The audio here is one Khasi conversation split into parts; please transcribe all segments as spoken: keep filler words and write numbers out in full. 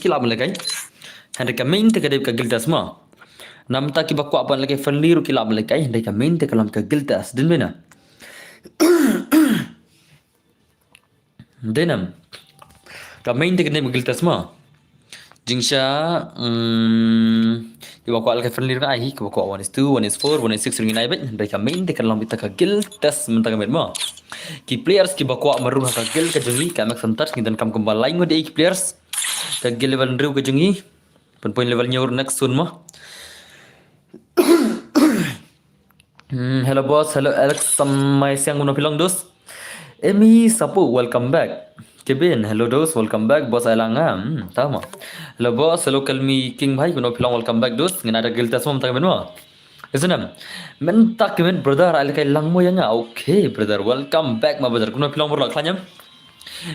ki lah ban lehkai. Hynrei ka main te ka dei ka guild test mo. Namta kiba kwah ban lehkai friendly ruh ki lah ban lehkai, hynrei ka main te ka long ka guild test. Dei ne em? Dei ne em? Ka main te ka dei ka guild test mo. Jingshisha, mm, kiba kwah lehkai friendly ruh ngan ai, kiba kwah one is two, one is four, one is six ruh ngin ai beit, hynrei ka main te ka long beit ka guild test mynta ka miet mo. Ki players kiba kwah marwei ha ka guild ka jong ngi, ka Max Hunters, ngi donkam kumba laiphew ngut ki players. Ka guild level hynriew ka jong ngi. Pynpoi level hynñiew next soon mo. Hmm, hello boss, hello Alex, samai siang kumno phi long dos. Emi Sapu, welcome back. Kevin, hello dos, welcome back. Boss ai lang ah. Hmm, tama. Hello boss, hello Kalmi King bhai, kumno phi long, welcome back dos. Ngin ai da guild test mo mynta ka miet mo. Isn't it? Mynta ka miet brother, ai lehkai lang mo ïa nga. Okay brother, welcome back my brother. Kumno phi long bro, la khlaiñ em?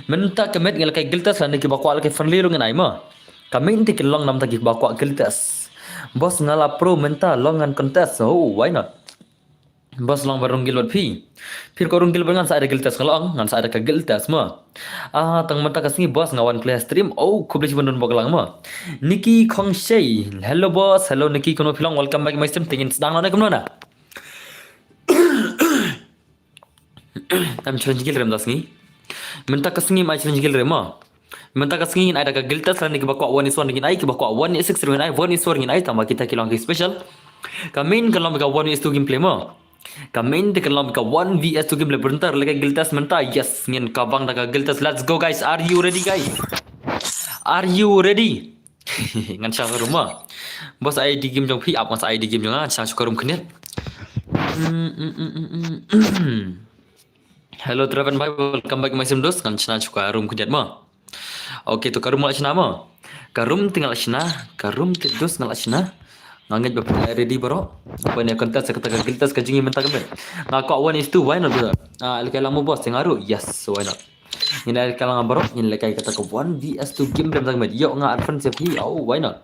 Mynta ka miet ngi lehkai guild test lane kiba kwah lehkai friendly ruh ngin ai mo. Ka main te ka long namta kiba kwah guild test. Boss nga la pro mynta long ngan contest. Oh, why not? Boss long ba rung guild bad phi. Phi ruh ko rung guild bad nga, ngan sa ai da guild test, nga la ong ngan sa ai da ka guild test mo. Ah, tang mynta ka sngi boss nga wan plie stream. Oh, khublei shibun don bok lang mo. Nikki Khongshei. Hello boss, hello Nikki, kumno phi long, welcome back my stream. Te ngin sdang noh ne kumno na? Em challenge guild re mynta ka sngi. Mynta ka sngi em ai challenge guild re mo. Mynta ka sngi ngin ai da ka guild test lane kiba kwah one is one ngin ai, kiba kwah one is six ngin ai, one is four ngin ai, tangba kita ki long ki special. Ka main ka long ka one is two gameplay mo. Ka main te ka long ka one V S two gameplay, brother lehkai guild test mynta. Yes, ngin kawang da ka guild test. Let's go guys. Are you ready guys? Are you ready? Ngan share ka room mo. Boss, ID game jong phi ap, ngan sa ID game jong nga, ngan share shuka room khyndiat. Mm, mm, mm, mm, mm. Hello Draven bhai, welcome back my stream dos. Ngan shna shuka room khyndiat mo. Okay, to ka room nga la shna mo. Ka room te nga la shna, ka room te dos nga la shna. Nga ngeit ba phi ready baroh. Ba ngin contest kata ka guild test ka jong ngi mynta ka miet. Nga kwah one is two, why not brother? Ah, lehkai lang mo boss, te nga ruh. Yes, why not? Ngin lehkai lang baroh, ngin lehkai kata ka one V S two gameplay mynta ka miet. Ïoh nga add friends ïa phi. Oh, why not?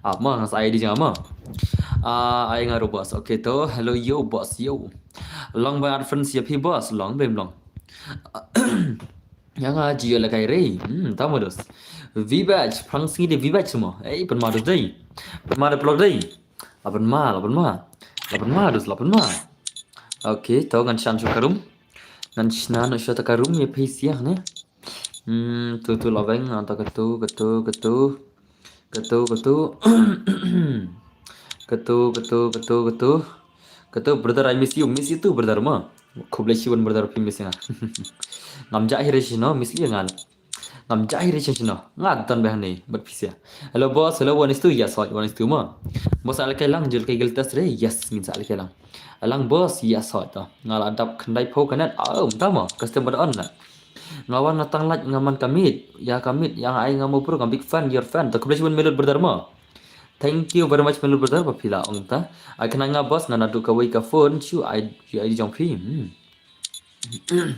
Ah, ma, nga sa ai ID jong nga mo. Ah, ai nga ruh boss. Okay to, hello yo boss yo. Long ba add friends ïa phi boss, long ba long. Ïa nga jia lehkai re. Hmm, tama dos. Vibach, phrang sngi de Vibach mo. Ei, pynma dos dei. Pynma de plot dei. La pynma, la pynma. La pynma dos, la pynma. Okay, to ngan shna shuka room. Ngan shna noh shuwa ta ka room ïa phi sha ne. Hmm, tu tu la weng, ata katu, katu, katu. Katu, katu. Katu, katu, katu, katu. Katu, brother, I miss you. Miss you too, brother, mo. Khublei shibun brother, phi miss nga. Ngam jah hi re shano, miss ïa nga. Ngam jah hi re shano. Nga don ba hangne, bad phi sha. Hello boss, hello one is two. Yes, hot, one is two mo. Boss, ai lehkai lang, jul kai guild test re. Yes, ngin sa ai lehkai lang. Ai lang boss, yes, hot to. Nga la dap khyndai phew ka net. Oh, mynta mo. Custom ba da on la. Nga wan nga tang like nga man ka miet. Ïa ka miet, ïa nga ai nga mo bro, nga big fan, your fan. To khublei shibun Melot brother mo. Thank you very much Melot brother, ba phi la ong ta. Ai kane nga boss, nga naduh kawei ka phone, shu ai, shu ai ID jong phi. Hmm.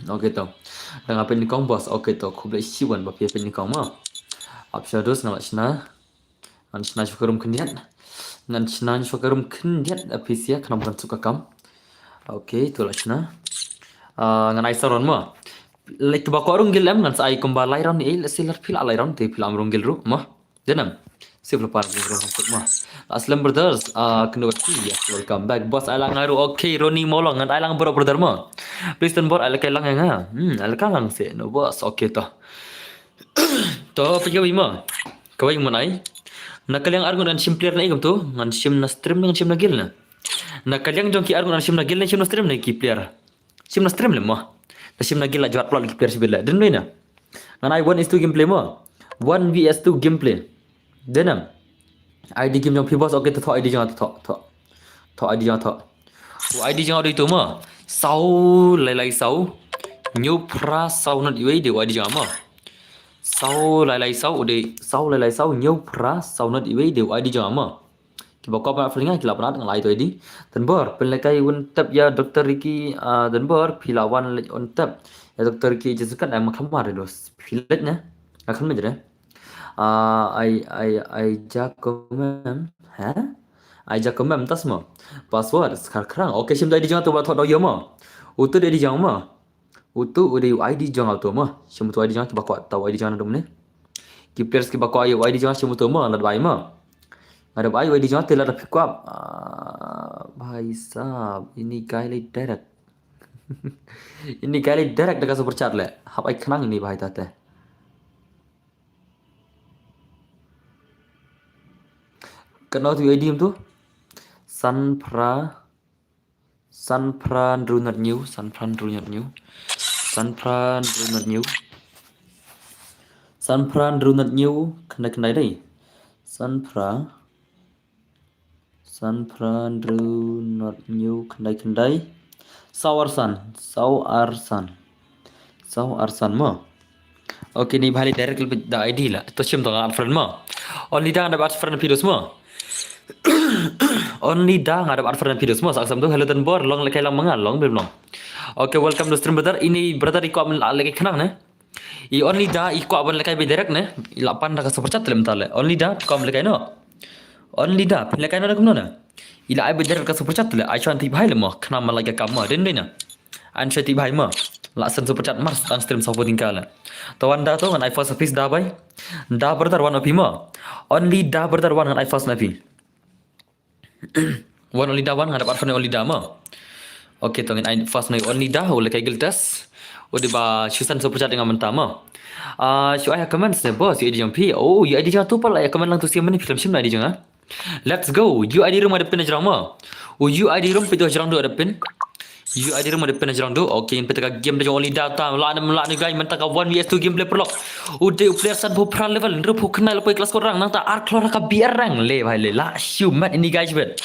Okay to. Dang ap nyngkong boss. Okay to, khublei shibun ba phi ap nyngkong mo. Ap sha dos nga la shna. Ngan shna shuka room khyndiat. Ngan shna shuka room khyndiat, a phi sha khnang ban suk ka kam. Okay, to la shna. Ah, ngan ai sa round mo. Like ba ko rung guild em, ngan sa ai kumba lai round, eh, la sila phi la lai round, te phi la am rung guild ruh mo. Dei ne em. Sip la par rung guild ruh mo. Aslam brothers, ah, kynduh bad phi, yes, welcome back. Boss ai lang nga ruh, okay, Ronnie Molong, ngan ai lang baroh brother mo. Please don bor, ai lehkai lang ïa nga. Hmm, ai lehkai lang seh, no boss, okay to. To, phi kawei mo. Kawei mo nai. Na ka liang arngut ngan shim player na i kumto, ngan shim na stream, ngan shim na guild na. Na ka liang jong ki arngut ngan shim na guild, ngan shim na stream na ki player. Shim na stream lem mo. Na shim na guild la jwat plot ki player shibit la. Dei ne em. Ngan ai one is two gameplay mo. One V S two gameplay. Dei ne em. ID game jong phi boss, okay, to thoh ID jong nga, to thoh, thoh. Thoh ID jong nga, thoh. U ID jong nga u dei uto mo. Saw lai lai saw. Hynñiew phra saw not iwei dei u ID jong nga mo. Saw lai lai saw u dei, saw lai lai saw, hynñiew phra saw not iwei dei u ID jong nga mo. Kiba kwah ban add friend nga, ki lah ban add, nga la ai to ID. Don bor, pynlehkai un tep ïa Doctor Ricky, ah, don bor, phi la wan leit un tep ïa Doctor Ricky, just kan ai ma khamar dos. Phi leit ne? Nga khan mejre. Ah, ai, ai, ai, Jacomem. Ha? Ai Jacomem, tas mo. Password, skar krang. Okay, shim da ID jong nga to ba thoh da ïa mo. Uto da ID jong mo. Uto u dei u ID jong nga uto mo. Shim uto ID jong nga, kiba kwah ta u ID jong nga na dum ne. Ki players kiba kwah ïa u I D jong nga shu mutu mo, lada bai mo. Lada bai u I D jong nga te lada phi kwah. Ah, bhai sab, ini guy leh direct. Ini guy leh direct da ka super chat leh. Hap ai khnang ini bhai ta te. Kano tu I D em tu? Sanpra Sanpra Andrew not new, Sanpra Andrew not new. Sanpra Andrew not new. Sanpra Andrew not new, khyndai khyndai dei. Sanpra Sanpra Andrew not new, khyndai khyndai. Saw Arsan, Saw Arsan. Saw Arsan mo. Okay, ni bhai direct leh da I D la. To shim to nga add friend mo. Only da nga dep add friend phi dos mo. Only da nga dep add friend phi dos mo. Sa aksam tu hello Don Bor, long lehkai lang ma nga, long bym long. Okay, welcome to stream brother. Ini brother i kwah ban lehkai khnang ne. I Only da i kwah ban lehkai beit direct ne. I la pan da ka super chat lem ta leh. Only da kwah ban lehkai no. Only da phin lehkai no da kumno ne. I la ai beit direct ka super chat leh. Ai shuwa tip bhai leh mo. Khnang ma lehkai kam mo. Dei dei na. An shuwa tip bhai mo. La send super chat mar sdang stream saw phew tyngka leh. To wan da to ngan ai first na phi da bhai. Da brother wan na phi mo. Only da brother wan ngan ai first na phi. Wan Only da wan, nga dep add friend Only da mo. Okay, to ngin ai first na Only da, u lehkai guild test. U dei ba shu send super chat ïa nga mynta mo. Ah, shu ai ha comments ne boss, ïa I D jong phi. Oh, ïa I D jong tu pala ïa comment lang tu siam mane phi lem shim na I D jong nga. Let's go. Ïa I D room nga dep pyn na jrong mo. U ïa I D room phi tu jrong du dep pyn. Ïa I D room nga dep pyn na jrong du. Okay, ngin peit ka game da jong Only da ta. La ne la ne guy mynta ka one V S two gameplay paralok. U dei u player san phew phra level, hynriew phew khyndai la poi clash squad rank, nangta ar klur ha ka B R rank. Leh bhai leh, la shu mat ini guys bet.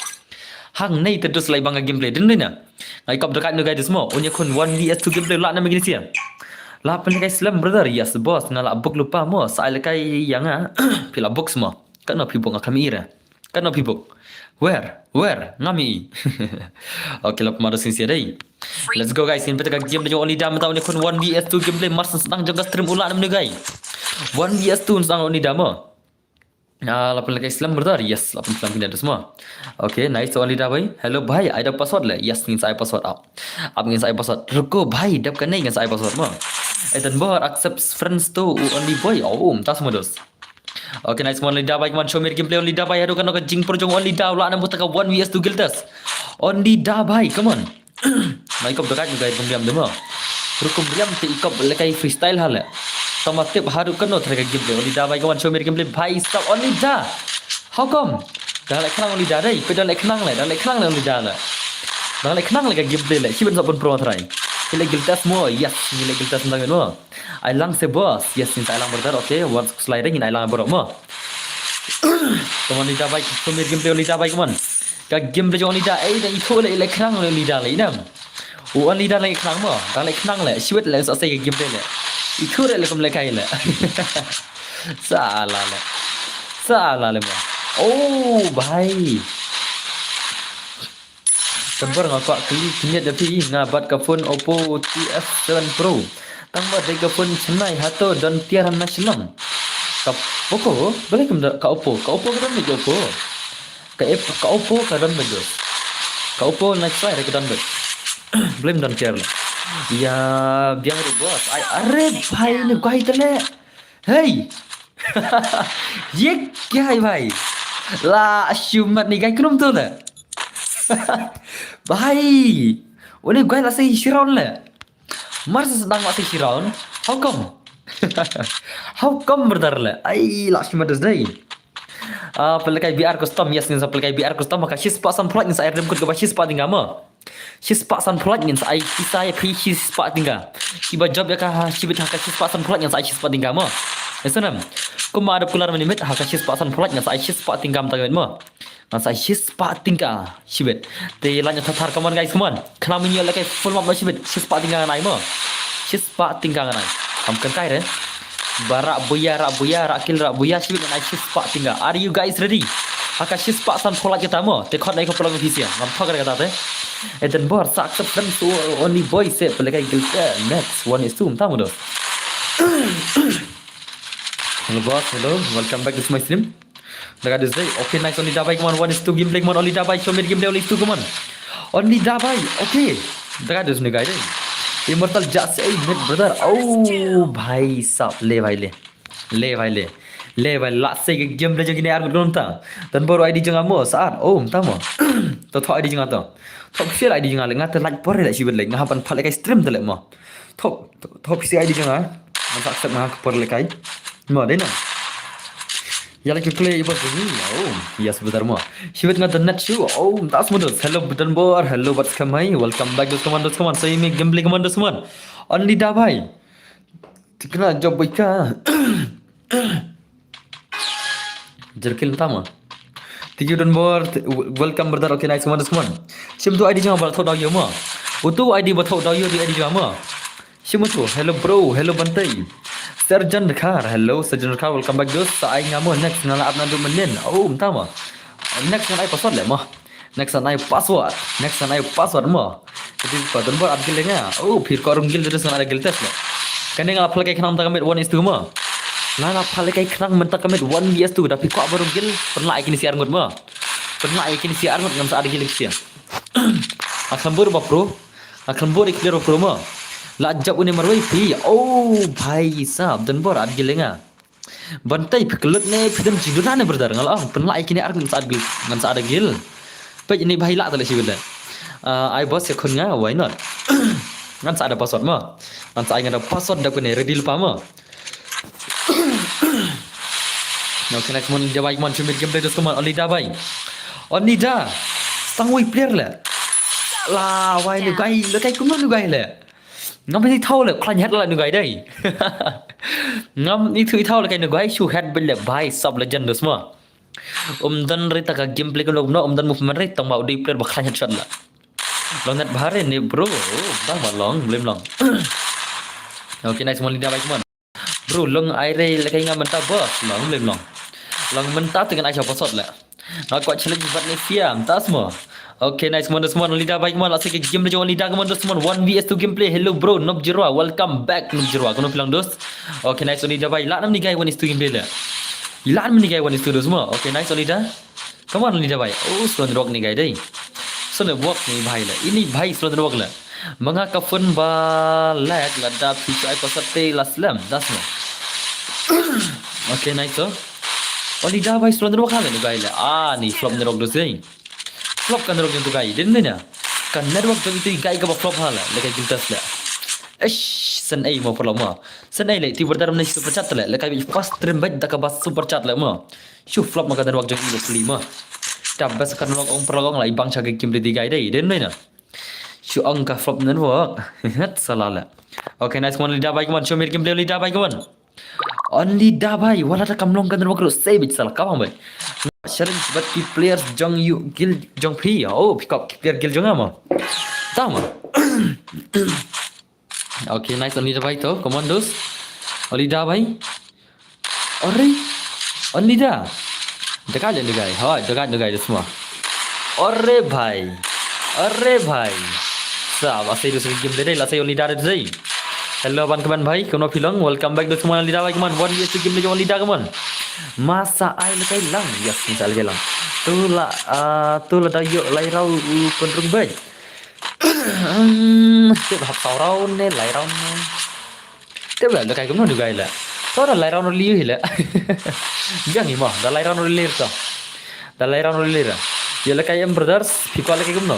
Hangne te dus lai bang ka gameplay dei na. Nga i kop da ka nu guys dus mo. Un ïakhun one V S two gameplay la na Magnesium. La pynlehkai slem brother. Yes boss, nga la book lypa mo. Sa ai lehkai ïa nga. Phi la book mo. Kano phi book nga kam ïa. Kano phi book? Where? Where? Ngam i. Okay, la pynmado sngewsih dei. Let's go guys, ngin peit ka game da jong Only da mynta, un ïakhun one V S two gameplay mar sdang jong ka stream u la ne mano guy. One V S two sdang Only da mo. Ah, la pynlehkai slem brother. Yes, la pynslem kine dus mo. Okay, nice to Only da bhai. Hello bhai, ai da password leh. Yes, ngin sa ai password ap. Ap ngin sa ai password. Ruko bhai, dep kane ngin sa ai password mo. Ai Don Bor accept friends to u Only boy. Oh, um, tas mo dus. Okay, nice mo Only da bhai, come on, show me the gameplay Only da bhai, haduh kano ka jingpyrshang jong Only da, u la na mynta ka one V S two guild test. Only da bhai, come on. Nga i kop da ka nu guys, kum riam de mo. Rukom riam te i kop lehkai freestyle ha leh. Tang ma tip haduh kano trai ka gameplay. Only da bhai, come on, show me the gameplay bhai sab Only da. How come? Dang leh khnang Only da dei, peit dang leh khnang leh, dang leh khnang leh Only da leh. Dang leh khnang leh ka gameplay leh, shibun sab pun pro trai. Ki leh guild test mo, yes, ngi leh guild test dang mo. Ai lang se boss. Yes, ngin sa ai lang brother. Okay, wan slide ngin ai lang bro mo. Come on, Only da bhai, come here, gameplay Only da bhai, come on. Ka gameplay jong Only da, ei, da ithuh leh, leh khnang leh Only da leh, i nam. U Only da leh khnang mo, da leh khnang leh, shwet leh, sa sei ka gameplay leh. Ithuh leh, leh kum lehkai leh. Sa la leh. Sa la leh mo. Oh, bhai. Tang ba nga kwah kylli khyndiat da phi, nga bat ka phone Oppo T F seven Pro. Tang ba dei ka phone Chennai hato don tiar na Shillong. Ka Poco, balei kam da ka Oppo, ka Oppo ka don beit Oppo. Ka App, ka Oppo ka don beit dos. Ka Oppo na Chennai ka don beit. Balei don tiar la. Ya, biang ru boss. Ai, are bhai ne guy tele. Hey. Ye kya hai bhai? La shumat ni guy kunum tu le. Bhai. Uni guy la sei shiron le. Mar sa sedang la sei shiron. How come? How come brother le? Ai la shumat des dei. Ah, pynlehkai B R custom, yes, ngin sa pynlehkai B R custom, ka shispah san phlak ngin sa ai rim kut kaba shispah tyngka mo. Shispah san phlak ngin sa ai pisa ïa phi shispah tyngka. Kiba jop ïa ka ha shibit ha ka shispah san phlak ngin sa ai shispah tyngka mo. Ïa sanam. Kumba da kular minimit ha ka shispah san phlak ngin sa ai shispah tyngka mynta ka miet mo. Ngin sa ai shispah tyngka shibit. Te la ïa thar thar, come on guys, come on. Khnang mynta lehkai full map mo shibit. Shispah tyngka ngan ai mo. Shispah tyngka ngan ai. Kam kan kai re. Ba rah buya, rah buya, rah kill, rah buya, shibit ngan ai shispah tyngka. Are you guys ready? Ha ka shispah san phlak kita mo. Te khot nai ko phlak official. Ngam thok re kata te. Eden bor sa accept friends to only boy se pynlehkai guild, eh, next one is two mynta mo do. Hello boss, hello. Welcome back to my stream. Daga dus dei. Okay, nice, only da bai, come on, one is two gameplay, come on, only da bai, show me the gameplay, only is two, come on. Only da bai. Okay. Daga dus ne guy dei. Immortal just a mid brother. Oh, bhai sab, le bhai le. Le bhai le. Le ba la sei ka game da jong kine ar ngut nonta. Don bor ID jong nga mo, Saad. Oh, mynta mo. To thoh ID jong nga to. Thoh phi la ID jong nga le, nga te like por le shi bit le, nga hap ban phah le kai stream te le mo. Thoh, thoh phi ID jong nga. Nga sa accept nga ka por le kai. Mo, dei na. Ya le ka play ba ni. Oh, yes, betul mo. Shi bit nga the net show. Oh, mynta mo dos. Hello, Don bor. Hello, what's coming? Welcome back, dos kaman, dos kaman. Sei mi gameplay kaman, dos kaman. Only da bhai. Tikna job boy ka. Jerkil tama. Thank you, Don bor. Welcome, brother. Okay, nice one, this one. Shim tu ID jong ba thoh da yo mo. Utu ID ba thoh da yo di ID jong mo. Shim tu. Hello, bro. Hello, Bantei. Sergeant Car. Hello, Sergeant Car. Welcome back, dos. Sa ai nga mo next nga la ap na du menen. Oh, tama. Next nga ai password le mo. Next an ai password. Next an ai password mo. Jadi pa Don bor at gil nga. Oh, phir ko rung gil terus ngan ada gil test mo. Kane nga phal kai khnang ta kamit one is two mo. Nga la phal kai khnang mynta kamit one V S two da phi ko ba rung gil. Pernah ai kini si ar ngut mo. Pernah ai kini si ar ngut ngan sa ada gil sia. Akan bor ba pro. Akan bor ik pro mo. La jab une marwai phi. Oh, bhai sab Don bor at gil nga. Bantei phi klut ne phi dang jingduna ne brother, nga la ong pynlah ïa kine ar ngan sa ad gil, ngan sa ad gil. Peit ne bhai lah ta leh shi bit leh. Ah, ai boss ïa khun nga, why not? Ngan sa ad password mo. Ngan sa ai ngan da password da kune ready lypa mo. Okay, next one, da bai, come on, show me the gameplay, just come on, only da bai. Only da. Stang wei player leh. La wai nu guy, leh kai kumno nu guy leh. Ngam ni thaw leh khlaiñ head la nu guy dei. Ngam ni thaw leh kai nu guy shu head bel leh bhai sab legend dos mo. Um don re ta ka gameplay kumno kumno, um don movement re, tang ba u dei player ba khlaiñ headshot la. Long net bha re ne bro. Oh, bang ba long, blem long. Okay, nice one, leader, bhai, come on. Bro, long ai re leh kai nga mynta boss, long, blem long. Long mynta te ngan ai sha password leh. Nga kwah challenge bad ne fiam, tas mo. Okay, nice one, dos mon, leader, bhai, come on, la sei ka game le jong leader, come on, dos mon, one V S two gameplay. Hello bro, Nob Jirwa, welcome back Nob Jirwa. Kumno phi long dos? Okay, nice one, leader, bhai. La nam ni guy one is two gameplay leh. La nam ni guy one is two dos mo. Okay, nice one, leader. Come on, leader, bhai. Oh, slow rock ni guy dei. Slow rock ni bhai leh. Ini bhai slow rock leh. Manga ka phone ba lag lada phi ai ko sate la slem, das mo. Okay, nice to. Oh, leader, bhai slow rock ha leh ni guy leh. Ah, ni flop ni rock dos dei. Flop ka network jong tu guy, didn't they na? Ka network jong tu guy ka ba flop ha leh, leh ka giltas leh. Eish, sen ei mo pala mo. Sen ei leh, ti berdar mena super chat leh, leh ka bi fast stream bait da ka ba super chat leh mo. Shu flop ma ka network jong i leh pli mo. Ta best ka network ong pala ong lai bang cha ka kim di guy dei, didn't they na? Shu ong ka flop network. Het sala leh. Okay, nice one, leader, bhai, come on, show me the gameplay, leader, bhai, come on. Only da bhai, wala da kam long kan ruh sei bit sala ka bang bhai. Sharing bad ki players jong ïa guild jong phi. Oh, pick up ki player guild jong nga mo. Tama. Okay, nice, only da bhai to. Come on, dos. Only da bhai. Ore. Only da. Dekat le guy. Hoi, dekat le guy dos mo. Ore bhai. Ore bhai. Sa ba sei dos game dei, la sei only da dei. Hello ban kaman bhai, kumno phi long? Welcome back dos mon, leader bhai kaman. One V S two game dei, only da kaman. Masa ai le kai lang. Yes, masa ai le kai lang. Tu la, ah, tu la da ïoh lai rau u pynrung bhai. Hmm, tip hap saw round ne, lai round ne. Tip la, da kai kumno du guy la. To da lai round li hi la. Jang hi mo, da lai round li to. Da lai round li ra. Ïa la kai em brothers, phi kwah la kai kumno.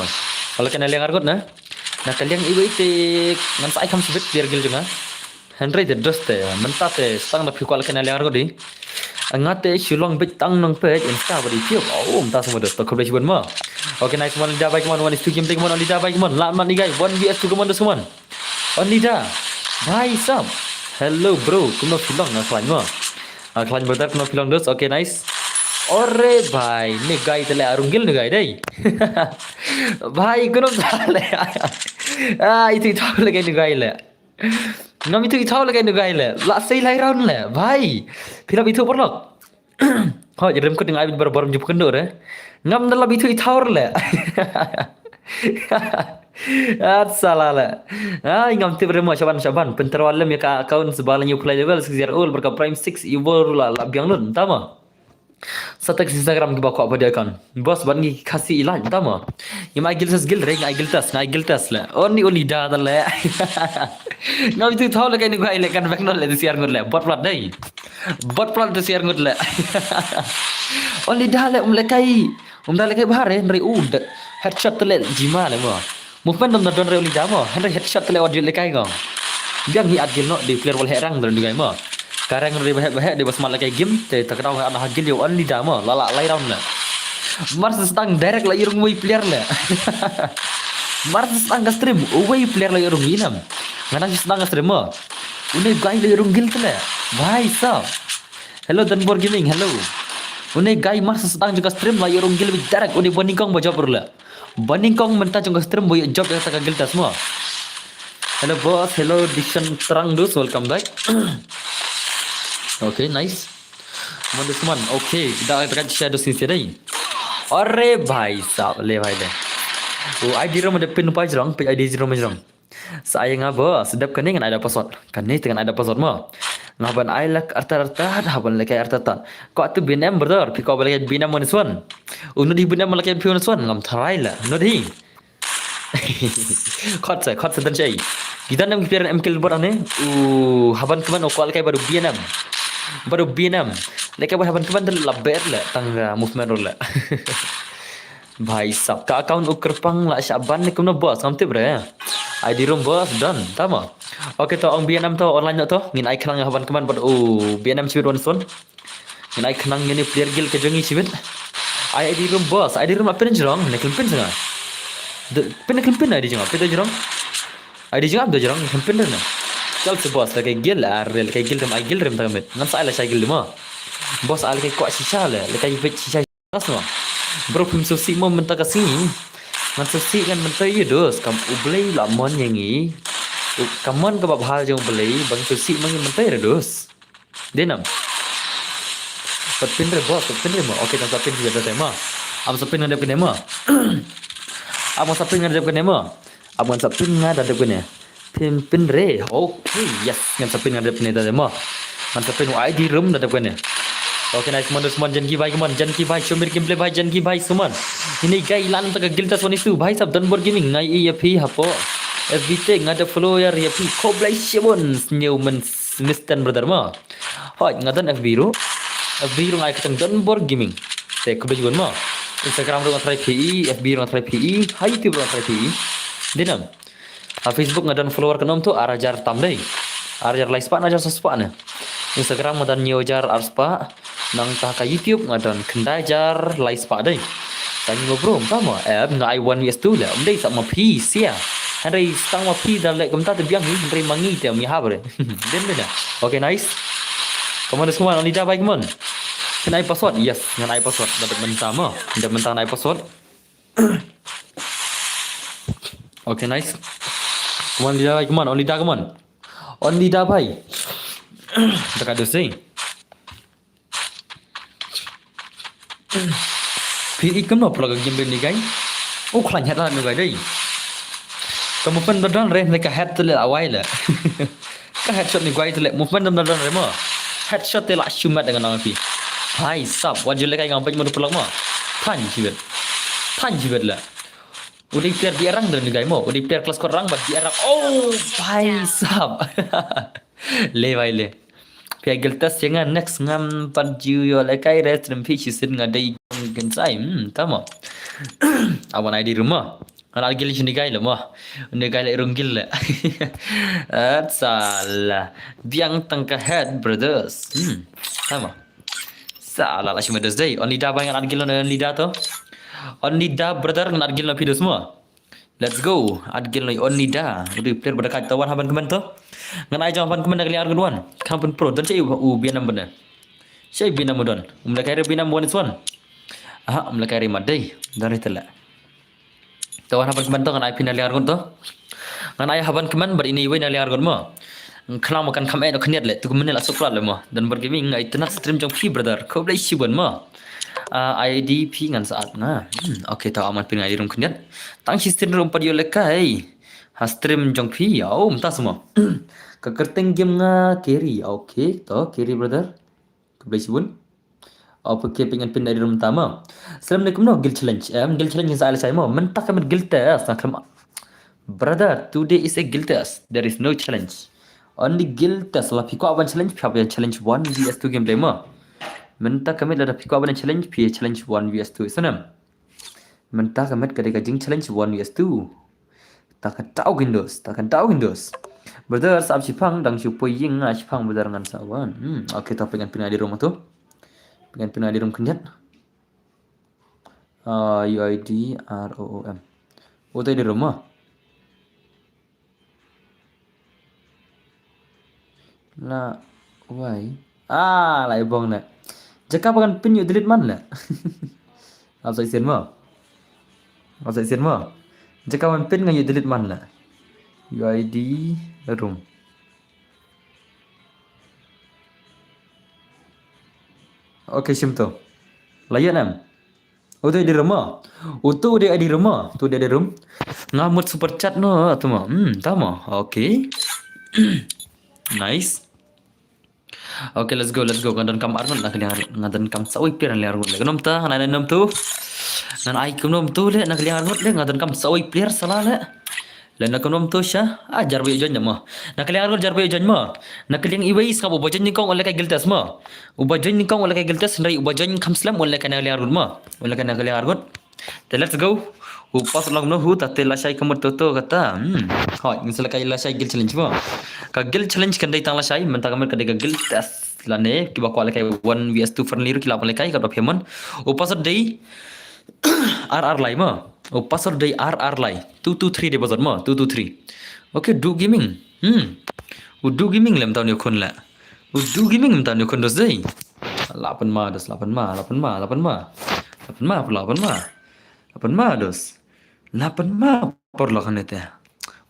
Kwah la kai na liang arngut na. Na ka liang iwei te ngan sa ai kham sibit biar gil jong nga. Hynrei te dos te, mynta te stang da phi kwah la kai na liang arngut di. Nga te shu long bit tang nong peit insta ba di phi. Oh, mynta semua dos to khublei shibun mo. Okay, nice one, leader bhai kaman, one is two game te kaman, leader bhai kaman. La man ni guy, one V S two kaman dos kaman. Only da. Bhai sab. Hello bro, kumno phi long, nga khlaiñ mo. Nga khlaiñ brother, kumno phi long dos. Okay, nice. Ore bhai, ni guy te le arung gil ni guy dei. Bhai, kumno sa le. Ah, itu itu le kai ni guy le. Ngam itu itu le kai ni guy le. La sei lai round le. Bhai. Phi la itu parlok. Hoi, rem kut ngai bit bar bar jup kendur eh. Ngam da la bitu i thaur le. At sala le. Ai ngam tip rem shaban shaban. Penterwa lem ya ka account sebala new play level six year old berka prime six iwor la la biang nun tama. Sa text Instagram kiba kwah ba dei account. Boss, ban ngi Khasi i like, tama. Ngim ai guilt test guilt re, ngi ai guilt test, ngi ai guilt test le. Only, only da da le. Ngam itu thaw le kai ni guai le kan bek no le tu siar ngut le. Bot plat dei. Bot plat tu siar ngut le. Only da le um le kai. Um da le kai bahar eh, nri u da. Headshot le jima le mo. Movement dam da don re only da mo. Henry headshot le ot le kai ko. Biang hi at guilt no, di player wal he rang don di guai mo. Ka rang re bahek bahek di bas mat le kai game, te ta kadaw ha na ha guilt yo only da mo. Lala lai round le. Mar sa stang direct la irung wei player le. Mar sa stang ka stream, wei player la irung inam. Ngana sa stang ka stream mo. Une guai la irung guilt le. Bhai sab. Hello Danbor Gaming, hello. Une guai mar sa stang jong ka stream la irung guilt direct, une bani kong ba job le. Bani kong mynta jong ka stream ba job ya ta ka guilt test mo. Hello boss, hello Dishan Terang Dus, welcome back. Okay, nice. Mon Dusman, okay, da da ka shadow sin sedai. Are bhai sab, le bhai le. Oh, I D room da pin pa jrong, pin I D room jrong. Sa ai nga boss, dep kane ngan ai da password. Kane te ngan ai da password mo. Nga ban ai lak artat artat, ha ban le kai artat artat. Ko atu B N M brother, phi ko ba le kai B N M Mon Dusman. Unu di B N M le kai phi Mon Dusman, ngam tharai la. Unu di. Khot sa, khot sa dan shai. Kita nam ki piaran M K bot ane. U haban kaman o kwal kai baru B N M. Baru B N M. Leke ba haban kaman dan labet le tang uh, movement le. Bhai sab ka account u kerpang la shaban ni kumno boss ngam tip re. I D room boss done tama. Okay to ong B N M to online no to ngin ai khnang haban kaman bad u B N M chibit wan son. Ngan ai khnang ngani player guild ka jong i chibit. Ai I D room boss, I D room a pin jrong, ne kan pin sanga. De pin kan pin I D jrong, pin jrong. I D jrong, de jrong, kan pin na. Kal se boss la kai guild, a rel kai guild, ai guild rim ta mit. Ngan sa ai la chai guild mo. Boss ai la kai kwah shisha le, la kai bit shisha. Asma. Bro phim sngewsih mo mynta ka sngi. Ngan sngewsih ngan mynta ïa dus kam U Blei la mon ïa ngi. Ka mon kaba bha jong U Blei ba ngan sngewsih ma ngi mynta ïa dus. Dei nam. Pat pin re boss, pat pin re mo. Okay, tang sa pin ïa da mo. Am sa pin ngan dep kane mo. Am sa pin ngan dep kane mo. Am ngan sa pin nga da dep kane. Pin pin re. Okay, yes. Ngan sa pin nga dep kane da mo. Ngan sa pin I D room da dep kane. Okay, nice. Mon, mon, Janki bhai, mon, Janki bhai, Shomir Gameplay bhai, Janki bhai, Suman. Ini guy lan ta ka guild test one is two bhai sab Danbor Gaming ngai ïa phi hapo. F B te nga da follower ïa phi. Khublei shibun. Sñiaw men Mister Brother mo. Hoi, nga don F B ruh. F B ruh ngai ka tang Danbor Gaming. Te khublei shibun mo. Instagram ruh nga try phi, F B ruh nga try phi, ha YouTube ruh nga try phi. Dei nam. Ha Facebook nga don follower ka nom tu ar hajar tam dei. Ar hajar lai spah, ar hajar saw spah ne. Instagram nga don hynñiew hajar ar spah. Nangta ka YouTube nga don khyndai hajar lai spah dei. Tang mo bro, tang mo. Em nga ai one vs two le. Em dei sa ma phi sia. Hynrei stang ma phi da le kumta te biang hi, hynrei ma ngi te mi ha bre. Den den. Okay, nice. Come on, come on, only da bai, come on. Can I password? Yes, ngan ai password. Da mynta mo. Da mynta ngan ai password. Okay, nice. Come on, only da bai, come on, only da, come on. Only da bai. Da ka do sing. Phi i kumno pula ka game ni guy. U khlaiñ head ni guy dei. Ka mo pen badal re ne ka head tele awai le. Ka headshot ni guy tele movement dam dam re mo. Headshot te la shumat dengan nang phi. Bhai sab, wan jule kai ngam pej mo pula mo. Thank you. Thank you le. Udah biar biar rang dan ni guy mo. Udah biar kelas korang bad biar rang. Oh, bhai sab. Le bhai le. Phi ai guild test ïa nga next ngam pat ju ïoh lehkai re stream phi shisien nga dei gan sai. Hmm, tama. Awan I D room mo. Ngan ai guild shini guy le mo. Ni guy le rung guild le. At sala. Biang tang ka head brothers. Hmm. Tama. Sala la shima dos dei. Only da bai ngan ai guild, only da to. Only da brother ngan ai guild phi dos mo. Let's go. At gel noi only da. Udah player bada kat tawan haban kemen to. Ngan ai jong haban kemen da kali argun wan. Kampun pro don cai u bianam bana. Cai bianam don. Um da kai re bianam one is one. Aha, um da kai re madai. Dari tela. Tawan haban kemen to ngan ai pina liar gun to. Ngan ai haban kemen bad ini wei na liar gun mo. Khnang mo kan kham eh no khniat le tu menit la suklat le mo. Dan bar gaming ngai tenat stream jong phi brother. Khublei shibun mo. Ah, I D phi ngan saat nga. Hmm, okay, tau aman phi ngai di rum khniat. Tang shi stream rum pat yo lekai. Ha stream jong phi ya um tas mo. Ka kerteng game nga carry. Okay, to carry brother. Khublei shibun. Okay, pyngan pyn da ïa rum tama. Salam ne kumno guild challenge. Em, guild challenge sa lashai mo. Mynta ka met guild test na khlem. Brother, today is a guild test. There is no challenge. Only guild test. La phi kwah ban challenge, phi hap ïa challenge one V S two gameplay mo. Mynta ka met lada phi kwah ban challenge, phi challenge one V S two. Isn't it? Mynta ka met ka dei ka jing challenge one V S two. Ta ka daw kin dos, ta ka daw kin dos. Brother, sap shipang, dang shu poi ïing nga shipang brother ngan sa wan. Hmm, okay, to pyngan pyn da ïa rum to. Pyngan pyn da ïa rum khyndiat. Ah, U I D R O O M. Utai da rum ah. La wai. Ah, la ibong le. Jaka ba ngan pyn ïoh delete man le. Ap sa sien mo. Ap sa sien mo. Jaka ban pyn ngan ïoh delete man le. U I D room. Okay, shim to. La ïa nam. Utu dei rum mo. Utu dei dei rum mo. Utu dei dei rum. Nga mut super chat no tu mo. Hmm, tama. Okay. Nice. Okay, let's go, let's go. Nga donkam arngut na ka liang, nga donkam sawei player na ka liang arngut le. Kumno mynta, ngan ai kumno mynta le na ka liang arngut le, nga donkam sawei player sala le. Lada kumno mynta sha, ah, jar ba ïoh join mo. Na ka liang arngut jar ba ïoh join mo. Na ka liang iwei sngap uba join nyngkong u lehkai guild test mo. Uba join nyngkong u lehkai guild test, hynrei uba join kham slem u lehkai na ka liang arngut mo. U lehkai na ka liang arngut. Te let's go. U pas lang no hu ta te lashai ka mut to to kata. Hmm. Hoi, ngin sa lehkai lashai guild challenge mo. Ka guild challenge kan dei tang lashai, mynta ka mut ka dei ka guild test lane, kiba kwah lehkai one V S two friendly ruh ki lah ban lehkai, ka dei payment. U password dei ar ar lai mo. U password dei ar ar lai. Two two three dei password mo, two two three. Okay, Du Gaming. Hmm. U Du Gaming lem taw ni khun le. U Du Gaming lem taw ni khun dos dei. La pynma dos, la pynma, la pynma, la pynma. La pynma, la pynma. La pynma dos. La pynma por la khane te.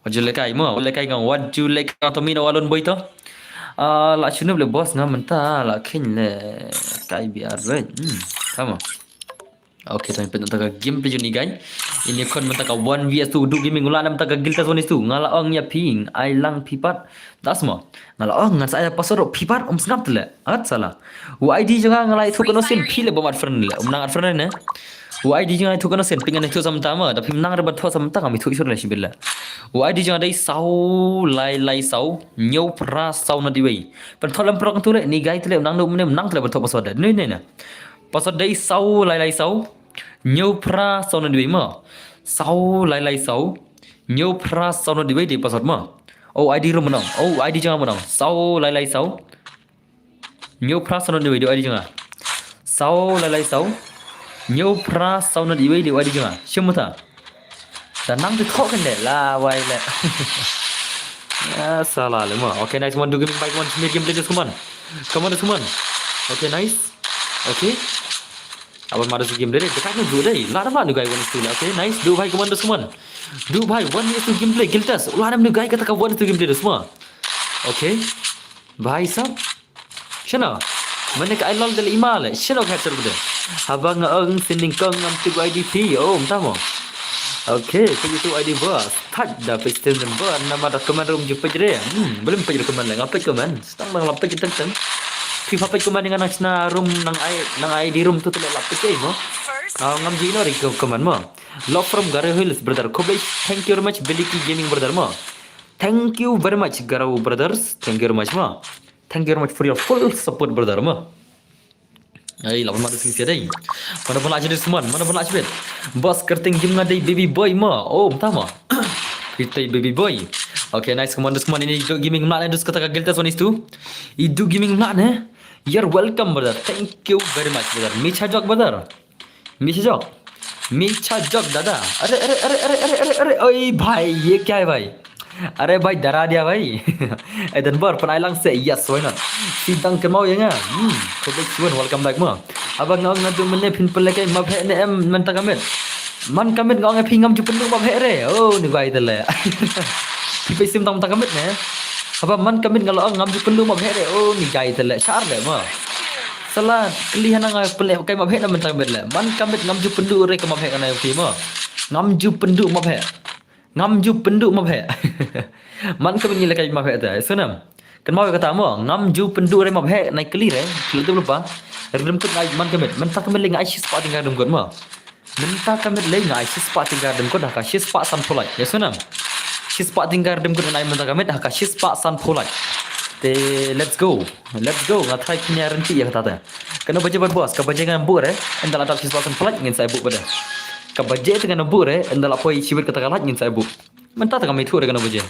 Wat ju lehkai mo, wat lehkai ngam, wat ju lehkai ngam to mi na walon boi to. Ah, la shunup le boss ngam mynta, la khin lehkai biar re. Hmm, tama. Okay, tang pynta ka gameplay jong ni guys. Ini khun mynta ka one V S two Du Gaming, u la nam mynta ka guild test one is two. Nga la ong ïa phi, ai lang phi pat. Das mo. Nga la ong ngan sa ai password phi pat, um sngap te le. At sala. U I D jong nga nga la ïathuh kano sien phi le bym add friend le. Um nang add friend ne. U I D jong nga ïathuh kano sien phi ngan ïathuh sa mynta mo. Da phim nang re ban thoh sa mynta ngam ïathuh shuh le shi bit le. U I D jong nga dei saw lai lai saw hynñiew phra saw nod iwei. Ban thoh lem prok tu le ni guys te le um nang ne um ne um nang te le ban thoh password. Ne ne ne. Password dei saw lai lai saw hynñiew phra saw nod iwei mo. Saw lai lai saw hynñiew phra saw nod iwei dei password mo. O I D ruh mynta. O I D jong nga mynta. Saw lai lai saw hynñiew phra saw nod iwei dei I D jong nga. Saw lai lai saw hynñiew phra saw nod iwei dei I D jong nga. Shim mynta. Da nang te thoh kan de la wai le. Ya sala le mo. Okay, nice one, Du Gaming, bye, one, smear gameplay dos, come on. Come on dos, come on. Okay, nice. Okay. Aban ma dos game dei. Dekat ni Du dei. La da ma Du guy one is two la. Okay, nice. Du bhai, come on dos, come on. Du bhai, one is two gameplay, guild test. La da ma Du guy kata ka one is two gameplay dos mo. Okay. Bhai sab. Shano? Mane ka ai lol de le ima le. Shano ka headshot bude. Haba nga ong sending kong ngam tip I D phi. Oh, mynta mo. Okay, phi tu I D bos. Thaj da phi stem number nama da comment room ju pej re. Hmm, belum pej comment le. Nga pej comment. Stang dang la pej teng teng. Phi pha pej comment nga nang sna room nang I, nang I D room tu tu le la pej ai mo. Ah, ngam ji no ri comment mo. Love from Garo Hills brother. Khublei. Thank you very much Biliki Gaming brother mo. Thank you very much Garo brothers. Thank you very much mo. Thank you very much for your full support brother mo. Ai, la pynma dos sia dei. Mana pynla chibit Suman, mana pynla chibit. Bos kyrteng game nga dei Baby Boy mo. Oh, mynta mo. Kyrteng Baby Boy. Okay, nice, come on dos, come on, ini Du Gaming mla ne dos kata ka guild test one is two. I Du Gaming mla ne. You're welcome brother. Thank you very much brother. Micha jok brother. Micha jok. Micha jok dada. Are are are are are are are. Oi bhai, ye kya hai bhai? अरे भाई डरा दिया भाई। Edinburgh pynai lang se, yes, why not? Si dang kynmaw ïa nga. Hmm, Kobek Siwan, welcome back mo. Haba nga ong naduh mynne phin pynlehkai map heh ne em mynta ka miet. Man ka miet nga ong ïa phi ngam ju pynduh map heh re. Oh, ni guy te le. Phi pei sim tang mynta ka miet ne. Haba man ka miet nga la ong ngam ju pynduh map heh re. Oh, ni guy te le. Shar de mo. Sala kylli hana nga pynlehkai map heh ne mynta ka miet le. Man ka miet ngam ju pynduh re ka map heh, nga ong ïa phi mo. Ngam ju pynduh map heh. Ngam ju pynduh map heh. Man ka miet ngi lehkai map heh te. Sunam. Kynmaw ïa kata mo, ngam ju pynduh re mo, heh, nai kylli re, kylli tu lupa. Ridem kut ngai man ka miet, mynta ka miet lei ngai shispah tyngka ridem kut mo. Mynta ka miet lei ngai shispah tyngka ridem kut ha ka shispah sanphew lait. Ïa sngewbha. Shispah tyngka ridem kut ngai mynta ka miet ha ka shispah sanphew lait. Te let's go. Let's go. Nga try kine ren ti ïa kata te. Kano baje bad boss, ka baje ngan buh re, ynda la dap shispah sanphew lait ngin sa buh bad. Ka baje te ngan buh re, ynda la poi shibit kata ka lait ngin sa buh. Mynta te ngam ithuh re kano baje.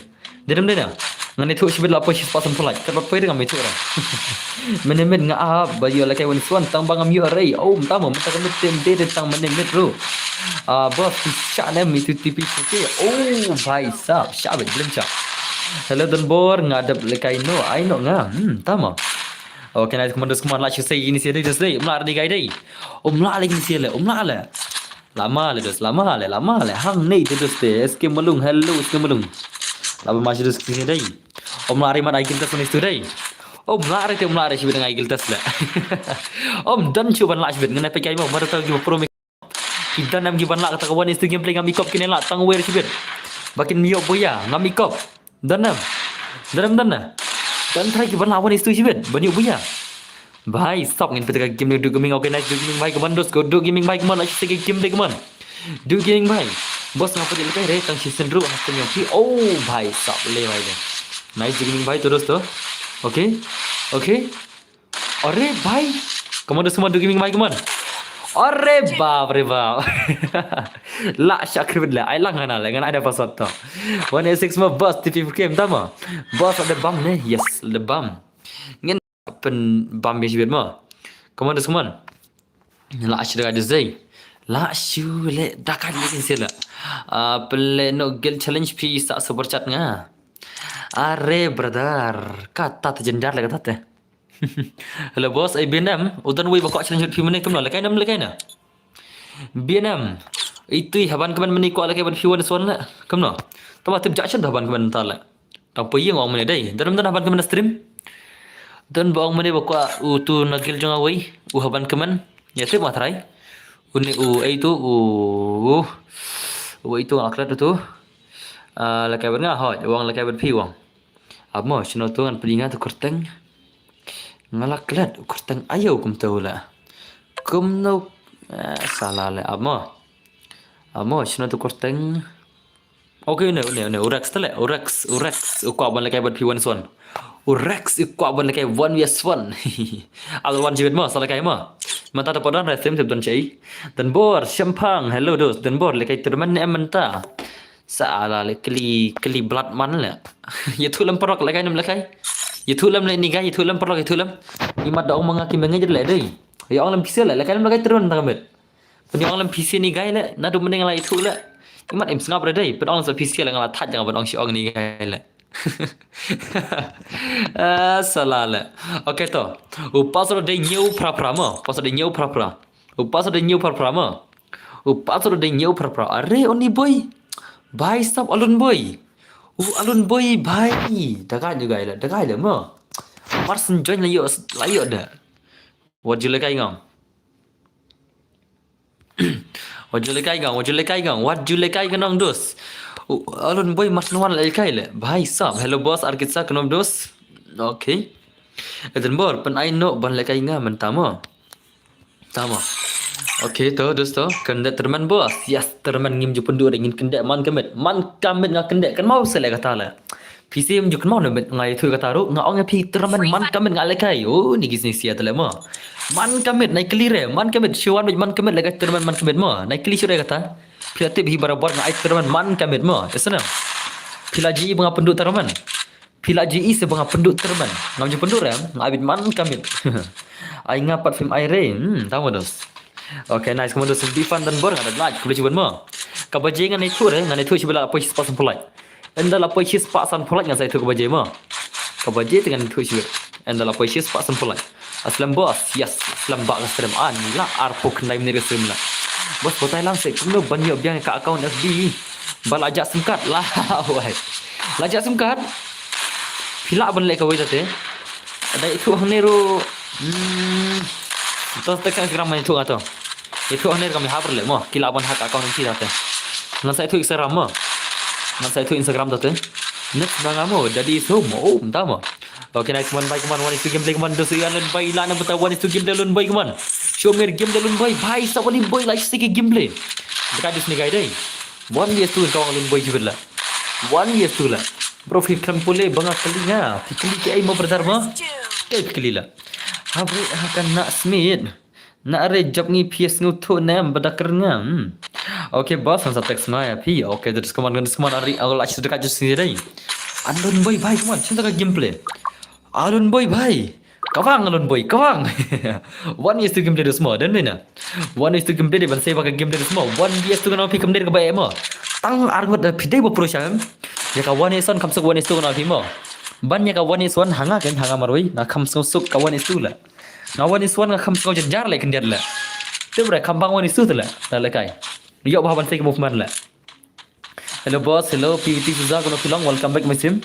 Dei dem dei na. Ngan ithuh shibit la poi shispah sanphew lait. Kat la poi de ngam ithuh re. Mynne miet nga ap ba ïoh lehkai wan swan tang ba ngam ïoh re. Oh, mynta mo mynta ka miet te ym dei de tang mynne miet ruh. Ah, boss, ki shah ne em itu T P shah ke. Oh, bhai sab, shah bet blem shah. Hello Donbor, nga dep lehkai no, ai no nga. Hmm, mynta mo. Okay, nice, come on, just come on, lah shu sei ini sha dei, just dei. Ym lah re dei. Ym lah lagi ini sha le, ym lah le. Lama le dos, lama le, lama le. Hangne te dos te, S K Malung, hello S K Malung. Laba ma shi dos kine dei. Ym lah re mat ai giltas one is two dei. Ym lah re te, ym lah re shibit ngai giltas le. Ym don shuh ban lah shibit ngan peit kai mo, mada tau ki pro mi. Ki don em ki ban lah kata ka one is two gameplay ngam ikop kine lah tang wer shibit. Ba kin ïoh buya, ngam ikop. Don em. Don em don na. Don try ki ban lah one is two shibit. Ban ïoh buya. Bhai, stop ngin peit ka game ni Duke Gaming, okay, nice Duke Gaming bhai, come on dos, go Duke Gaming bhai, come on, nice game bhai, come on. Duke Gaming bhai. Boss nga peit lehkai re, tang shi sien ruh, ha sien ïong phi. Oh, bhai, stop le bhai le. Nice Duke Gaming bhai, to dos to. Okay. Okay. Are bhai. Come on dos, come on Duke Gaming bhai, come on. Are bap re bap. Lah shah khribit le, ai lang hana le, ngan ai da password to. One eight six mo boss, T P four K mynta mo. Boss ada bam ne, yes, ada bam. Ngin pynbam ïa shibit mo. Come on dos, come on. Lah shu da kai dos dei. Lah shu le da kai le kin sila. Ah, pynleh noh guild challenge phi sa super chat nga. Are brother, kata te jendar le kata te. Hello boss, ai B N M, u don wei ba kwah challenge phi mynne kumno, lehkai ne em lehkai ne. B N M, itu ha ban kmen mynne kwah lehkai bad phi wan swan le. Kumno. Tama tip jak shen ha ban kmen ta le. Tang poi ïing ong mynne dei. Don em don ha ban kmen stream. Don ba ong mynne ba kwah utu na guild jong nga wei. U ha ban kmen. Ïa tip ma trai. Une u ei tu u. U ei tu nga klet utu. Ah, lehkai bad nga hoi. U ong lehkai bad phi u ong. Ap mo, shano tu ngan pynïa tu kyrteng. Nga la klet kyrteng ayo kumto la. Kumno, eh, salah le, ap mo. Ap mo, shano tu kyrteng. Okay, une, une, une, u Rex te le, u Rex, u Rex, u kwah ban lehkai bad phi wan swan. U Rex, u kwah ban lehkai wan wi swan. Al wan jibit mo, sa lehkai mo. Mynta te pdon re stream tip don chei. Donbor, Shempang, hello dos, Donbor, lehkai tournament ne em mynta. Salah le kli, kli blood man le. Ïathuh lem paralok lehkai ne em lehkai. Ïathuh lem le ini guy, ïathuh lem paralok, ïathuh lem. Imat da ong ma nga ki mengej le dei. Ïa ong lem pisa le, lehkai ne em lehkai tournament ta ka miet. Pynïa ong lem pisa ini guy le, naduh mynne nga la ïathuh le. Imat im sngap re dei, pynong lem sa pisa le nga la thait jang ban ong shi ong ini guy le. Ah, salah le. Okay to. U password dei ñiew phra phra mo. Password dei ñiew phra phra. U password dei ñiew phra phra mo. U password dei ñiew phra phra. Are oni boi. Bhai sab alun boi. U alun boi bhai. Dagai dagai le, dagai le mo. Mar syn join la ïoh, la ïoh da. Wat ju lehkai ngam. Wat ju lehkai ngam, wat ju lehkai ngam, wat ju lehkai ngam dos. U alun boi mar syn wan lehkai le. Bhai sab. Hello boss, Arkitsa, kano dos. Okay. Eden bor, pyn ai noh ban lehkai nga mynta mo. Tama. Okay, to, dos to. Kyndet tournament boss. Yes, tournament ngim ju pynduh re, ngin kyndet man ka miet. Man ka miet nga kyndet. Kynmaw sa le kata le. Phi shem ju kynmaw ne miet nga ïathuh kata ruh. Nga ong ïa phi tournament man ka miet nga lehkai. Oh, ni ki sni sia te le mo. Man ka miet, nai kylli re. Man ka miet, shu wan miet man ka miet lehkai tournament man ka miet mo. Nai kylli shu re kata. Phi la tip hi barabor nga ai tournament man ka miet mo. Ïa sngewbha. Phi la ji ba nga pynduh tournament. Phi la ji i se ba nga pynduh tournament. Ngam ju pynduh re, nga ai beit man ka miet. Ai nga pat phim ai re. Hmm, tama dos. Okay, nice, kama dos. Bifan Donbor nga da like, khublei shibun mo. Ka baje ngan ïathuh re, ngan ïathuh shibun la poi shispah sanphew lait. Ynda la poi shispah sanphew lait ngan sa ïathuh ka baje mo. Ka baje te ngan ïathuh shibun. Ynda la poi shispah sanphew lait. Slem boss, yes, slem ba ka stream. Ah, ni la arphew khyndai minit ka stream la. Boss, batai lang se kumno ban ïoh biang ka account F B. Ba la jah sim card la, wai. La jah sim card. Phi lah ban leh kawei te. Da ïathuh hangne ruh. Hmm. To text Instagram ma ïathuh nga to. Ïathuh hangne ruh kam ïahap ruh leh mo. Ki lah ban hack account phi te. Ngan sa ïathuh Instagram mo. Ngan sa ïathuh Instagram te. Next ba nga mo, Daddy is home mo. Oh, mynta mo. Okay, nice, come on, bhai, come on, one is two gameplay, come on, dos i Alun bhai, la na bata, one is two gameplay, Alun bhai, come on. Show me game, Alun bhai, bhai, sa Alun bhai, like, siki gameplay. Baka dos ni guy dai. One is two, kong Alun bhai, jibit la. One is two la. Bro, fi klam pule, banga kali nga. Fi kali ke ai mo brother mo. Ke fi kali la. Ha, bro, ha kan na Smith. Na are jap ngi P S ngu thu nem bada kren nga. Hmm. Okay, boss, han sa text ma ya phi. Okay, that's come on, that's come on, ari, aku lah cerita kat just ni dai. Alun bhai, bhai, come on, cerita kat gameplay. Alun bhai, bhai. Kawang, Alun bhai, kawang. One is two gameplay dos mo, dan bina. One is two gameplay de ban sei baka gameplay dos mo. One is two kana phi gameplay ka ba mo. Tang arngut da phi dai ba pro sham. Ya ka one is one, kam suk one is two kana phi mo. Ban ya ka one is one, hanga ken, hanga marwei, na kam suk suk ka one is two la. Nga one is one nga kham sngew jynjar leh khyndiat leh. Te bre kham bang one is two te leh. Da leh kai. Ïoh ba ban take movement leh. Hello boss, hello P V T Souza, kono phi long, welcome back my stream.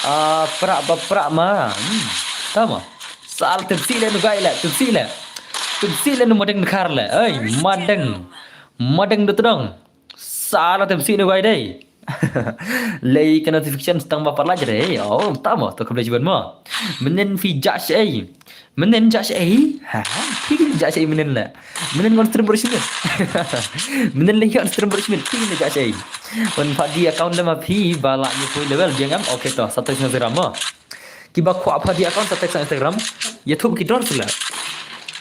Ah, pra ba pra ma. Hmm. Tama. Sal tem si leh nu gai leh, tem si leh. Tem si leh nu madeng khar leh. Ei, madeng. Madeng de tdong. Sala tem si nu gai dei. Lei ka notification tang ba parla jere. Oh, tamo to kable jiban mo. Menen phi jah ei. Menen jah ei. Ha, phi jah ei menen la. Menen ngon stream bersih. Menen leh ngon stream bersih. Phi ne jah ei. Wan padi account lama phi bala ni pui level biang am. Okay to, satu Instagram mo. Kiba kwah padi account sa text Instagram. Ïathuh ki dor sila.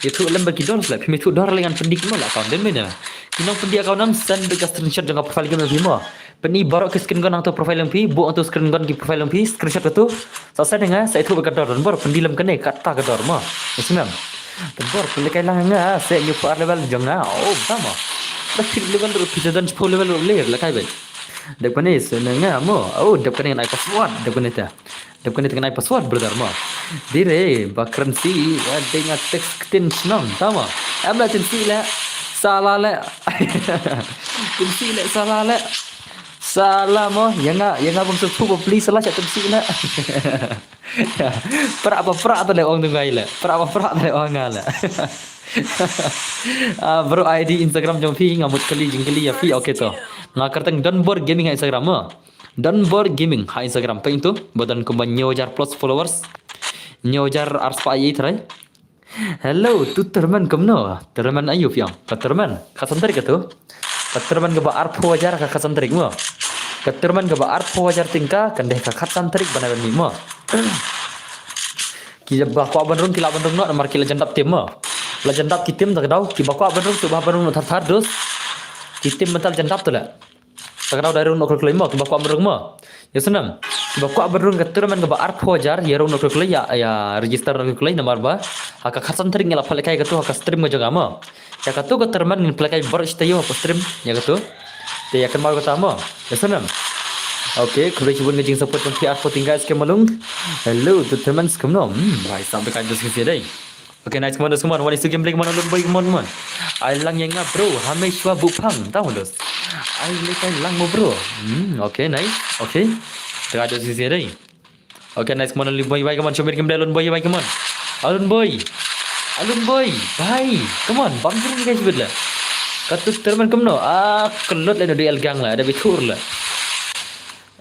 Ïathuh lem ba ki dor sila. Phi me thuh dor lengan pendi kino la account den mena. Ki nong pendi account nam send ka screenshot jong ka profile game phi mo. Pendi baroh ki screen gon hangto profile phi, bu hangto screen gon ki profile phi, screenshot katu. Sa send nga, sa ïathuh ka dor, bor pendi lem kane kata ka dor mo. Isnam. Bor pendi kai lang nga, sa nyu par level jong nga. Oh, ba mo. Ba phi level ru phi dan phi level ru le la kai bai. Dep kane sene nga mo. Oh, dep kane ngan ai password. Dep kane ta. Dep kane ta ngan ai password brother mo. Dire ba kren si, ya, dei nga text ktin shnong, tama. Em la tin si le. Sala le. Tin si le, sala le. Sala mo, ya nga, ya nga bang setu ba please sala chat tin si le. Pra ba pra ta le ong tu ngai le. Pra ba pra ta le ong nga le. Ah, bro, I D Instagram jong phi nga mut kali jingkali ya phi. Okay to. Nga kyrteng Donbor Gaming ha Instagram mo. Donbor Gaming ha Instagram. Pyntu ba don kumba hynñiew hajar plus followers. Hynñiew hajar arspah ïa trai. Hello, tu terman kumno? Terman ayu phi ong? Ka terman. Ka san tarik tu. Ka terman kaba arphew hajar ka khatsan tarik mo. Ka terman kaba arphew hajar tyngka kan dei ka khatsan tarik bnai ban mih mo. Kiba kwah ban rung ki lah ban rung noh namar ki la jan dap team mo. La jan dap ki team da ka daw kiba kwah ban rung kiba ban rung noh thar thar dus. Ki team mynta la jan dap tu la. Da ka daw dei rung noh kloi kloi mo kiba kwah ban rung mo. Ïa snem. Kiba kwah ban rung ka terman kaba arphew hajar ïa rung noh kloi kloi ïa, ïa register noh kloi kloi namar ba ha ka khatsan tarik ngi la pynlehkai katu ha ka stream ka jong nga mo. Ïa katu ka terman ngin pynlehkai baroh shi taïew ha ka stream ïa katu. Te ïa kynmaw kata mo. Ïa snem. Okay, khublei shibun ka jingsupport jong phi arphew tyngka S K Malung. Hello, tu terman kumno? Hmm, bai sa beka dus ki dei. Okay, nice, come on, come on. One is two gameplay, come on, Alun boy, come on, come on. Ai lang ïa nga bro, hameshwa buphang, tau dos. Ai le kai lang mo bro. Hmm, okay, nice. Okay. Tengah dos ki dei. Okay, nice, come on, Alun boy, bhai, come on, show me gameplay, Alun boy, bhai, come on. Alun boy, Alun boy, bhai, come on, bam jing guys bit la. Katu terman kumno? Ah, kelut la no D L gang la, ada bithur la.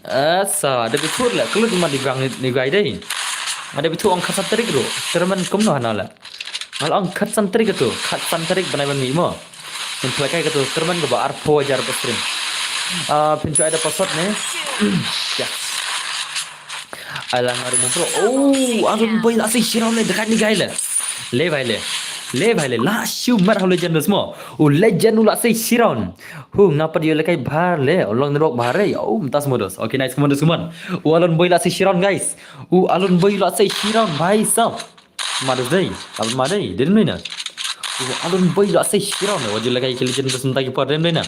Asa, ada bithur la, kelut ma di gang ni guys dei. Ada bithur ong khatsan tarik ru, terman kumno hana la. Ngal ong khatsan tarik tu, khatsan tarik bnai ban mih mo. Ngin pynlehkai katu, terman kaba arphew hajar ba stream. Ah, pynshoi da password ne. Ya. Ai lang aru mo bro. Oh, Alun boy la sei shiraun le dekat ni guy le. Le bhai le. Le bhai le. La shu mar ha legend mo. U legend u la sei shiraun. Hu nga pat ïoh lehkai bha le. U long network bha re. Oh, mynta mo dos. Okay, nice, come on, dos, come on. U Alun boy la sei shiraun guys. U Alun boy la sei shiraun bhai sab. Ma dos dei. Alun ma dei. Dei dei na. U Alun boy la sei shiraun. Wa ju lehkai ki legend dos mynta ki par dei na.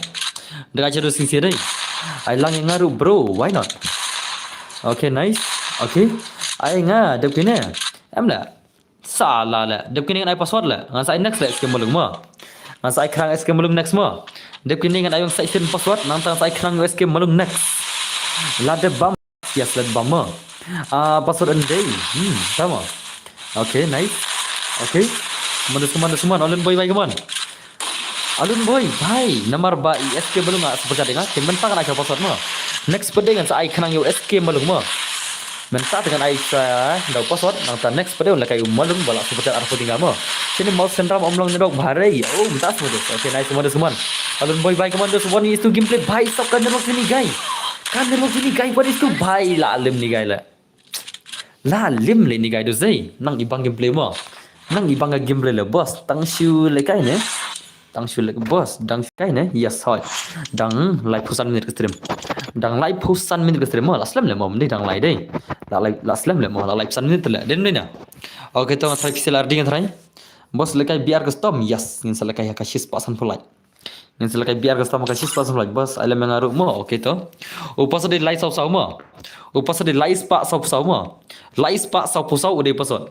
Dekat dos sing dei. Ai lang ïa nga ru bro. Why not? Okay, nice. Okay. Ai nga dep kine. Em la. Sala la. Dep kine ngan ai password la. Ngan sa ai next la S K Malung mo. Ngan sa ai khnang S K Malung next mo. Dep kine ngan ai ong sa ai password nangta ngan sa ai khnang S K Malung next. La dep bam. Yes, la dep bam mo. Ah, password and day. Hmm, sama. Okay, nice. Okay. Come on, come on, come on. Alun boy, bhai, come on. Alun boy, bhai, namar ba i S K Malung nga super chat nga, te mynta ngan ai ka password mo. Next birthday ngan sa ai khnang ïa u S K Malung mo. Mynta te ngan ai sa da u password, nangta next pat de un lehkai u Malung ba la super chat arphew tyngka mo. Shane Mawsynram Umlong ne dok bha re. Oh, mynta sngewdus. Okay, nice, Commandos, come on. Alun Boy bye, Commandos, one is two gameplay bhai sab, ka network jong ini guy. Ka network jong ini guy, one is two bhai, la lim ini guy la. La lim le ini guy, dus dei. Nang ibang gameplay mo. Nang ibang ka gameplay le boss. Tang shu lehkai ne. Dang shu leh boss, dang shu kai ne? Yes, hoi. Dang laiphew san minit ka stream. Dang laiphew san minit ka stream mo, la slem leh mo, mni dang lai dei. La lai, la slem leh mo, la laiphew san minit leh. Den dei na. Okay, to nga try pixel R D nga try. Boss lehkai B R custom, yes, ngin sa lehkai ha ka shispah sanphew lai. Ngin sa lehkai B R custom ha ka shispah sanphew lai, boss, ai lem nga ruh mo, okay to. U password dei lai saw saw mo. U password dei lai spah saw saw mo. Lai spah saw saw u dei password.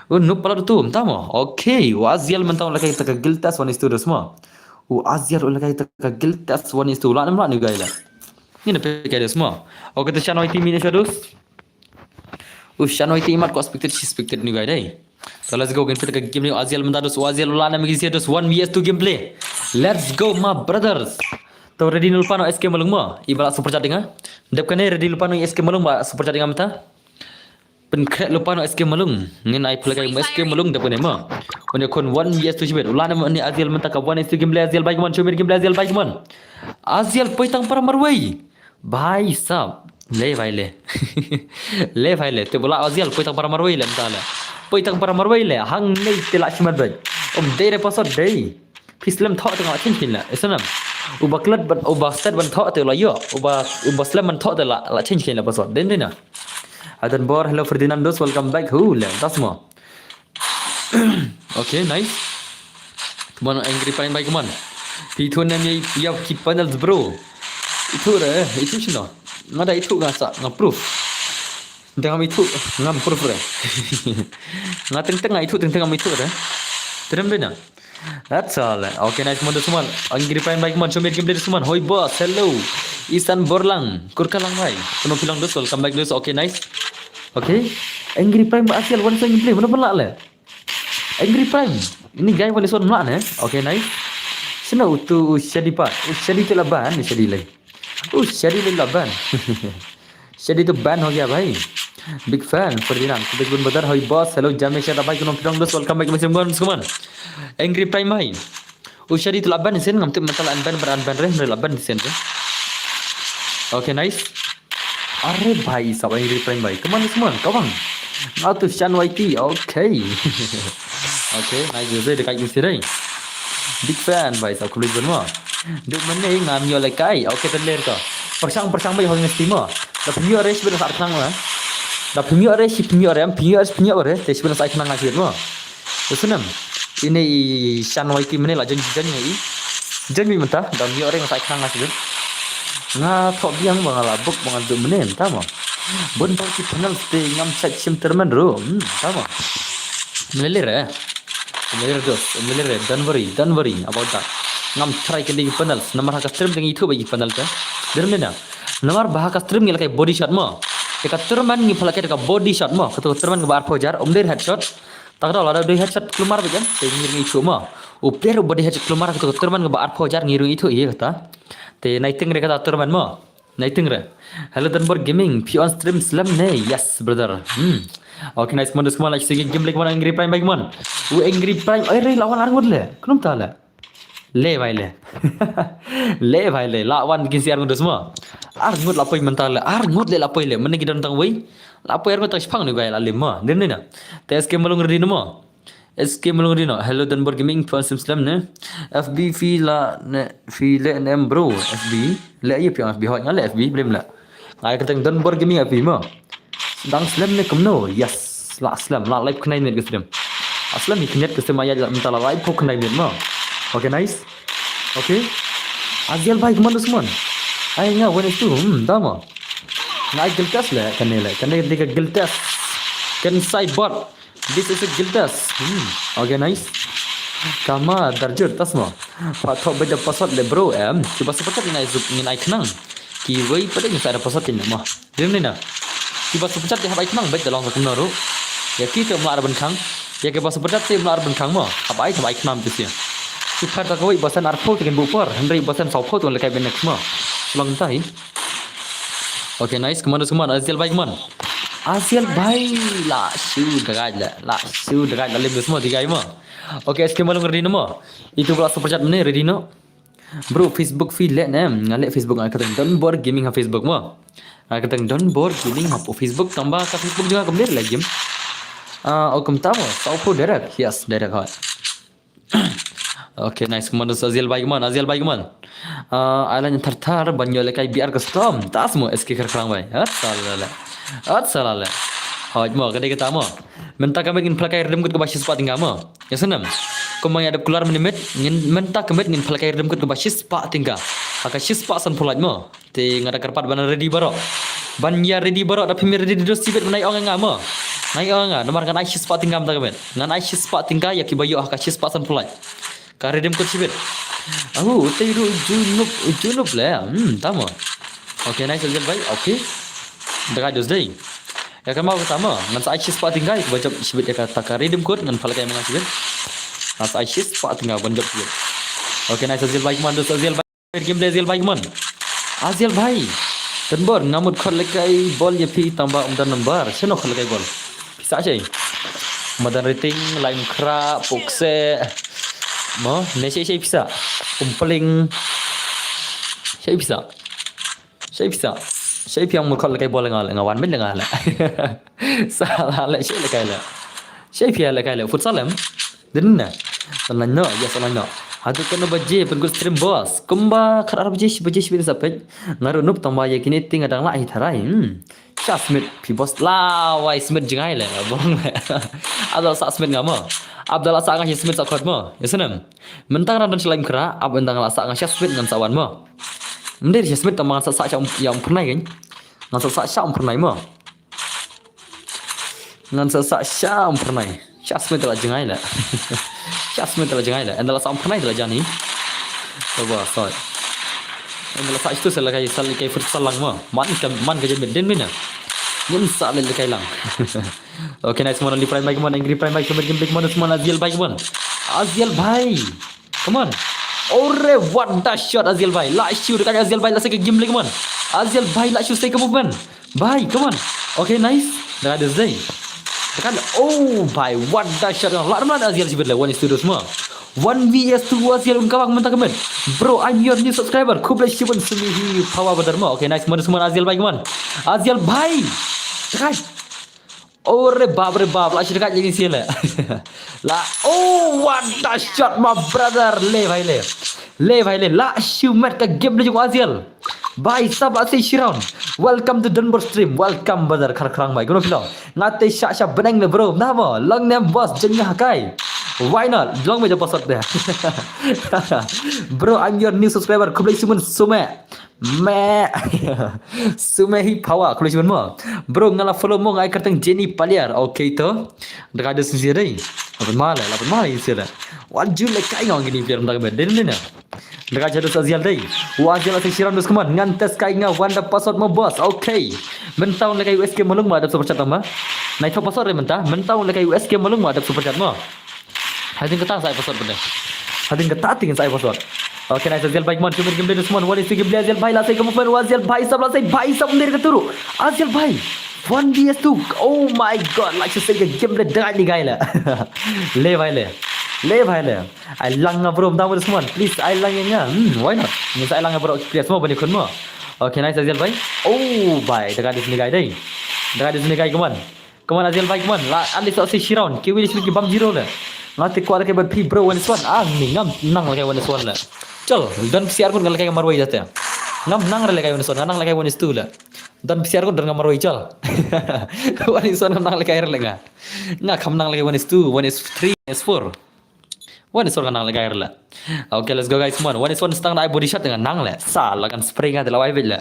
U Noob palat utu, mynta mo. Okay, u Aziel mynta u lehkai ta ka guild test one is two dus mo. U Aziel u lehkai ta ka guild test one is two. La ne em lah ne guy la. Ngin peit kai dus mo. Okay, te Shan Y T mine sha dus. U Shan Y T imat ko expected, she expected ne guy dei. So let's go, ngin peit ka game ne u Aziel mynta dus, u Aziel u la ne em ki sia dus, one V S two gameplay. Let's go, my brothers. To ready ne lypa noh S K Malung mo. I ba la super chat ïa nga. Dep kane ready lypa noh S K Malung ba super chat ïa nga mynta. Pynkhreh lypa noh S K Malung. Ngin ai phlei kai mo S K Malung dep kane mo. Une khun one V S two shibit. U la ne em ne Aziel mynta ka one V S two gameplay Aziel bhai, come on, show me gameplay Aziel bhai, come on. Aziel poi tang para marwei. Bhai sab. Le bhai le. Le bhai le. Te u la Aziel poi tang para marwei le mynta le. Poi tang para marwei le. Hangne te la shimet bhai. Ym dei re password dei. Phi slem thoh te nga la change kein la. Isnam. Uba klet ban, uba stet ban thoh te la ïoh. Uba, uba slem ban thoh te la, la change kein la password. Den den na. Adan Bor, hello Ferdinandos, welcome back. Hu le, das mo. Okay, nice. Come on, Angry Prime bhai, come on. Phi ithuh ne em ïa, ïa ki panels bro. Ithuh re, ithuh shino. Nga da ithuh nga sa, nga proof. Teng ngam ithuh, ngam proof re. Nga teng teng nga ithuh, teng teng ngam ithuh re. Terem dei na. That's all. Okay, nice, Commandos, come on. Angry Prime bhai, come on, show me gameplay, come on. Hoi boss, hello. Isan Borlang, Kurkalang bhai. Kono phi long dus, welcome back dus. Okay, nice. Okay. Angry Prime ba Aziel wan sa gameplay, mano pynlah le? Angry Prime. Ini guy wan is one mlah ne. Okay, nice. Shano utu u Shadi pat. U Shadi te la ban, u Shadi le. U Shadi le la ban. Shadi to ban ho gaya bhai. Big fan Ferdinand. Big bun badar, hoi boss. Hello Jamesha da bhai, kono phi long dus, welcome back. Come on, come on. Angry Prime bhai. U Shadi to la ban sien, ngam tip mynta la unban bad unban re, re la ban sien re. Okay, nice. Are bhai sab, Angry Prime bhai. Come on, come on, come on. Nga to Shan Y T. Okay. Okay, nice, nice, nice. Big fan bhai sab, khublei shibun mo. Duk mynne ngam ïoh lehkai. Okay, te ler ko. Pyrshang, pyrshang bhai, hoi ngi stream mo. Da phi ïoh re shibit sa khnang la. Da phi ïoh re, shi phi ïoh re, phi ïoh, phi ïoh re. Te shibit sa khnang la shibit mo. Te snem. Ine i Shan Y T mynne la jon jon ngi. Jon mi mynta, da ym ïoh re nga sa khnang nga sdang. Nga thoh biang ba nga la book ba nga duk mynne mynta mo. Bun bha ki panel te ngam check shim termen ruh. Hmm, mynta mo. Mlele re. Mlele re dos, mlele re, don't worry, don't worry about that. Ngam try kindi ki panel. Namar ha ka stream te ngi ithuh ba ki panel te. Dei mynne na. Namar ba ha ka stream ngi lehkai body shot mo. Te ka termen ngi pynlehkai ka body shot mo. Kato ka termen kaba arphew hajar, ym dei headshot. Ta ka dei lada dei headshot kulmar ba jan, te ngi ruh ngi ithuh mo. U player uba dei headshot kulmar kato ka termen kaba arphew hajar ngi ruh ngi ithuh ïa kata. Te nai ting re kata termen mo. Nai ting re. Hello Danbor Gaming, phi on stream slem ne? Yes brother. Hmm. Okay, nice, Commandos, come on, like, sigi game like one Angry Prime bhai, come on. U Angry Prime, oi re, la wan ar ngut le. Kumno mynta le? Le bhai le. Le bhai le. La wan kin si ar ngut dus mo. Ar ngut la poi mynta le. Ar ngut le la poi le. Mynne ki don tang wei. La poi ar ngut tang shipang ne guy la lim mo. Dim ne na. Te S K Malung ready ne mo. S K Malung ready ne. Hello Danbor Gaming, phi on stream slem ne? F B phi la ne, phi leh ne em bro. F B. Leh ïa phi on F B, hoi nga leh F B, blem leh. Nga ïa kyrteng Danbor Gaming F B mo. Dang slem ne kumno? Yes. La slem, la live khyndai minit ka stream. La slem hi khyndiat ka stream, ïa la mynta la live phew khyndai minit mo. Okay, nice. Okay. Aziel bhai, Commandos, come on. Ai nga one is two. Hmm, da mo. Nga ai guild test le, kane le. Kane dei ka guild test. Kan sai bot. This is a guild test. Hmm. Okay, nice. Kama darjur tas mo. Pha thoh bad da password le bro em. Kiba super chat ngin ai, ngin ai khnang. Kiwei pat ngin sa da password kin mo. Dim ne na. Kiba super chat te hap ai khnang bad da long sa kumno ruh. Ïa ki te ym lah ban khang. Ïa kiba super chat te ym lah ban khang mo. Hap ai, hap ai khnang te sia. Super ta kawei ba san arphew te kin buh por. Hynrei ba san sawphew te kin lehkai bad next mo. Long ta hi. Okay, nice. Come on, come on. Aziel bhai, come on. Aziel bhai, la shu dagaid la, la shu dagaid la lem dusmo digai mo. Okay, S K Malung ready no mo. Itu pula super chat mane ready no. Bro, Facebook fi le ne, nga le Facebook nga kata Don Bor Gaming ha Facebook mo. Nga kata Don Bor Gaming ha Facebook tamba ka Facebook jong nga kam le game. Ah, oh, kumta mo, sa phu direct, yes, direct hot. Okay, nice. Kumon Aziel bhai kumon, Aziel bhai kumon. Ah, ai la thar thar ban ïoh lehkai B R custom. Tas mo S K Kharkhrang bhai. At sala le. At sala le. Hoj mo, ka dei kata mo. Mynta ka miet ngin pynlehkai redeem code kaba shispah tyngka mo. Ïa snem. Kumba ïa dep kular mynta ka miet, ngin mynta ka miet ngin pynlehkai redeem code kaba shispah tyngka. Ha ka shispah san phew lait mo. Te nga da kyrpad ban ready baroh. Ban ïa ready baroh, da phim ready da dos shibit ban ai ong nga mo. Nai ong nga, namar ngan ai shispah tyngka mynta ka miet. Ngan ai shispah tyngka ïa kiba ïoh ha ka shispah san phew lait. Ka redeem code shibit. Au, te ruh junub, junub le. Hmm, tamo. Okay, nice, Aziel bhai. Okay. Da ka dos dei. Ïa ka mau kata mo. Ngan sa ai shispah tyngka ïa kiba jop shibit ïa kata ka redeem code, ngan pynlehkai ma nga shibit. Ngan sa ai shispah tyngka ban jop shibit. Okay, nice, Aziel bhai, kumon dos Aziel bhai. Gameplay Aziel bhai kumon. Aziel bhai. Don Bor, nga mut khot lehkai bol ïa phi tangba ym don number. Shano khot lehkai bol? Pisa shei. Madan rating, line kra, pukse. Mo, ne shei shei pisa. Umpling. Shei pisa. Shei pisa. Shei phi ong mut khot lehkai bol nga le, nga wan mit le nga le. Sala le, shei lehkai le. Shei phi lehkai le. Futsal em? Didn't na. Online no, yes, online no. Haduh katno baje pynkut stream boss? Kumba khatar baje, shi baje, shi baje sa peit. Nga ruh noob tangba ïa kine te nga dang lah hi tharai. Hmm. Sha smit phi boss la wai smit jngai le, bong le. Abdallah sa smit nga mo. Abdallah sa nga shi smit sa khot mo. Ïa snem. Mynta nga dang sha line kra, ab mynta nga la sa nga sha smit ngan sa wan mo. Mdei sha smit tangba ngan sa sa sha um, ïa um pernai kan. Ngan sa sa sha um pernai mo. Ngan sa sa sha um pernai. Sha smit la jngai la. Sha smit la jngai la. Ynda la sa um pernai la jani. Coba soi. Ynda la sa itu sa lehkai, sa lehkai futsal lang mo. Man ka, man ka jemit din mina. Ngin sa lehkai lang. Okay, nice, mon Ali Prime bhai kumon, Angry Prime bhai kumon, Game Big mon, mon Aziel bhai kumon. Aziel bhai. Come on. Ore, what the shot, Aziel bhai. La shu dekat Aziel bhai, la sa ka game lagi, come on. Aziel bhai, la shu sa ka movement. Bhai, come on. Okay, nice. Dekat dia sdei. Dekat, oh, bhai, what the shot. La, la, Aziel shibit la, one is to dos mo. One V S two Aziel un kawak mynta ka miet. Bro, I'm your new subscriber. Khublei shibun sumi hi power brother mo. Okay, nice. Mon, mon Aziel bhai, come on. Aziel bhai. Dekat. Oh, re bap, re bap, la shi dekat lagi sila. La, oh, what the shot, my brother. Le bhai le. Le bhai le, la shu mat ka game le jong Aziel. Bhai sab, la shi round. Welcome to Don Bor stream. Welcome brother Kharkhrang bhai. Kono phi long? Nga te sha sha beneng le bro. Namo, long name boss jeng nga kai. Why not? Long me ja pasot de. Bro, I'm your new subscriber. Khublei shibun sume. Me. Sume hi power, khublei shibun mo. Bro, nga la follow mo, nga ai kyrteng Jenny Paliar. Okay to. Dekat dia sini dei. Lapan male, lapan male sini. Wajib lehkai nga ong kini player mynta ka miet. Dei, dei na. Dekat dia dos Aziel dei. Wa Aziel asai shi round dos kumon. Ngan test kai nga wan da password mo boss. Okay. Mynta un lehkai U S K Malung ma da super chat ma. Nai thok password dei mynta. Mynta un lehkai U S K Malung ma da super chat mo. Hadien kata sa ai password benda. Hadien kata ting sa ai password. Okay, nice, Aziel bhai kumon, Shumir Gameplay dos kumon, Wali Gameplay, Aziel bhai la sai ka movement, Aziel bhai sab la sai, bhai sab mder ka turu. Aziel bhai. One V S two. Oh my god, la shu sai ka game le dang ni gai la. Le bhai le. Le bhai le. Ai lang nga bro, mda dos kumon. Please, ai lang nga. Hmm, why not? Ni sa ai lang nga bro, please mo bani kun mo. Okay, nice, Aziel bhai. Oh bhai, dang ni gai dei. Dang ni gai kumon. Kumon Aziel bhai kumon, la at least sa shi round. Ki wi shi ki bam zero le. Nga te kwah lehkai bad phi bro one is one. Ah, ni ngam nang lehkai one is one le. Chal, don psiar kun ngan lehkai marwei jate. Ngam nang lehkai one is one, nga nang lehkai one is two le. Don psiar kun don ngam marwei chal. One is one ngam nang lehkai le nga. Nga kham nang lehkai one is two, one is three, one is four. One is one nga nang lehkai le. Okay, let's go guys, come on. One is one stang da ai body shot nga nang le. Sa la kan spray nga de la wai bit le.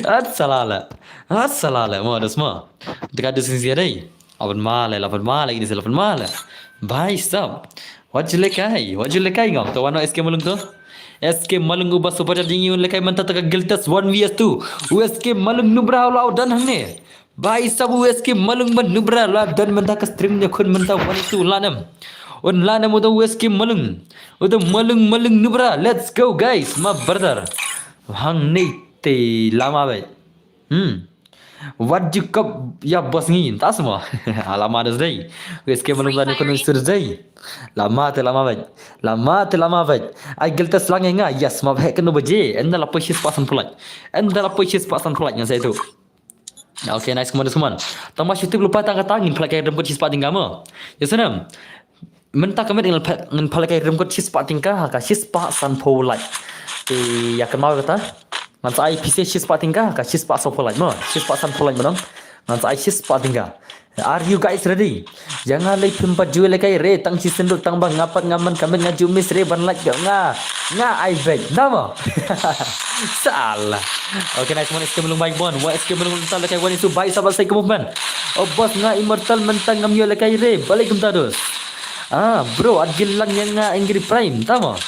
At sala le. At sala le. Mo dos mo. Dekat dos ni siadai. Lapan male, lapan male, ini lapan male. Bhai sab. Wajib lehkai, wajib lehkai ngam. To wano S K Malung to. S K Malung uba super chat jing un lehkai mynta ka guild test one V S two. U S K Malung nubra lau dan hangne. Bhai sab U S K Malung ban nubra la dan mynta ka stream ne khun mynta one two lanem. Un lanem uta U S K Malung. Uta Malung Malung nubra. Let's go guys, my brother. Hangne te lama bai. Hmm. Wat ju kop ïa boss ngi, ta sma. Lama da dei. Wei S K Malung da ni kono sur dei. Lama te lama bait. Lama te lama bait. Ai giltes lang nga, yes, ma bhek kano baje. Enda la poi shispah san pulai. Enda la poi shispah san pulai nga sa itu. Okay, nice, come on, come on. Tang ba shu tip lypa tang kata ngin pynlehkai rympot shispah tyngka mo. Ya sanam. Mynta ka miet ngin pynlehkai rympot shispah tyngka ha ka shispah sanphew lait. Te ïa kynmaw kata. Ngan sa ai pisa shispah tyngka ha ka shispah sanphew lait mo. Shispah sanphew lait mo. Ngan sa ai shispah tyngka. Are you guys ready? Ïa nga lei phim pat ju lehkai re, tang shi synduk tang ba nga pat nga man ka miet nga ju miss re ban lait, nga, nga ai beit. Namo. Salah. Okay, nice one, S K Malung bhai, bon. Wa S K Malung mynta lehkai one is two, bhai, sabar sa ka movement. Oh boss, nga immortal mynta ngam ïoh lehkai re. Balei kumta dos? Ah, bro, at gil lang ïa nga Angry Prime, tamo.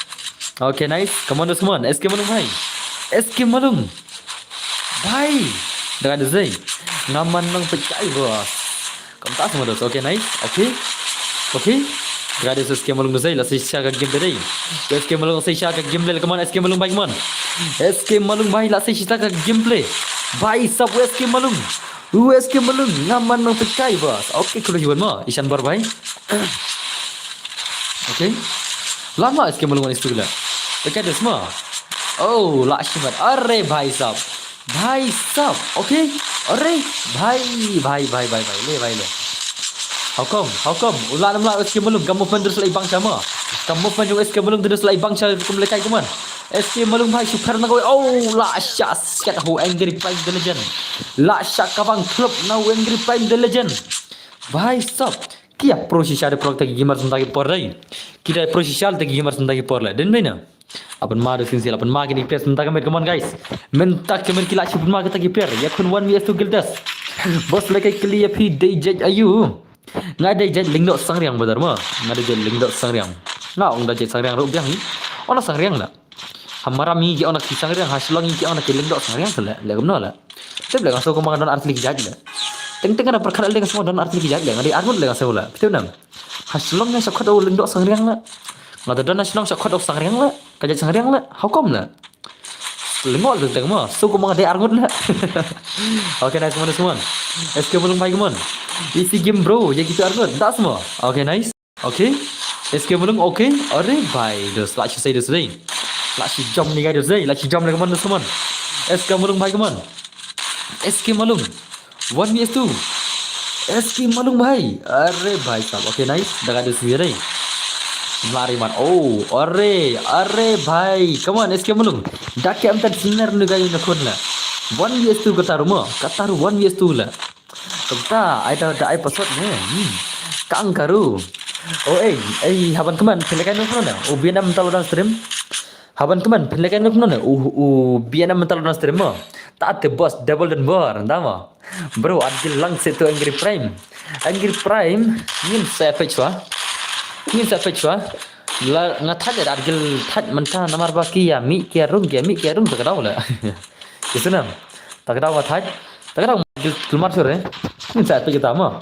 Okay, nice. Come on, dos, come on. S K Malung bhai. S K Malung. Bhai. Dang ada zai. Ngaman nang pecah, bos. Kumta semua dos. Okay, nice. Okay. Okay. Dang ada S K Malung dos zai. La shisha ka game tadi. S K Malung shisha ka game le. Come on, S K Malung bhai, come on. S K Malung bhai, la shisha ka gameplay. Bhai sab, S K Malung. U S K Malung, ngaman nang pecah, bos. Okay, kalau jual mo. Ishan bar bhai. Okay. Lama S K Malung wan istu gila. Pecah dos mo. Oh, la shimat. Are bhai sab. Bhai sab. Okay. Are bhai, bhai, bhai, bhai, bhai. Le, bhai, le. How come? How come? Ula nam la S K Malung. Kamu fan terus lai bangsa mo. Kamu fan jong S K Malung terus lai bangsa kum lekai kuman. S K Malung bhai super na kau. Oh, la sha skat ho Angry Prime the Legend. La sha kabang club na Angry Prime the Legend. Bhai sab. Ki ïa pro shisha de pro ta ki gamer sum ta ki por dei. Ki dei pro shisha ta ki gamer sum ta ki por le. Den bina. Apan ma de sinsil, apan ma kini player sum ta ki met, come on guys. Mynta ki met ki la shu pan ma kita ki player. Ïa khun one V S two guild test. Boss lekai kli ïa phi dei jait ayu. Nga dei jait Lyngdoh Sangriang badar ma. Nga dei jait Lyngdoh Sangriang. Nga ong da jait Sangriang ruh biang ni. Ona Sangriang la. Ha Maram ngi ki ong na ki Sangriang, ha Shillong ngi ki ong na ki Lyngdoh Sangriang se le, le kumno le. Tip le nga sngew kumba nga don artylli ki jait le. Teng teng nga da pyrkhat le nga sngew don artylli ki jait le, nga dei arngut le nga sngew le. Tip nam. Ha Shillong nga sha khot u Lyngdoh Sangriang le. Nga da don ha Shillong sha khot u Sangriang le. Ka jait Sangriang le. How come le? Lyngngoh le teng mo, sngew kumba nga dei arngut le. Okay, nice one, nice one. S K Malung bhai, come on. Easy game bro, ïa kita arngut. Das mo. Okay, nice. Okay. S K Malung, okay. Are bhai, dos, la shu sei dos dei. La shu jump ni guys dos dei. La shu jump ni, come on, dos, come on. S K Malung bhai, come on. S K Malung. One V S two. S K Malung bhai. Are bhai sab. Okay, nice. Da ka dos ni dei. Mari man. Oh, are, are bhai. Come on, S K Malung. Da ka em tan sinar nu guys na khun la. One V S two kata ruh mo. Kata ruh one V S two la. Kumta, ai da, da ai password ne. Hmm. Kang karu. Oh, ei, ei, haban kmen, phin lehkai no kmen. Oh, B N M mynta la don stream. Haban kmen, phin lehkai no kmen. Oh, oh, B N M mynta la don stream mo. Ta te boss double don bor, da mo. Bro, at gil lang se tu Angry Prime. Angry Prime, ngin sa page wa. Ngin sa page wa. La nga thait at gil thait mynta namar ba ki ïa mih ki ïa rung, ki ïa mih ki ïa rung ta ka daw la. Ki sunam. Ta ka daw nga thait. Ta ka daw gil kulmar sure. Ngin sa peit kita mo.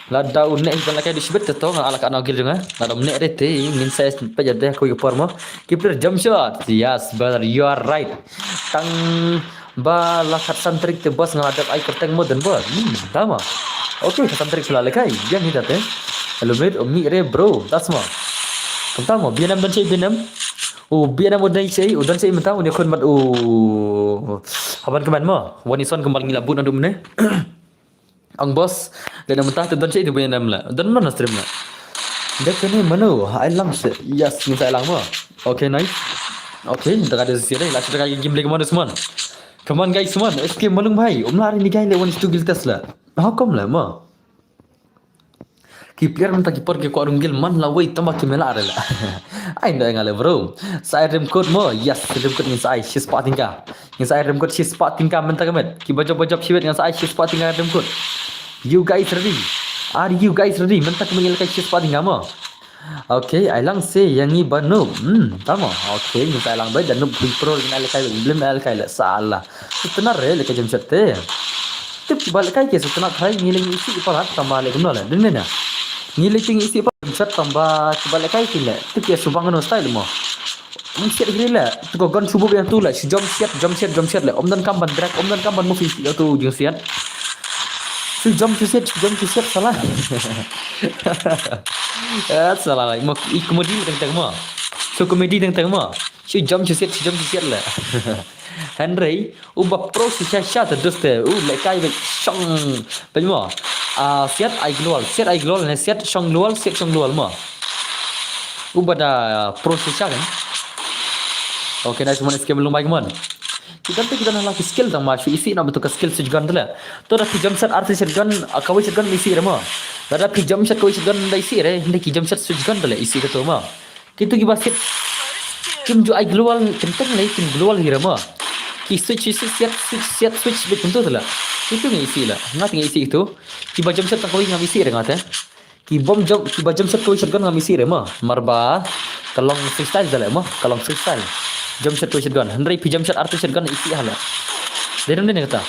Lada u neh ban lehkai dei shibit te to nga ala ka nau gil jong nga. Lada u neh re te ngin sa peit ïa de ko ïa por mo. Keeper jump shot. Yes, brother, you are right. Tang ba la khatsan trik te boss nga la dep ai kyrteng mo den bor. Hmm, tama. Okay, khatsan trik pula lehkai. Biang hi ta te. Hello mate, umi re bro. Tas mo. Kumta mo, B N M don shei B N M. U B N M u dei shei, u don shei mynta u ne khun mat u. Haban kmen mo. Wani son kembal ngi la but na dum ne. Ang boss, dan mynta tu don shei tu B N M la. Don mana stream la. Dek kene mano, ai lang se. Yes, ngin sa lang mo. Okay, nice. Okay, da ka dei sisi dei, la sisi da ka game lagi mo semua. Come on guys, semua. S K Malung bhai, um lari ni guys le one is two guild test la. How come la mo? Ki player mynta ki por ki kwah rung gil man la wei tama ki mela re la. Ai ndo nga le bro. Sa ai rim code mo. Yes, rim code ngin sa ai shispah tyngka. Ngin sa ai rim code shispah tyngka mynta ka met. Ki bajop bajop shibit ngin sa ai shispah tyngka rim code. You guys ready? Are you guys ready? Mynta ka met ngin lehkai shispah tyngka mo. Okay, ai lang se ïa ngi ba noob. Hmm, tama. Okay, ngin sa ai lang bai da noob phi pro ngin ai lehkai bai blim ai lehkai le salah. Sutnar re lehkai jam chat te. Tip ba lehkai ke sutnar thai ngi leng isi palat tama le kumno le. Din mena. Ngi leng ting isi palat jam chat tamba ba lehkai ke le. Tip ke subang no style mo. Jam chat hiri le. Tu ko gon subuh yang tu le. Si jam chat, jam chat, jam chat le. Om dan kamban drag, om dan kamban mo fi tu jam chat. Shu jump shu siat, shu jump shu siat sala. Eh, sala la. Mo, i comedy teng teng mo. Shu comedy teng teng mo. Shu jump shu siat, shu jump shu siat la. Hynrei uba pro shisha shisha te dus te u lehkai bad shong. Pynmo. Ah, siat ai global, siat ai global ne siat shong global, siat shong global mo. Uba da pro shisha kan. Okay, nice one, S K Malung bai, come on. Ki don te ki don la ki skill tang ma shu isih na betul ka skill switch gun te la. To da phi jump shot artillery shotgun, ah, kawei shotgun isih re mo. Da da phi jump shot kawei shotgun da isih re, hynrei ki jump shot switch gun te la isih ka to mo. Kitu kiba siat kim ju ai global, kim teng lei kim global hi re mo. Ki switch, switch, siat, switch, siat, switch, bit kumtu te la. Kitu ngi isih la. Nga te ngi isih kitu. Kiba jump shot tang kawei ngam isih re nga te. Ki bom jump, kiba jump shot kawei shotgun ngam isih re mo. Namar ba ka long freestyle te la mo. Ka long freestyle. Jump shot kawei shotgun. Hynrei phi jump shot artillery shotgun isih ha la. Dei dei ne kata.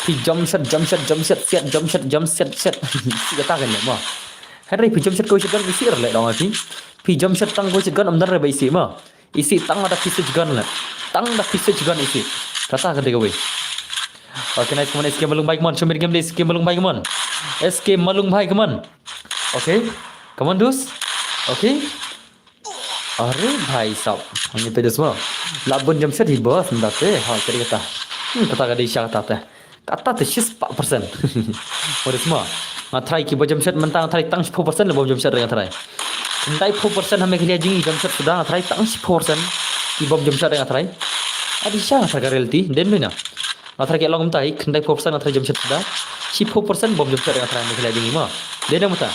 Phi jump shot, jump shot, jump shot, siat, jump shot, jump shot, siat. Isih kata kan le mo. Hynrei phi jump shot kawei shotgun isih re le dong phi. Phi jump shot tang kawei shotgun ym don re ba isih mo. Isih tang da phi switch gun la. Tang da phi switch gun isih. Kata ka dei kawei. Okay, nice, come on, S K Malung bai, come on. Show me the game, S K Malung bai, come on. S K Malung bai, come on. Okay. Come on, dudes. Okay. Are bhai sahab. Hangne te dus mo. La bun jump shot hi boss, nda te. Ha, kari kata. Hmm, kata ka dei sha kata te. Kata te shispah percent. Waris mo. Nga try kiba jump shot mynta nga try tang shiphew percent le bom jump shot re nga try. Khyndai phew percent ha Meghalaya jong ngi jump shot suda nga try tang shiphew percent. Ki bom jump shot re nga try. Adi sha nga try ka reality. Den dei na. Nga try ki long mynta hi khyndai phew percent nga try jump shot suda. Shiphew percent bom jump shot re nga try ha Meghalaya jong ngi mo. Dei na mynta.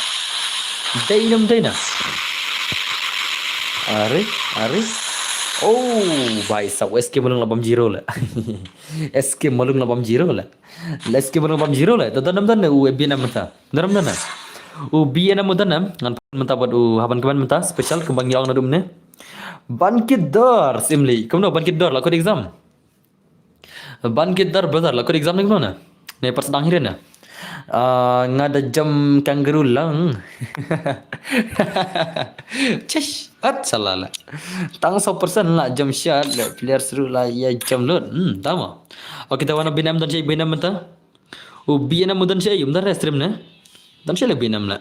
Dei na, dei na. Are, are. Oh, bhai sahab, S K Malung la bom zero la. S K Malung la bom zero la. La S K Malung bom zero la. Don don don u B N M mynta. Don don na. U B N M don na. Ngan mynta bad u haban kmen mynta special kembang yong na dum ne. Ban kit dor simli. Kumno ban kit dor la kut exam. Ban kit dor brother la kut exam ne kumno na. Ne pas dang hirin na. Ah, nga da jam kangaroo lang. Chish, at salala. Tang saw percent la jam shot le player seru la ya jam lut. Hmm, tama. Okay, ta wan B N M don shai B N M mynta. U B N M u don shai um don re stream ne. Don shai le B N M la.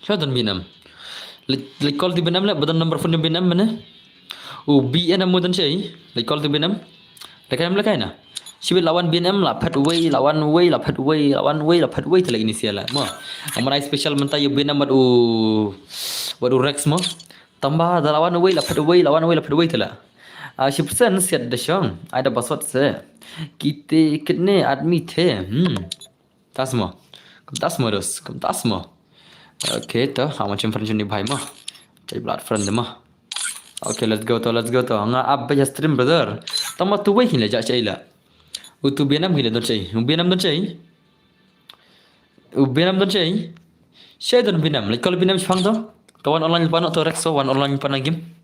Sha don B N M. Le, le call ti B N M le, ba don number phone B N M mane. U B N M u don shai, le call ti B N M. Le kai em le kai na. Shibit lawan B N M la phet wei, lawan wei, la phet wei, lawan wei, la phet wei te lagi ni sia la. Mo. Amar ai special mynta ïa B N M bad u, bad u Rex mo. Tamba da lawan wei, la phet wei, lawan wei, la phet wei te la. Ah, shi percent siat da shong, ai da basot se. Kite kitne admi the. Hmm. Tasmo. Kum tasmo dos. Kum tasmo. Okay, to. Haman chim friend ni bhai mo. Chai blood friend mo. Okay, let's go to, let's go to. Nga up ba stream brother. Tama tu wei hin le ja chai la. U tu B N M hin le don chai. U B N M don chai. U B N M don chai. Chai don B N M. Like call B N M shipang to. To one online pano to Rex so one online pano game.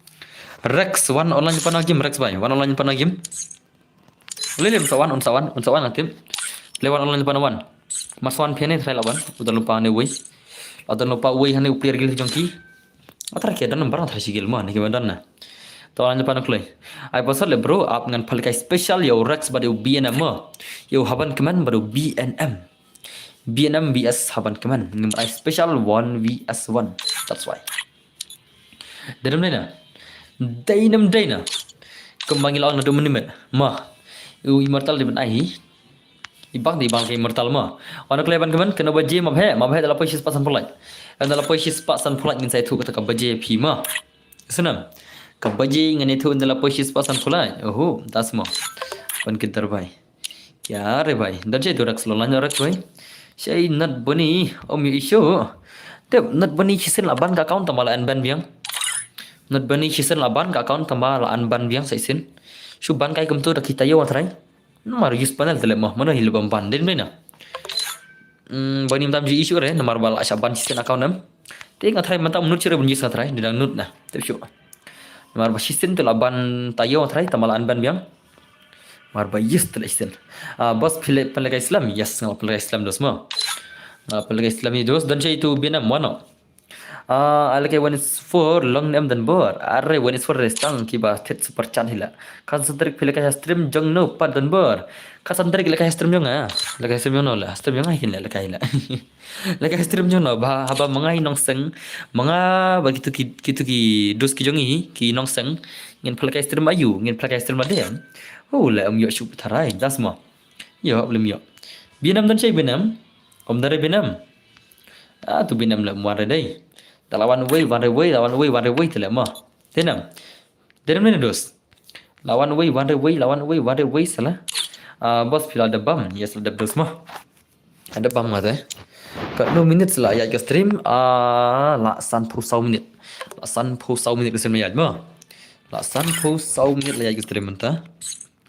Rex one online pano game Rex bhai. One online pano game. Lele sa wan, un sa wan, un sa wan atim. Le wan online pan wan. Mas wan pene trai lawan. Udah lupa ne wei. Udah lupa wei hane u player gil jong ki. Atar ke dan number atar sigil mo ne ki dan na. To online pan kloi. Ai pasal le bro up ngan phalkai special yo Rex bad yo B N M mo. Yo haban keman bad yo B N M. B N M V S haban keman. Ngim ai special one V S one. That's why. Dei nam dei na. Dei nam dei na. Kumba ngi la ong na dum ni met. Ma. U immortal dei ban ai hi. I bang dei bang ka immortal ma. Wan kloi ban kmen kena baje ma bhe ma bhe da la poi shispah san pulai. Ynda la poi shispah san pulai ngin sa ïathuh kata ka baje phi ma. Snam. Ka baje ngan ïathuh ynda la poi shispah san pulai. Oho, das ma. Ban kit darbai. Ïa re bai, dan che tu rak slo lan rak bai. Shai nat bani om yu isho. Tep nat bani chisen la ban ka account tamba la unban biang. Nat bani chisen la ban ka account tamba la unban biang sa isin. Shu ban kai kum tu da kita yo atrai. Namar use panel tele mo, mano hil bam ban din bena. Hmm, bani mtam ji issue re, namar ba la sha ban chisen account nam. Te nga trai manta nut chire bun use nga trai, dang nut na. Tep shu. Namar ba chisen tu la ban tayo trai, tamba la unban biang. Namar ba yes tu la chisen. Ah, bos pile pile kai Islam, yes nga pile kai Islam dos mo. Nga pile kai Islam ni dos, dan chai tu bena mano. Ah, lehkai one is four long ne em Donbor. Are one is four re stang kiba thied super chat hi la. Khatsan tarik phi lehkai ha stream jong no pat Donbor. Khatsan tarik lehkai ha stream jong nga. Lehkai ha stream jong no la. Stream jong nga hi la lehkai la. Lehkai ha stream jong no ba haba ma nga hi nongseng. Ma nga ba kitu ki kitu ki dos ki jong i ki nongseng. Ngin pha lehkai ha stream ayu, ngin pha lehkai ha stream adem. Oh, la em ïoh shuh tharai. Das mo. Ïoh, lem ïoh. Binam don shai binam. Om dare binam. Ah, tu binam la muar dei. Ta lawan wei, wan wei, lawan wei, wan wei tele mo. Denam. Denam ne dos. Lawan wei, wan wei, lawan wei, wan wei sala. Ah, bos phi la debam. Yes, la deb dos mo. Ada bam nga te. Katno minit sala ïa ka stream? Ah, la sanphew saw minit. La sanphew saw minit ka stream ïa mo. La sanphew saw minit la ïa ka stream mynta.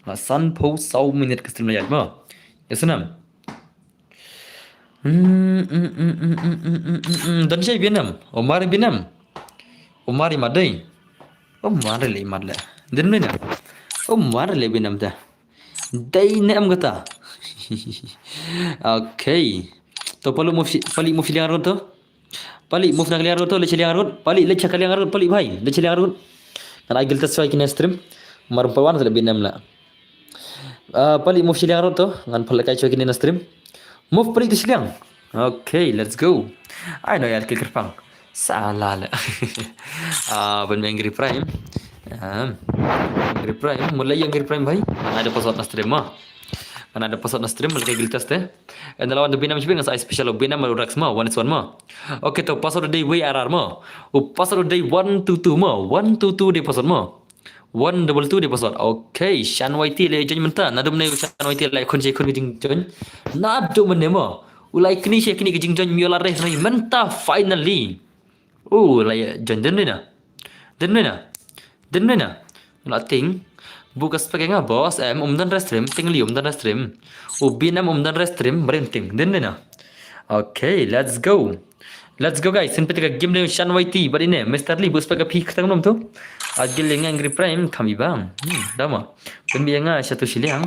La sanphew saw minit ka stream la ïa mo. Ya sanam. Hmm, hmm, hmm, hmm, hmm, hmm, hmm, hmm, hmm. Don shai binam. Omar binam. Omar i madai. Omar le mad le. Din binam. Omar le binam ta. Dai ne am kata. Okay. To palu mo fi-, pali mo filiang rot to. Pali mo fina kaliang rot to, le chiliang rot. Pali le chakaliang rot, pali bhai. Le chiliang rot. Ngan ai guild test shai kine stream. Marum pawan le binam la. Ah, pali move shiliang rot to, ngan pha lehkai choi kine na stream. Move pali tu shiliang. Okay, let's go. Ai no ya ke kerpang. Salah le. Ah, ben Angry Prime. Ah, Angry Prime, mulai Angry Prime bhai. Mana ada password na stream mo. Mana ada password na stream, mulai guild test eh. And lawan tu binam shibin ngan sa special binam mo Rex mo, one is one mo. Okay, to password dei wei R R mo. U password dei one two two mo, one two two dei password mo. One double two dei password. Okay, Shan Y T le join mynta. Nadum ne Shan Y T le khun shi khun ki jing join. Nadum ne mo. U lai kni shi kni ki jing join miola re hna mynta finally. U lai join den ne na. Den ne na. Den ne na. La ting. Buka spek nga boss em um dan restream, ting li um dan restream. U binam um dan restream, brin ting. Den ne na. Okay, let's go. Let's go guys. Sin pete ka game le Shan Y T bad ine Mister Lee bus peka phi ktang nom tu. Agil le ngan Angry Prime kami bang. Hmm, dama. Pun bi nga satu shiliang.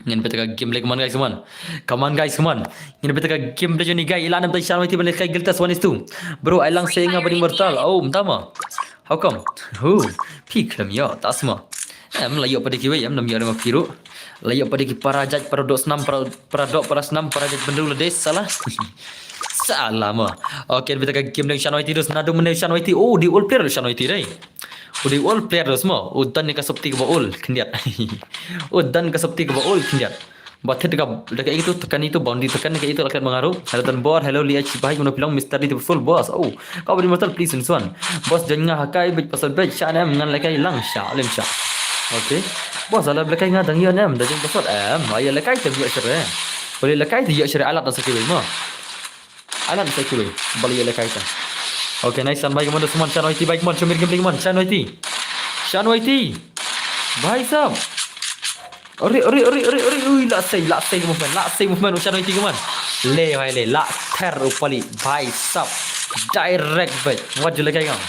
Ngin pete ka game le come on guys, come on. Come on guys, come on. Ngin pete ka game le Johnny guy ila nam tai Shan Y T balik kai guild test one is two. Bro, ai lang se nga bad Immortal. Oh, dama. How come? Hu. Phi khlem yo, tasma. Em la yo pada ki wei, em nam yo ma phi ru. La yo pada ki para jaj, para dok snam, para para dok, para snam, para jaj bendu la des salah. Salah mo. Okay, bita ka game deng Shan Y T dus nadu mene Shan Y T. Oh, di all player Shan Y T dei. Oh, di all player dus mo. Oh, dan ni ka sopti ka ba all khyndiat. Oh, dan ka sopti ka ba all khyndiat. Ba thit ka da ka itu tekan itu boundary tekan ka itu lakat mangaru. Hello Donbor, hello Li H bhai, kumno phi long Mister D the full boss. Oh, ka bad Immortal please in swan. Boss jan nga hakai bej pasal bej sha nem ngan lekai lang sha lem sha. Okay. Boss ala lekai nga dang yo nem da jing pasal em. Ayo lekai te yo shere. Boleh lekai te yo shere alat na sakit mo. Alat na sakit. Boleh yo lekai te. Okay, nice one bhai, kumno semua Shan Y T bhai, kumno Shamir game bhai, kumno Shan Y T. Shan Y T. Bhai sab. Ori ori ori ori ori ui la sei la sei movement la sei movement u Shan Y T kumno. Le bhai le la ter u pali bhai sab. Direct bhai. What you like ngam.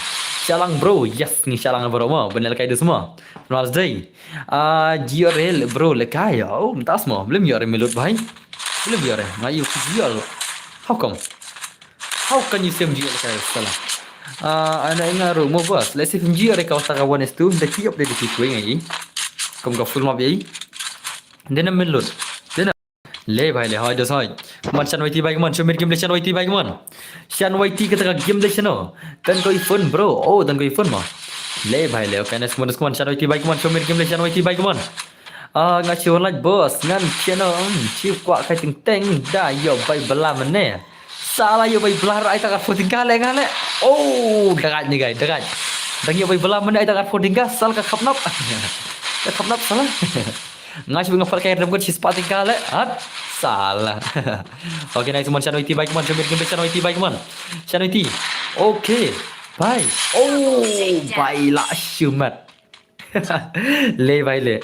Shalang bro, yes ngi shalang bro mo. Bener kai dus mo. Mas dei. Ah, G R L bro lekai. Oh, tas mo. Belum yo remelut bhai. Belum yo re. Ngayu G R L. How come? How can you same G R L salah? Ah, ana inga ru mo boss. Let's say G R L ka wata ka one is two. Da ki update ki kuing ai. Kom ka full map ai. Dena min load. Dena. Le bhai le hoi dos hoi. Come on Shan Y T bhai, come on. Show me game le Shan Y T bhai, come on. Shan Y T kata ka game le shano. Dan ko phone bro. Oh, dan ko phone mo. Le bhai le. Okay, next one. Come on Shan Y T bhai, come on. Show me game le Shan Y T bhai, come on. Ah, nga shu like boss ngan piano um shu kwah kai ting teng da yo bai bela mene. Sala yo bai bela rai ta ka foting ka le nga le. Oh, dagat ni gai dagat. Dang yo bai bela mene ai ta ka foting ka sal ka khapnap. Ka khapnap sala. Nga shu nga fal kai rem got shi spa ting ka le. Hat sala. Okay, nice one Shan Y T bhai, come on. Show me game Shan Y T bhai, come on. Shan Y T. Okay. Bhai. Oh, bhai la shumat. Le bhai le.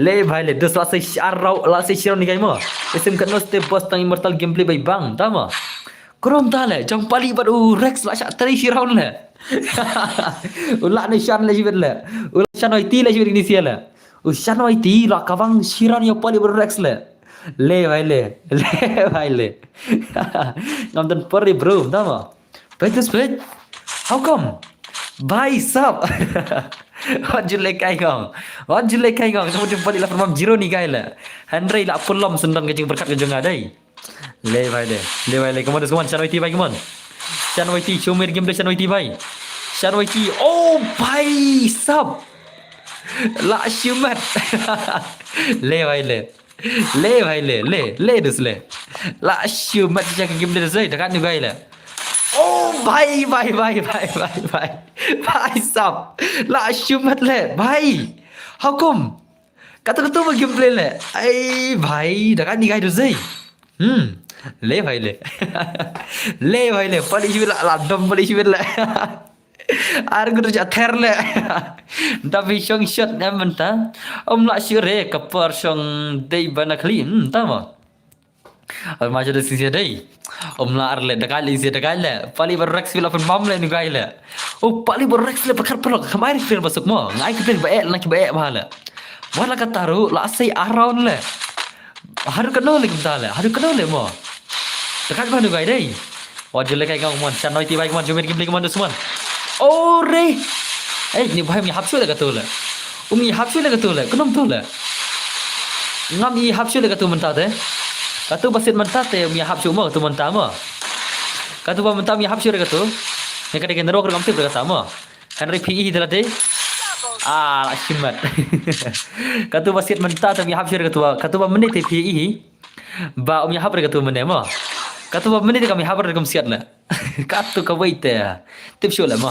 Le bhai le. Dus la sei arau la sei shirau ni kai mo. Isim kat no step boss tang Immortal gameplay bai bang. Tama. Krom ta le. Jang pali bad u Rex la sha tari shirau le. U la ni Shan le shibit le. U la Shan Y T le shibit ni sia le. U Shan Y T la kabang shirau ni pali bad u Rex le. Le bhai le. Le bhai le. Ngam dan pari bro. Tama. Wait, this wait. How come? Bhai sab. Wat ju leh kai ngong. Wat ju leh kai ngong. Tang ba u Pali la pynbam zero ni guy le. Hynrei la pynlong syndon ka jingpyrkhat ka jong nga dei. Le bhai le. Le bhai le. Come on, come on. Shan Waiti bhai, come on. Shan Waiti, show me the game dei Shan Waiti bhai. Shan Waiti. Oh bhai sab. La shimet. Le bhai le. Le bhai le, le, le dus le. La shimet sha ka game dei dus le, da kat ni guy le. Oh bhai, bhai, bhai. Bhai sab. La shimet le, bhai. How come? Katu katu ba gameplay le. Ai bhai, da kat ni guy dus le. Hmm. Le bhai le. Le bhai le, Pali shimet la, la dom Pali shimet le. Ar ngut ja ther le. Da bi shong shot ne mynta. Um la shu re ka por shong dei ba na khli. Hmm, ta mo. Ar ma shu dei sing dei. Um la ar le da kai le sing dei kai le. Pali ba Rex la pynbam le ni guy le. Oh, Pali ba Rex le pakar pelok. Kamai ri ba suk mo. Ngai ki ba e na ki ba e ba le. Wala ka taru la sei around le. Haduh kano le kumta le. Haduh kano le mo. Dekat ba nu guy dei. Wa jule kai ngong mon. Shan Waiti bhai mon. Jumit gimli mon dus mon. Oh re. Eh, ni bhai mi hapsu le katu le. Um i hapsu le katu le. Kunum tu le. Ngam i hapsu le katu mynta te. Katu basit mynta te mi hapsu mo katu mynta mo. Katu ba mynta mi hapsu le katu. Ni ka dei ken rok ngam tip le kata mo. Kan ri phi i hi te la te. Ah, la shimet. Katu ba siat mynta te mi hap share katu ba. Katu ba mynit te phi i hi. Ba um ya hap re katu mynit mo. Katu ba mynit te ka mi hap re kum siat le. Katu kawei te. Tip shu le mo.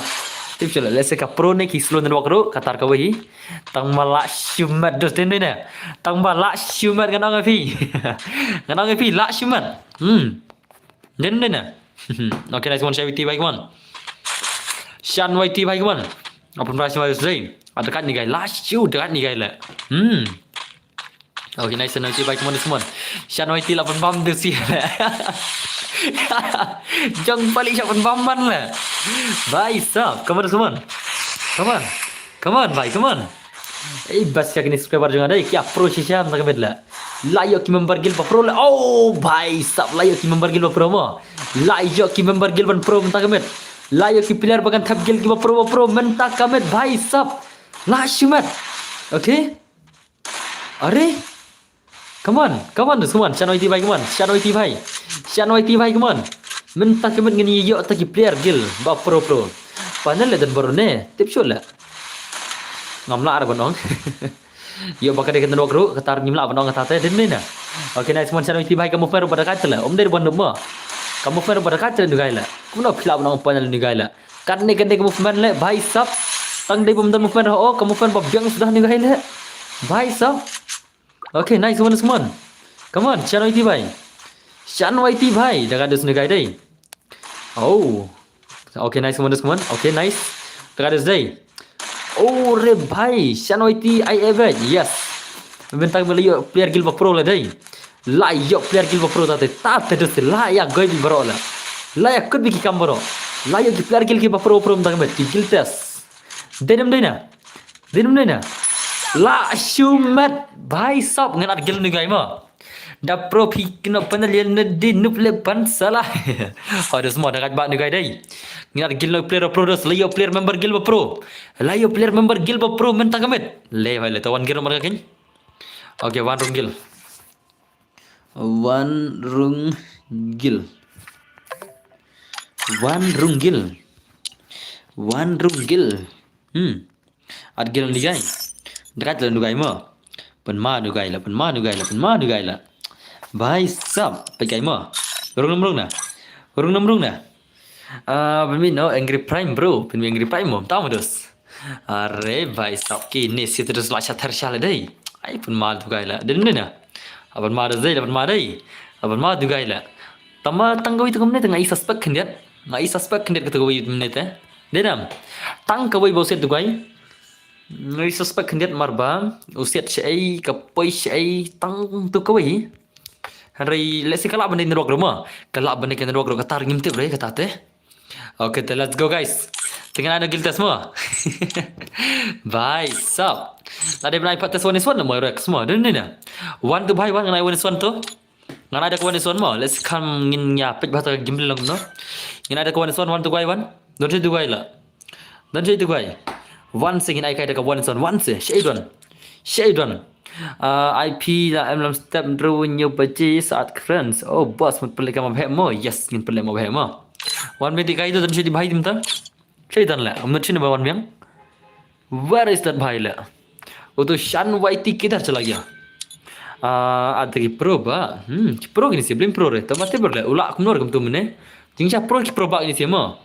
Tip shu le. Lehse ka pro ne ki slow network ruh, ka tar kawei hi. Tang ba la shimet dus te ne. Tang ba la shimet ngan ong ïa phi. Ngan ong ïa phi la shimet. Hmm. Dei ne, dei ne. Okay, nice one, Shan Waiti bhai, come on. Shan Waiti bhai, come on. Open price, nice one, dei. Ah, dekat ni guy. Last shoe, dekat ni guy le. Hmm. Okay, nice one, Shan Waiti bhai, come on, come on. Shan Waiti la pynbam tu si le. Jong Pali sha pynbam man le. Bhai sab, come on, come on. Come on. Come on, bhai, come on. Ei, bas ïa kine subscriber jong nga dei, ki ïa pro shisha mynta ka miet le. La ïoh ki member guild ba pro le. Oh, bhai sab, la ïoh ki member guild ba pro mo. La ïoh ki member guild ban pro mynta ka miet. La ïoh ki player ba kan thep guild ki ba pro ba pro mynta ka miet, bhai sab. La shimet. Okay. Are? Come on, come on, come on, Shan Waiti bhai, come on, Shan Waiti bhai. Shan Waiti bhai, come on. Mynta ka miet ngin ïoh ta ki player guild ba pro pro. Panel le don baroh ne, tip shu le. Ngam lah ar ban ong. Ïoh ba ka dei ka network ruh, kata ngim lah ban ong kata te, dei ne na. Okay, nice one, Shan Waiti bhai, ka movement ruh ba da ka te le. Um dei ban nup mo. Ka movement ruh ba da ka te le nu guy le. Kumno phi lah ban ong panel nu guy le. Katne katne ka movement le, bhai sab. Tang dei bym don movement ruh, oh, ka movement ba biang suda nu guy le. Bhai sab. Okay, nice one, come on. Come on, Shan Waiti bhai. Shan Waiti bhai, da ka dus nu guy dei. Oh. Okay, nice one, come on. Okay, nice. Da ka dus dei. Oh, re bhai, Shan Waiti ai e bhai. Yes. Mynta ka miet la ïoh player guild ba pro le dei. La ïoh player guild ba pro ta te, ta te dus la ïa goi bi baroh le. La ïa kut bi ki kam baroh. La ïoh ki player guild ki ba pro pro mynta ka miet, ki guild test. Dei ne ym dei na. Dei ne ym dei na. La shimet bhai sab ngan at guild nu guy mo. Da pro phi kino panel ïa ne di nup le pan sala. Haduh semua da kat ba nu guy dei. Ngan at guild nu player pro dus la ïoh player member guild ba pro. La ïoh player member guild ba pro mynta ka miet. Le bhai le ta wan guild mar ka kin. Okay, wan rung guild. Wan rung guild. Wan rung guild. Wan rung guild. Hmm. At guild nu guy. Dekat le nu guy mo. Pynma nu guy le, pynma nu guy le, pynma nu guy le. Bhai sab, pe guy mo. Rung nam rung na. Rung nam rung na. Ah, pynmih no Angry Prime bro, pynmih Angry Prime mo. Tama dus. Are bhai sab kine si terus la sha ther sha le dei. Ai pynma tu guy le. Dei ne na. Aban ma dei, aban ma dei. Aban ma tu guy le. Tama tang kawei tu kumne te nga i suspect khyndiat. Nga i suspect khyndiat katu kawei tu kumne te. Dei nam. Tang kawei ba u siat tu guy. Nga i suspect khyndiat mar ba u siat shaei, ka poi shaei, tang tu kawei. Hynrei lehse ka lah ban dei network ruh mo. Ka lah ban dei ka network ruh, kata ngim tip re kata te. Okay, te let's go guys. Te ngan ai no guild test mo. Bhai sab. La dei ban ai pat test one is one mo, Rex mo. Dei ne na. One tu bhai, one ngan ai one is one tu. Ngan ai da ka one is one mo. Let's come ngin ïa peit ba ta ka game long no. Ngin ai da ka one is one, wan to guy wan. Don shu to guy la. Don shu to guy. Wan se ngin ai kai da ka one is one, wan se. Shei don. Shei don. Ah, I P la em lam step dru nyu baji saat kren. Oh, boss, mut pele ka ma bhe mo. Yes, ngin pele ma bhe mo. Wan me di kai don shu di bhai dim ta. Shei don la. Mut shu ne ba wan biang. Where is that bhai le? Utu Shan Y T kidhar chala gaya? Ah, ada ki pro ba. Hmm, ki pro kini si blim pro re. Tama te bro le. Ula kumno re kumtu mene. Jingcha pro ki pro ba kini si mo.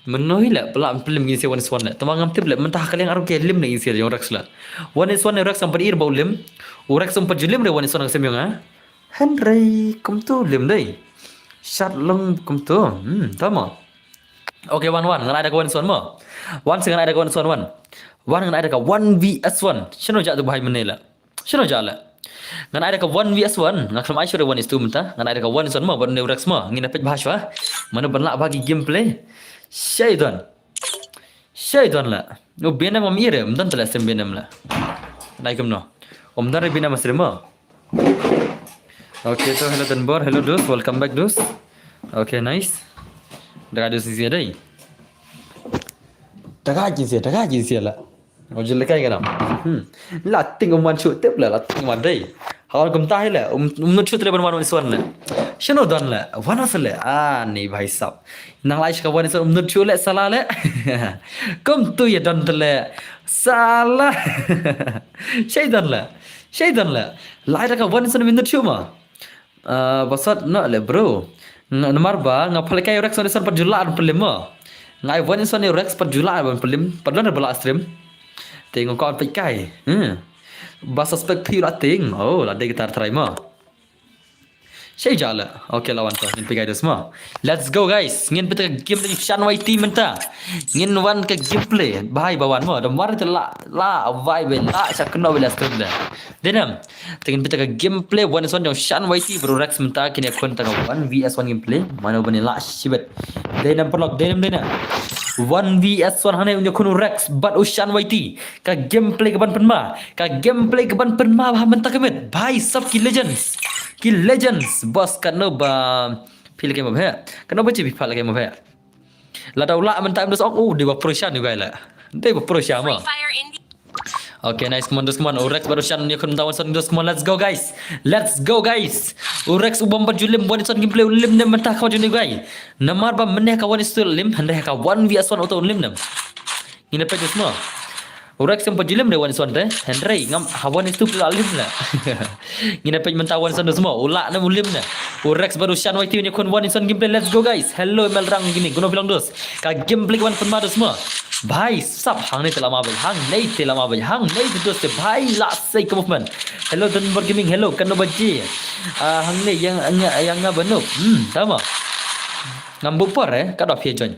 Menoi le pela film kini si one is one le. Tama ngam tip le mentah kaliang aru ke lim ne kini si jong Rex le. One is one Rex sampai ir bau lim. U Rex sampai julim re one is one sem yong ah. Henry kumtu lim dei. Shat long kumtu. Hmm, tama. Okay, wan wan, ngan ai da ka one is one mo. Wan se ngan ai da ka one is one wan. Wan ngan ai da ka one V S one. Shano ja tu bhai mene la. Shano ja la. Ngan ai da ka one V S one. Nga khlem ai shu da one is two mynta. Ngan ai da ka one is one mo, ban ne Rex mo. Ngin da peit bha shwa. Mano ban la bha ki gameplay. Shei don. Shei don la. No bina mam ire, um don tala sem bina la. Nai kum no. Um don re bina masre mo. Okay, so hello Tanbor, hello Dos, welcome back Dos. Okay, nice. Daga Dos isi dai. Daga jinsi, daga jinsi la. Ojil lekai kana. Hmm. La ting um wan shu tip la, la ting wan dai. Hawan kum tahi la, um um shu tip ban wan wan suan la. Shano don la, wan asal la. Ah, ni bhai sab. Nang lai shka wan suan um shu la sala la. Kum tu ya don tele. Sala. Shei don la. Shei don la. Lai da ka wan suan um shu ma. Ah, basat na le bro. Nga namar ba nga phalkai Rex on ison pat jula an pelim mo. Ngai wan ison Rex pat jula an pelim. Pat don bala stream. Te ngo ko an pekai. Hmm. Ba suspect phi la ting. Oh, la dei gitar try mo. Shei jala. Okay, lawan to. Ngin pekai dos mo. Let's go guys. Ngin pita game lagi Shan Y T mynta. Ngin wan ka gameplay. Bahai bawan mo. Damar te la la vai be la sa kena be la stream da. Denam. Te ngin pita ka gameplay one v one jong Shan Y T bad u Rex mynta kine khun ta ka one v one gameplay. Mano bani la shibet. Dei nam paralok, dei nam, dei nam. One v one hangne un khun u Rex bad u Shan Y T. Ka gameplay ka ban pynma. Ka gameplay ka ban pynma ba mynta ka met. Bhai sab ki legends. Ki legends. Boss kano ba phi lagi ma bhe. Kano ba chi phi pha lagi ma bhe. La dau la mynta em dos ong u dei ba pro Shan ni gai la. Dei ba pro Shan ma. Okay, nice, come on, dos, come on. U Rex bad u Shan ni khun mynta one v one, dos, come on, let's go, guys. Let's go, guys. U Rex u bom bad ju lim, one v one gameplay, u lim ne mynta ka juni gai. Namar ba mene ka one v two lim, hynrei ka one v one u to lim ne. Ngin da peit dos mo. U Rex em bad ju lim de one v one te, hynrei ngam ha one v two pula lim ne. Ngin da peit mynta one v one dos mo, u la ne u lim ne. U Rex bad u Shan Y T ni khun one v one gameplay, let's go, guys. Hello, Melrang Gaming, kuno phi long dos. Ka gameplay ka ban pynma dos mo. Bhai sab hangne te lama bhai, hangne te lama bhai, hangne te dos te bhai la sei ka movement. Hello Dunbar Gaming, hello kano ba ji. Ah, hangne yang nga yang nga banuk. Hmm, tama. Ngam bupar eh, ka da phi join.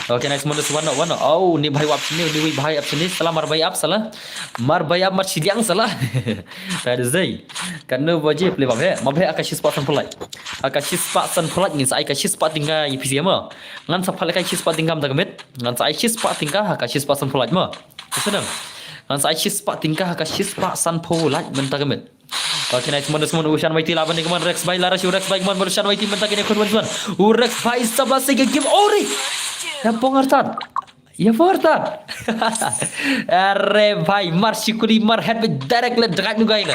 Okay, nice mon dos, wano wano. Oh, ni bhai wap sini, ni wi bhai ap sini. Salam mar bhai ap salah. Mar bhai ap mar sidiang salah. Tadi zai. Kano ba ji play ma bhe, ma bhe aka shispah san pulai. Aka shispah san pulai ngin sa ai ka shispah tingga i P C M. Ngan sa phalkai shispah tingga mynta ka met. Ngan sa ai shispah tingga ha ka shispah san pho lait mo. Ka senang. Ngan sa ai shispah tingga ha ka shispah san pho lait mynta ka met. Okay, nice mon dos mon, u Shan Y T la ban ni ka mon, Rex bhai la rush u Rex bhai ka mon, u Shan Y T mynta kine khun wan wan. U Rex bhai sab la sei ka game ori. Ya pong artat. Ya pong artat. Are bhai, mar shikuli mar head bhai direct le dakat nu gai na.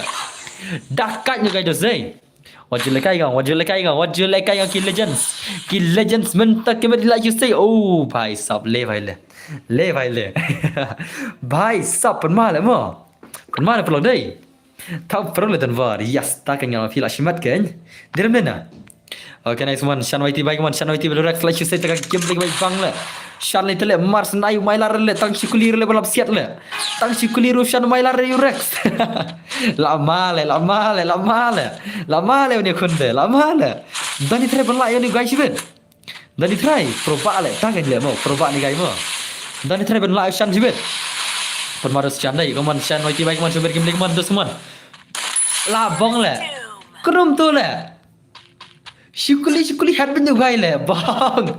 Dakat nu gai dos dei. Wat ju lekai ngong, wat ju lekai ngong, wat ju lekai ngong ki legends. Ki legends mynta ki met la you say. Oh, bhai sab le bhai le. Le bhai le. Bhai sab pynma le mo. Pynma le pynlong dei. Tau pro le Dunbar. Yes, ta ka ngong phi la shimat ken. Direm ne na. Okay, nice one. Shan Y T bhai, come on, Shan Y T bhai, Rex la you say ta ka game bhai bang le. Shan le tele mar snai mai la le tang shikuli le balap siat le. Tang shikuli ru Shan mai la re u Rex. La male, la male, la male. La male uni khun de, la male. Dani try ban la uni guys ben. Dani try, proba le, ta kan le mo, proba ni guys mo. Dani try ban la Shan jibet. Pynma dos Shan dai, come on Shan, Y T bhai, come on, Shan, game, come on, dos, come on. La bong le. Krum tu le. Shukuli, shukuli hat bin dugai le, bong.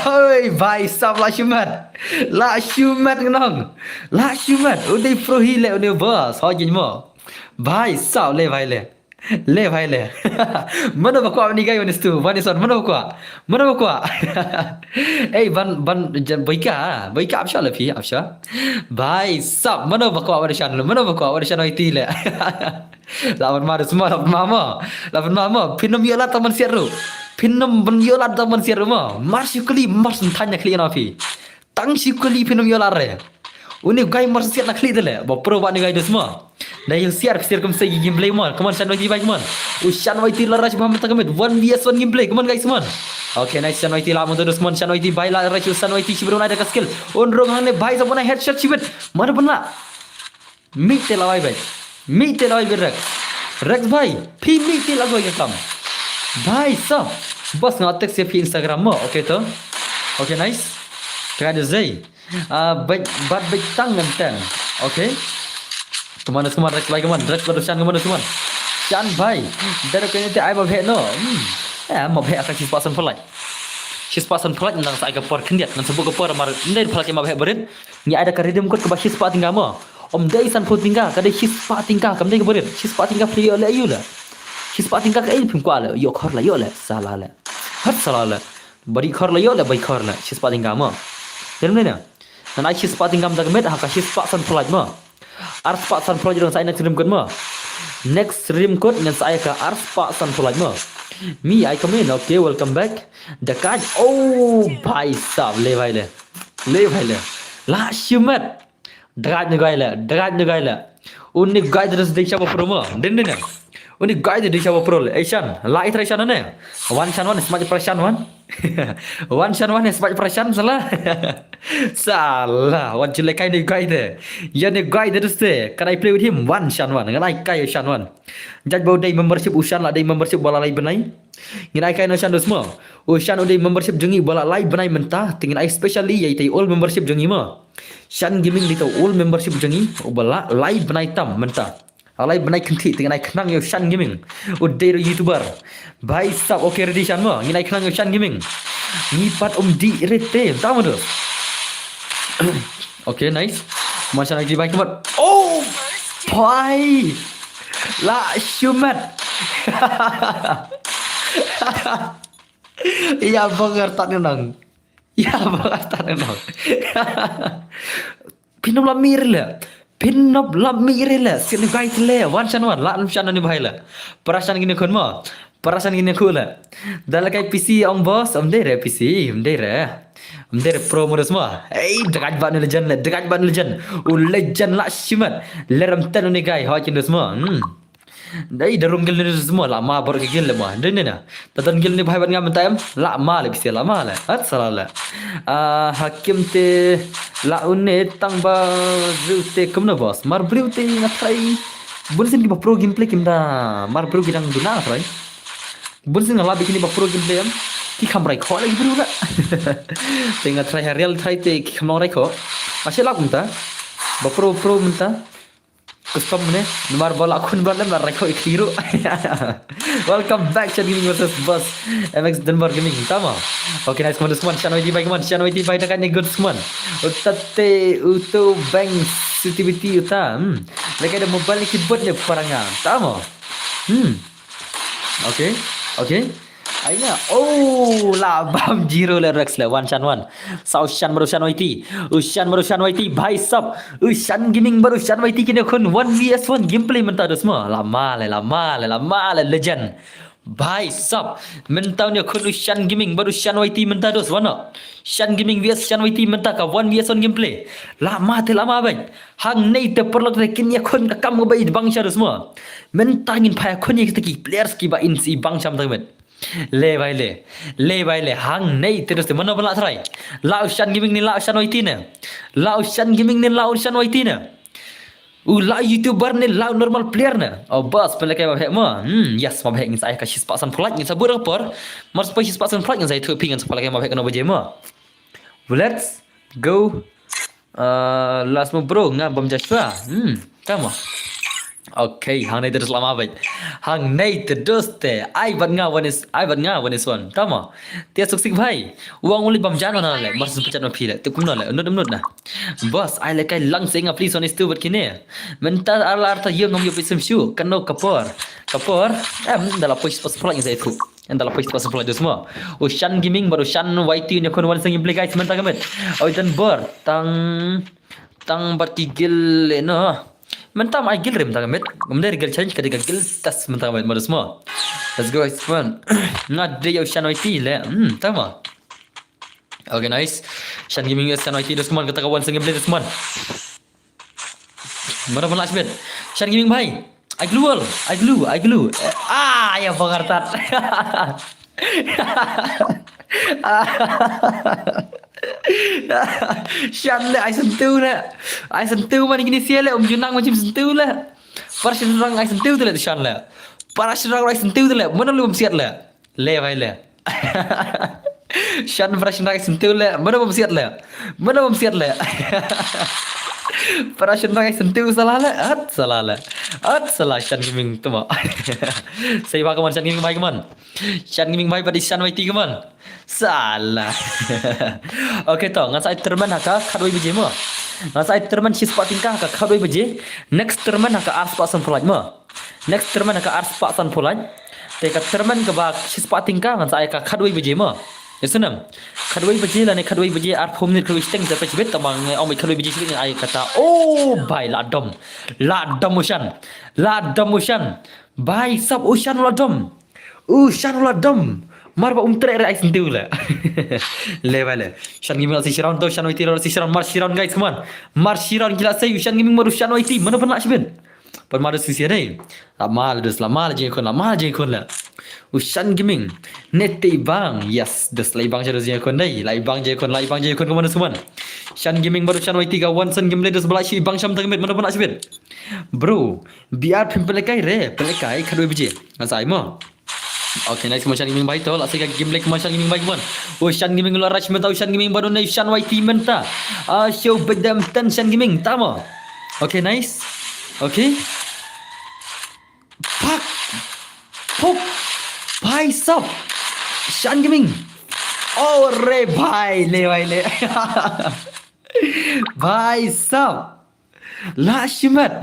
Oi, bhai sab la shumat. La shumat ngnong. La shumat. Udai pro hi le uni boss. Ho jin mo. Bhai sab le bhai le. Le bhai le. Mano ba kwah uni guy uni stu, uni son, mano ba kwah? Mano ba kwah? Ei, ban, ban, jan, boika, boika ap sha le phi, ap sha. Bhai sab, mano ba kwah uni shan, mano ba kwah uni shan oi ti le. La ban ma dus ma, la ban ma ma. La ban ma ma. Phin ym ïoh lad tang ban siat ruh. Phin ym ban ïoh lad tang ban siat ruh ma. Mar shi kali, mar syn thaiñ na khlieh na phi. Tang shi kali phin ym ïoh lad re. Uni guy mar siat na khlieh te le. Ba pro ba ni guy dus ma. Dei ïoh siat phi siat kum sei gameplay ma. Come on, shan oi ti bhai, come on. U shan oi ti la rush ba mynta ka miet. One v one gameplay. Come on guys, come on. Okay, nice, shan oi ti la mynta dus, come on. Shan oi ti bhai la rush, u shan oi ti shi bro na da ka skill. Un rung hangne bhai sab, wan headshot shi bit. Mano ban la. Mih te la wai bhai. Mih te la wai bhai Rex. Rex bhai, phi mih te la wai ka kam. Bhai sab. Bas nga text ïa phi Instagram mo. Okay to. Okay, nice. Kena da zei. Ah, bad, bad bad tang ngan ten. Okay. Kemano, kemano Rex bhai, kemano Rex bhai, shan kemano, kemano. Shan bhai. Dara kene te ai ba bheh no. Hmm. Eh, ma bheh ka shispah san phalak. Shispah san phalak nang sa ai ka por khyndiat, nang sa buh ka por mar ndai phalak ma bheh barit. Ngi ai da ka redeem code kaba shispah tyngka mo. Ym dei sanphew tyngka, ka dei shispah tyngka, kam dei kaba rit. Shispah tyngka phi ïoh le ïoh le. Shispah tyngka kaei phim kwah le, ïoh khor le ïoh le, sala le. Hat sala le. Ba dei khor le ïoh le, bai khor le. Shispah tyngka mo. Dei ne na. Ngan ai shispah tyngka mynta ka miet, ha ka shispah san phalak mo. Arspah san phalak jong sa ai next redeem code mo. Next redeem code ngan sa ai ka arspah san phalak mo. Mi ai comment, okay, welcome back. Da ka, oh, bhai sab, le bhai le. Le bhai le. La shimet. Drat ni guy le, drat ni guy le. Uni guy te dei sha ba pro mo. Din din. Uni guy te dei sha ba pro le. Ei shan, la i try shan ne. Wan shan wan, smash pra shan wan. Wan shan wan, smash pra shan sala. Sala, wan chule kai ni guy te. Ya ni guy te dei te. Can I play with him? Wan shan wan. Ngan ai kai shan wan. Judge ba u dei membership u shan la dei membership ba la lai bnai. Ngin ai kai na shan dus mo. U shan u dei membership jong ngi ba la lai bnai mynta. Te ngin ai specially ya i te old membership jong ngi mo. Shan Gaming dei ta ul membership jong ngi, u ba la lai bnai tam mynta. A lai bnai kynthih te ngin ai khnang ïa u Shan Gaming. U dei ruh YouTuber. Bhai sab, okay, ready shan mo. Ngin ai khnang ïa u Shan Gaming. Ngi pat um dih rete. Tam mo tu. Okay, nice. Mo shan lagi bhai kemat. Oh! Bhai. La shumat. Ïa bang artat nang. Ïa bang artat nang. Phin ym lap mih re le. Phin ym lap mih re le. Sien guy te le. Wan shan wan. La ym shan ni bhai le. Para shan kine khun mo. Para shan kine khun le. Da la kai P C ong boss. Ym dei re P C. Ym dei re. Ym dei re pro mo dus mo. Ei, degaj ba ni legend le. Degaj ba ni legend. U legend la shimet. Lerem ten ni guy. Hoi kin dus mo. Hmm. Dei da rung gil ni semua la ma bor ke gil le ma. Dei ni na. Ta don gil ni bhai ban ngam taim la ma le bisi la ma le. Hat sala le. Ah, hakim te la une tang ba briew te kumno boss. Mar briew te nga try. Bun sin ki ba pro gameplay kim da. Mar briew ki dang duna try. Bun sin nga la bikini ba pro gameplay em. Ki kham rai kho le ki briew la. Te nga try ha real try te ki kham long rai kho. Ashe la kumta. Ba pro pro mynta. Custom ne, namar ba la khun ba lem la rai kho i khlieh ruh. Welcome back to Gaming versus Boss M X Dunbar Gaming. Tama. Okay, nice, come on, come on, shan wai ti bai, come on, shan wai ti bai, takan ni good, come on. Utate, uto, bang, C T B T, uta. Hmm. Lekai da mobile ni keyboard ne paranga. Tama. Hmm. Okay, okay. Ai nga. Oh, la bam zero le Rex le, wan shan wan. Sa u shan baru shan wai ti. U shan baru shan wai ti, bhai sab. U shan gaming baru shan wai ti kine khun one V S one gameplay mynta dus mo. La ma le, la ma le, la ma le, legend. Bhai sab. Mynta une khun u shan gaming baru shan wai ti mynta dus wano. Shan gaming V S shan wai ti mynta ka one V S one gameplay. La ma te la ma bang. Hangne te paralok te kin ïa khun ka kam ba i bang sha dus mo. Mynta ngin phai khun ïa kita ki players ki ba in si bang sham tang met. Le bai le. Le bai le. Hangne te dus te mano ba la try. La u shan gaming ni la u shan wai ti ne. La u shan gaming ni la u shan wai ti ne. U la YouTuber ne la u normal player ne. Oh boss, pele kai ba hek mo. Hmm, yes, ba hek ngin sa ai ka shispah san phalak ngin sa bura por. Mar sa pa shispah san phalak ngin sa ai thu phi ngin sa pele kai ba hek no ba je mo. Let's go. Uh, last mo bro, nga bam Joshua. Hmm, tama. Okay, hangne te dus lama bai. Hangne te dus te. Ai bat nga wanis, ai bat nga wanis wan. Tama. Te suksik bhai. Wang uli bam jan wana le. Mar sun pechat ma phi le. Te kumno le. Nut nut na. Boss, ai le kai lang se nga please wanis tu bat kine. Mynta arla arta yung ngam yup isem shu. Kano kapor. Ka por, em, da la poi spot supply sa itu. Em, da la poi spot supply dus mo. U Shan Gaming bad u Shan Y T ne khun wan sing gameplay guys, mynta ka met. Oi, dan bor, tang, tang bad ki guild le no. Mynta ma ai guild re mynta ka met. Mynta re guild challenge ka dei ka guild test mynta ka met, mo dus mo. Let's go guys, come on. Nga dei u Shan Y T le. Hmm, tama. Okay, nice. Shan Gaming, Shan Y T dus, come on, kata ka wan sing gameplay dus, come on. Mana pun last bet. Shan Gaming bhai. Ai glue wall. Ai glue, ai glue. Eh, ah, ya, bangar tat. Shan le, ai sentuh le. Ai sentuh man kini sia le, um junang macam sentuh le. Para shynrang ai sentuh tu le, Shan le. Para shynrang ai sentuh tu le. Mana lu um siat le. Le bhai le. Shan para shynrang ai sentuh le. Mana bym siat le. Mana bym siat le. Para shynrang ai sentuh salah le. At salah le. At salah Shan Gaming tu mo. Sei ba kaman Shan Gaming bhai kaman. Shan Gaming bhai bad i Shan Y T kaman. Salah. Okay to, ngan sa ai tournament ha ka khatwei baje mo. Ngan sa ai tournament shispah tyngka ha ka khatwei baje. Next tournament ha ka arspah sanphew lait mo. Next tournament ha ka arspah sanphew lait. Te ka tournament kaba shispah tyngka ngan sa ai ka khatwei baje mo. Ya snam. Khatwei baje lane khatwei baje arphew minit khatwei shiteng te phi shibit tang ba ngan ong khatwei baje shibit ngan ai kata. Oh bhai la dom. La dom u Shan. La dom u Shan. Bhai sab u Shan la dom. U Shan la dom. Mar ba um treh re ai sentuh le. Le bhai le. Shan Gaming la sih shi round to, Shan Y T la sih shi round, mar shi round guys, come on. Mar shi round ki la sih u Shan Gaming bad u Shan Y T. Mana pun la shibit. Pun mar dus sih dei. La mar dus, la mar je khun, la mar je khun le. U Shan Gaming. Nete bang. Yes, dus la bang je dus je khun dei. La bang je khun, la bang je khun, come on dus, come on. Shan Gaming bad u Shan Y T ka wan san gameplay dus ba la shi bang sham tang mit, mana pun la shibit. Bro, B R phim pynlehkai re, pynlehkai khatwei baje. Ngan sa ai mo. Okay, nice, mo Shan Gaming bhai to, la sih ka gameplay mo Shan Gaming bhai mo. Oh, Shan Gaming la rush mynta, oh, Shan Gaming bad u ne Shan Y T mynta. Ah, show bedam ten Shan Gaming, tama. Okay, nice. Okay. Pak. Puk. Bhai sab. Shan Gaming. Oh, re bhai, le bhai le. Bhai sab. La shimet.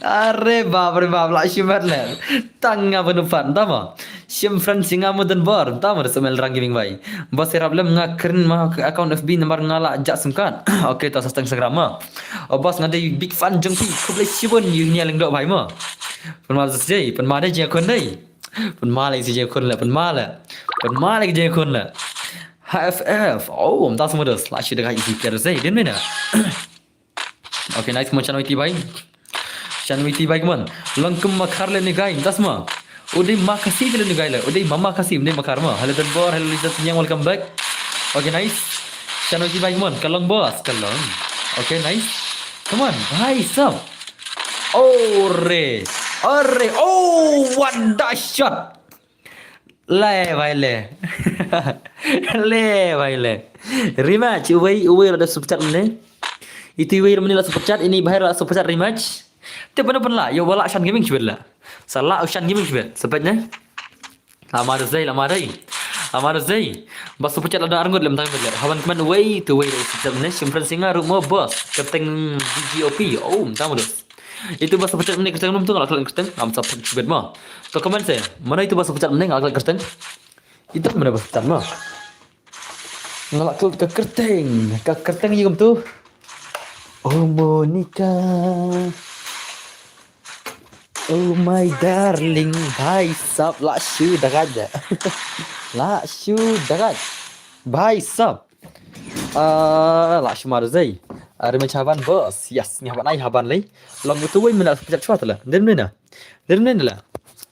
Are bap re bap, la shimet le. Tang nga bynta pat, tama. Shim friend singa mudan bor, tama, de semel rang Gaming bhai. Bos irap lem nga kren ma account F B number nga la jak sim card. Okay, to sa Instagram ma. Oh bos nga dei big fan jong phi, khublei shibun ïa ïa leng dok bhai ma. Pynma de jai, pynma de jai khun dei. Pynma le si jai khun le, pynma le. Pynma le jai khun le. H F F. Oh, um tas modus. La shi de ga isi player sei, din mena. Okay, nice, mo Shan Y T bhai. Shan Y T bhai, come on. Long kum makhar le ni gai, das ma. Udi makasi le ni gai le. Udi mama kasi ni makhar ma. Hello, Don Bor, hello, Lisa Sinyang, welcome back. Okay, nice. Shan Y T bhai, come on. Ka long boss, ka long. Okay, nice. Come on, bhai sab. Ore. Ore. Oh, what the shot. Le bhai le. Le bhai le. Rematch, uwei, uwei la da super chat ne. Itu uwei la super chat, ini bhai la super chat rematch. Te pynban pynla, ïa wala Shan Gaming shibit la. Sa la Shan Gaming shibit. Sepet ne. Lama da zei, lama dei. Lama da zei. Ba super chat la da arngut lem tang bit le. Haban kmen uwei, tu uwei la super chat ne. Shim friend singa ruh mo boss. Kyrteng D G O P. Oh, tang modus. Itu ba super chat mynne kyrteng, num tu nga la klet kyrteng, ngam sa phet shibit ma. To comment se, mana itu ba super chat mynne nga la klet kyrteng. Itu mana ba super chat ma. Nga la klet ka kyrteng, ka kyrteng ïa kumtu. Oh Monica. Oh my darling, bhai sab la shu dagat ja. La shu dagat. Bhai sab. Ah, la shu mar zei. Ah, rematch haban boss. Yes, ni haban ai haban lei. Long tu wei mynta pejat chwa tala. Dem ne na. Dem ne la.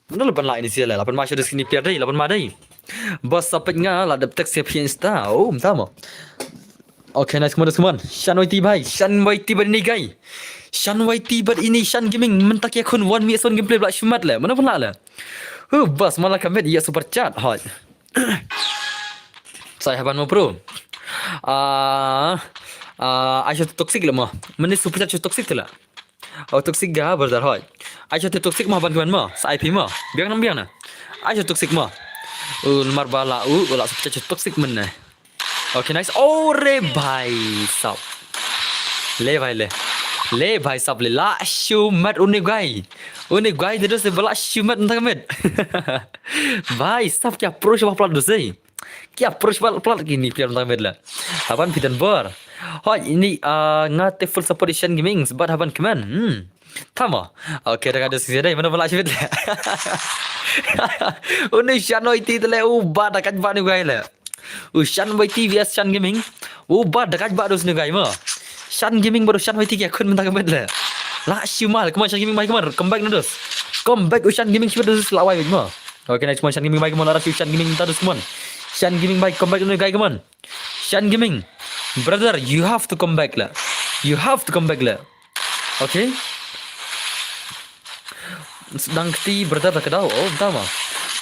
Mynta la ban la ini sia la. La ban ma shu deskini player dei, la ban ma dei. Boss sa pej nga la dep text ïa phi Insta. Oh, mynta mo. Okay, nice, come on, come on. Shan Y T bhai, Shan Y T bad ini guy. Shan Y T bad ini Shan Gaming, mynta ki khun one v one gameplay bla shu mat le. Mana pun la le. Huh, boss, mala ka met ïa super chat. Hoi. Sai haban mo pro. Ah, ah, ai shu toxic le mo. Mynne super chat shu toxic la. Oh, toxic ga brother hoi. Ai shu toxic mo haban kmen mo. Sa I P mo. Biang nam biang na. Ai shu toxic mo. Un mar bala u la super chat shu toxic mynne. Okay, nice. Oh, re bhai sab. Le bhai le. Le bhai sab le la shu met une guy. Une guy te dus ba la shu met mynta ka met. Bhai sab ki approach ba plat dus ei. Ki approach ba plat kini player mynta ka met la. Haban phi don bor. Hoi ini ah, nga te full support Shan Gaming bad haban kmen. Hmm. Tama. Okay, da ka dus ki dei mano ba la shu met le. Une Shan oi ti te le u ba da ka ba une guy le. U Shan Y T V S Shan Gaming. U ba da ka ba dus une guy mo. Shan Gaming bad u Shan Y T ki khun mynta ka met le. La shu met le. Come on Shan Gaming bhai, come on. Come back na dus. Come back u Shan Gaming shu met dus la wai mo. Okay, nice, come on Shan Gaming bhai, come on. La shu Shan Gaming mynta dus, come on. Shan Gaming bhai, come back na guy, come on. Shan Gaming. Brother, you have to come back le. You have to come back le. Okay. Sdang kti brother ta ka dau. Oh, tama.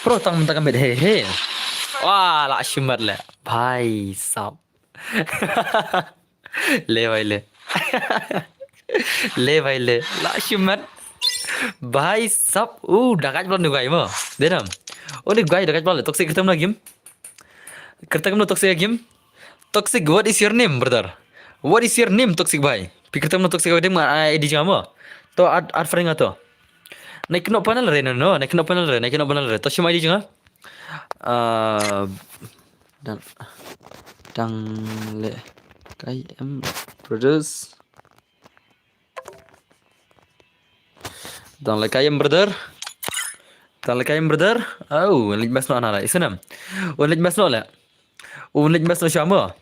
Pro tang mynta ka met he he. Wah, la shu met le. Bhai sab. Le bhai le. Le bhai le. La shu met. Bhai sab. Uh, da ka ba une guy mo. Denam. Une guy da ka ba le. Toxic kyrta kumno game. Kyrta kumno Toxic game. Toxic, what is your name, brother? What is your name, Toxic bhai? Phi kyrta kumno Toxic bhai, dei ma I D jong nga mo. To add, add friend nga to. Nai kynnoh panel re no no, nai kynnoh panel re, nai kynnoh panel re. To shim I D jong nga. Ah, dang, dang le kai em brothers. Dang le kai em brother. Dang le kai em brother. Oh, leit bas no ana la. Isnam. Oh, leit bas no le. U leit bas no sha mo.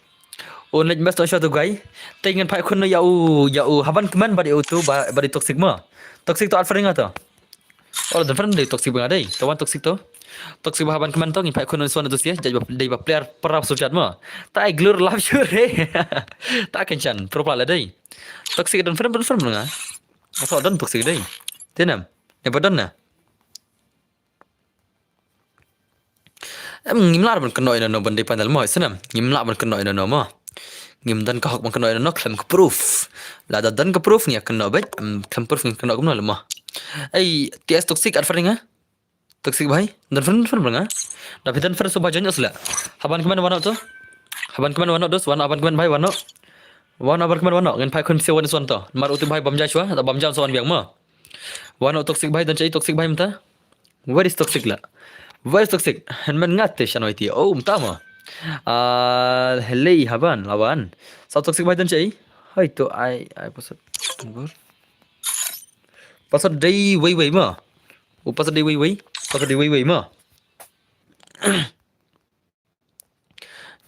U leit bas no sha tu guy. Te ngan phai khun ïa u, ïa u haban kmen bad ïa u tu ba, bad ïa u Toxic mo. Toxic to add friend nga to. Oh, don friend dei Toxic ba nga dei. To wan Toxic to. Toxic ba haban kmen to ngin phai khun swan tu sia. Jai ba, dei ba player para sujat mo. Ta ai glur love sure. Ta kan chan. Pro player dei. Toxic don friend, don friend nga. Aso don Toxic dei. Tenam. Ne ba don na. Em, ngim lah ban kynnoh ïa no ban dei panel mo, isnam. Ngim lah ban kynnoh ïa no mo. Ngim don ka hok ban kynnoh ïa no khlem ka proof. Lada don ka proof ngi ïa kynnoh beit, em, khlem proof ngi kynnoh kumno le mo. Ei, T S Toxic add friend nga. Toxic bhai, don friend, friend nga. Da phi don friend sngewbha join us la. Haban kmen wan no to. Haban kmen wan no dos, wan haban kmen bhai wan no. Wan haban kmen wan no, ngin phai khun se wan is wan to. Mar utu bhai bam ja shwa, da bam ja so wan biang mo. Wan no Toxic bhai, don chai Toxic bhai mynta. Where is Toxic la? Where is Toxic? Hen men ngat te shan waiti. Oh, mynta mo. Ah, helei haban, lawan. Sa Toxic bhai don chai. Hai to ai, ai pasat. Number. Pasat dei wei wei mo. Oh, pasat dei wei wei. Pasat dei wei wei mo.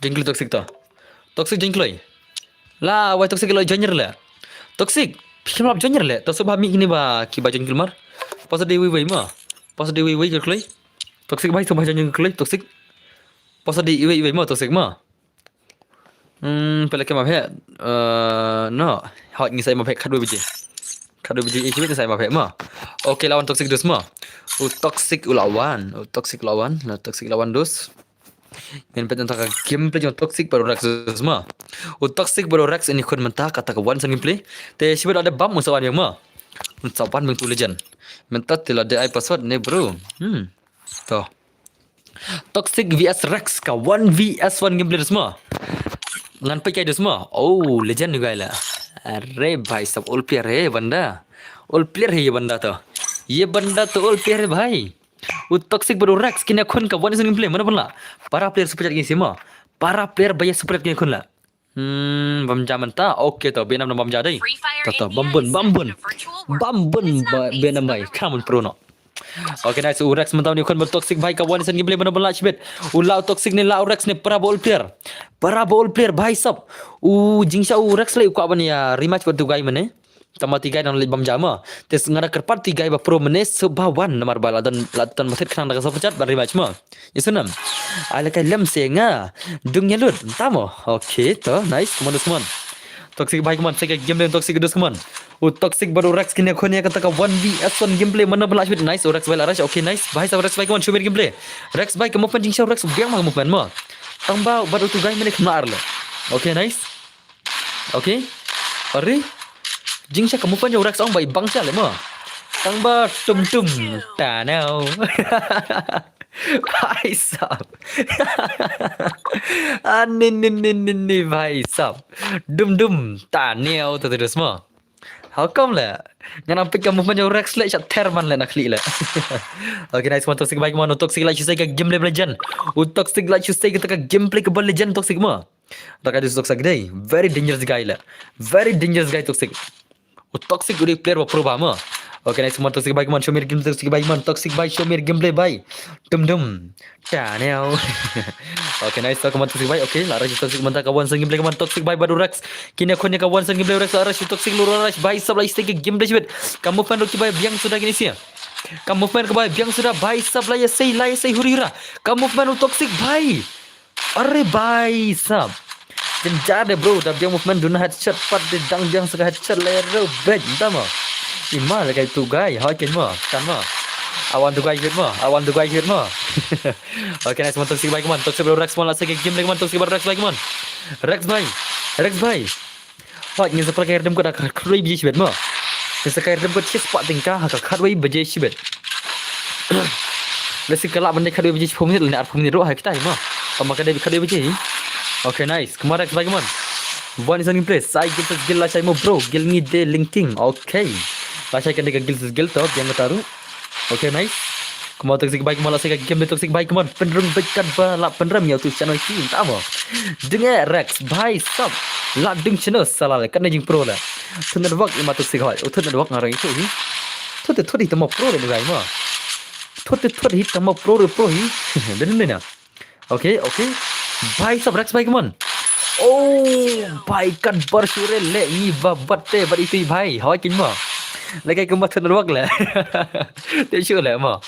Jingkloi Toxic to. Toxic jingkloi. La wai Toxic lo joiner le. Toxic, phi lap joiner le. To sngewbha mih kine ba ki ba join kloi mar. Pasat dei wei wei mo. Pasat dei wei wei kloi. Toxic bhai sngewbha join kloi Toxic. Pasat dei wei wei mo Toxic mo. Hmm, pele ke ma phe. Eh, no. Hot ngi sai ma phe khat dua baje. Khat dua baje eh ngi sai ma phe mo. Okay, lawan Toxic dus mo. U Toxic u lawan. U Toxic lawan. Na Toxic lawan dus. Ngin peit nangta ka gameplay jong Toxic bad u Rex ma. U Toxic bad u Rex ini khun mynta kata ka one son gameplay. Te shibit la dep bam u sa wan biang ma. Un sa wan biang tu legend. Mynta te la dep ai password ne bro. Hmm. To. Toxic V S Rex ka one V S one gameplay dus ma. Ngan peit kai dus ma. Oh, legend juga la. Are bhai sab all player hai banda. All player hai ye banda to. Ye banda to all player hai bhai. U Toxic bad u Rex kine khun ka one is gameplay mano ban la. Para player super chat kine sima. Para player ba ye super chat kine khun la. Hmm, bam ja mynta. Okay to, bam nam bam ja dei. To to, bam bun, bam bun. Bam bun bam nam bai. Come on pro no. Okay nice, u Rex mynta u ni khun bad Toxic bhai ka one is gameplay mano ban la shibit. U la u Toxic ne la u Rex ne para ba all player. Para ba all player bhai sab. U jingshah u Rex le u ka ban ya rematch bad tu guy mane. Tama ti guy nang leit bam ja ma. Te nga da kyrpad ti guy ba pro mane sngewbha wan namar ba la don la don ba thied khnang da ka super chat ban rematch ma. Ye snam. Ai la kai lem se nga. Dung ïa lut. Tamo. Okay to. Nice. Come on, come on. Toxic bhai, come on. Sek game dei Toxic dus, come on. U Toxic bad u Rex kine khun ïa kata ka one V S one gameplay mano ban la shibit. Nice. U Rex bhai la rush. Okay nice. Bhai sab Rex bhai, come on. Show me gameplay. Rex bhai ka movement jingshah Rex biang ma ka movement ma. Tang ba bad u tu guy mane khna ar le. Okay nice. Okay. Are. Jingshah ka movement jong u Rex ong ba i bang sha le mo. Tang ba tum tum. Ta nau. Bhai sab. Ah, ni ni ni ni ni bhai sab. Dum dum. Ta nau to terus mo. How come le? Ngan ym peit ka movement jong u Rex le, shat ther man le na khlieh le. Okay, nice one, Toxic bhai, come on, u Toxic la shu sei ka gameplay legend. U Toxic la shu sei kata ka gameplay kaba legend, Toxic mo. Rakai dus Toxic dei. Very dangerous guy le. Very dangerous guy, Toxic. U Toxic u dei player ba pro ba mo. Okay, nice one, Toxic bhai, come on, show me your game, Toxic bhai, come on, Toxic bhai, show me your gameplay bhai. Dum dum. Cha neo. Okay, nice, come on, Toxic bhai. Okay, la rush Toxic mynta ka one son gameplay, come on, Toxic bhai bad u Rex. Kine khun ïa ka one son gameplay, Rex, la rush Toxic, lur rush bhai sab, la ïa sei ka gameplay shibit. Ka movement ruh kiba biang suda kine sia. Ka movement kaba biang suda bhai sab, la ïa sei, la ïa sei huri hura. Ka movement u Toxic bhai. Are bhai sab. Jynjar de bro, da biang movement duna headshot pat de dang biang sa ka headshot le ro bet, mynta mo. Ima le kai tu guy, hoi ken mo, kan mo. Awan tu guy hit mo, awan tu guy hit mo. Okay, nice one, Toxic bhai, come on, Toxic bhai, Rex mo, la sei ka game le, come on, Toxic bhai, Rex bhai, come on. Rex bhai, Rex bhai. Hoi, ngin sa pyrkhat ïa ka ardem ko da ka khatwei baje shibit mo. Ngin sa pyrkhat ïa ka ardem ko da shi spah tyngka ha ka khatwei baje shibit. Lehse ka lah ban dei khatwei baje shiphew minit lane arphew minit ruh ha kita hi mo. Tangba ka dei khatwei baje hi. Okay, nice. Come on, Rex bhai, come on. One is on gameplay. Sa ai guild versus guild lashai mo bro. Guild ngi dei linking. Okay. Lashai kan dei ka guild versus guild to, biang kata ruh. Okay, nice. Kumba Toxic bhai, kumba la sei ka game de Toxic bhai, kumba pynrung bad katba la pynrem ïa u tu Shanoy team, tamo. Ding eh Rex bhai sab. La ding shano sala le, katne jingpro le. Thut network ima Toxic hoi. U thut network nga rang itu hi. Thut thut hi tamo pro le ni bhai mo. Thut thut hi tamo pro le pro hi. Ding ding na. Okay, okay. Bhai sab Rex bhai, come on. Oh, bhai katba shu re le ngi ba bat te bat itu bhai. Hoi kin mo. Lehkai kumba thut network le. Te shu le mo.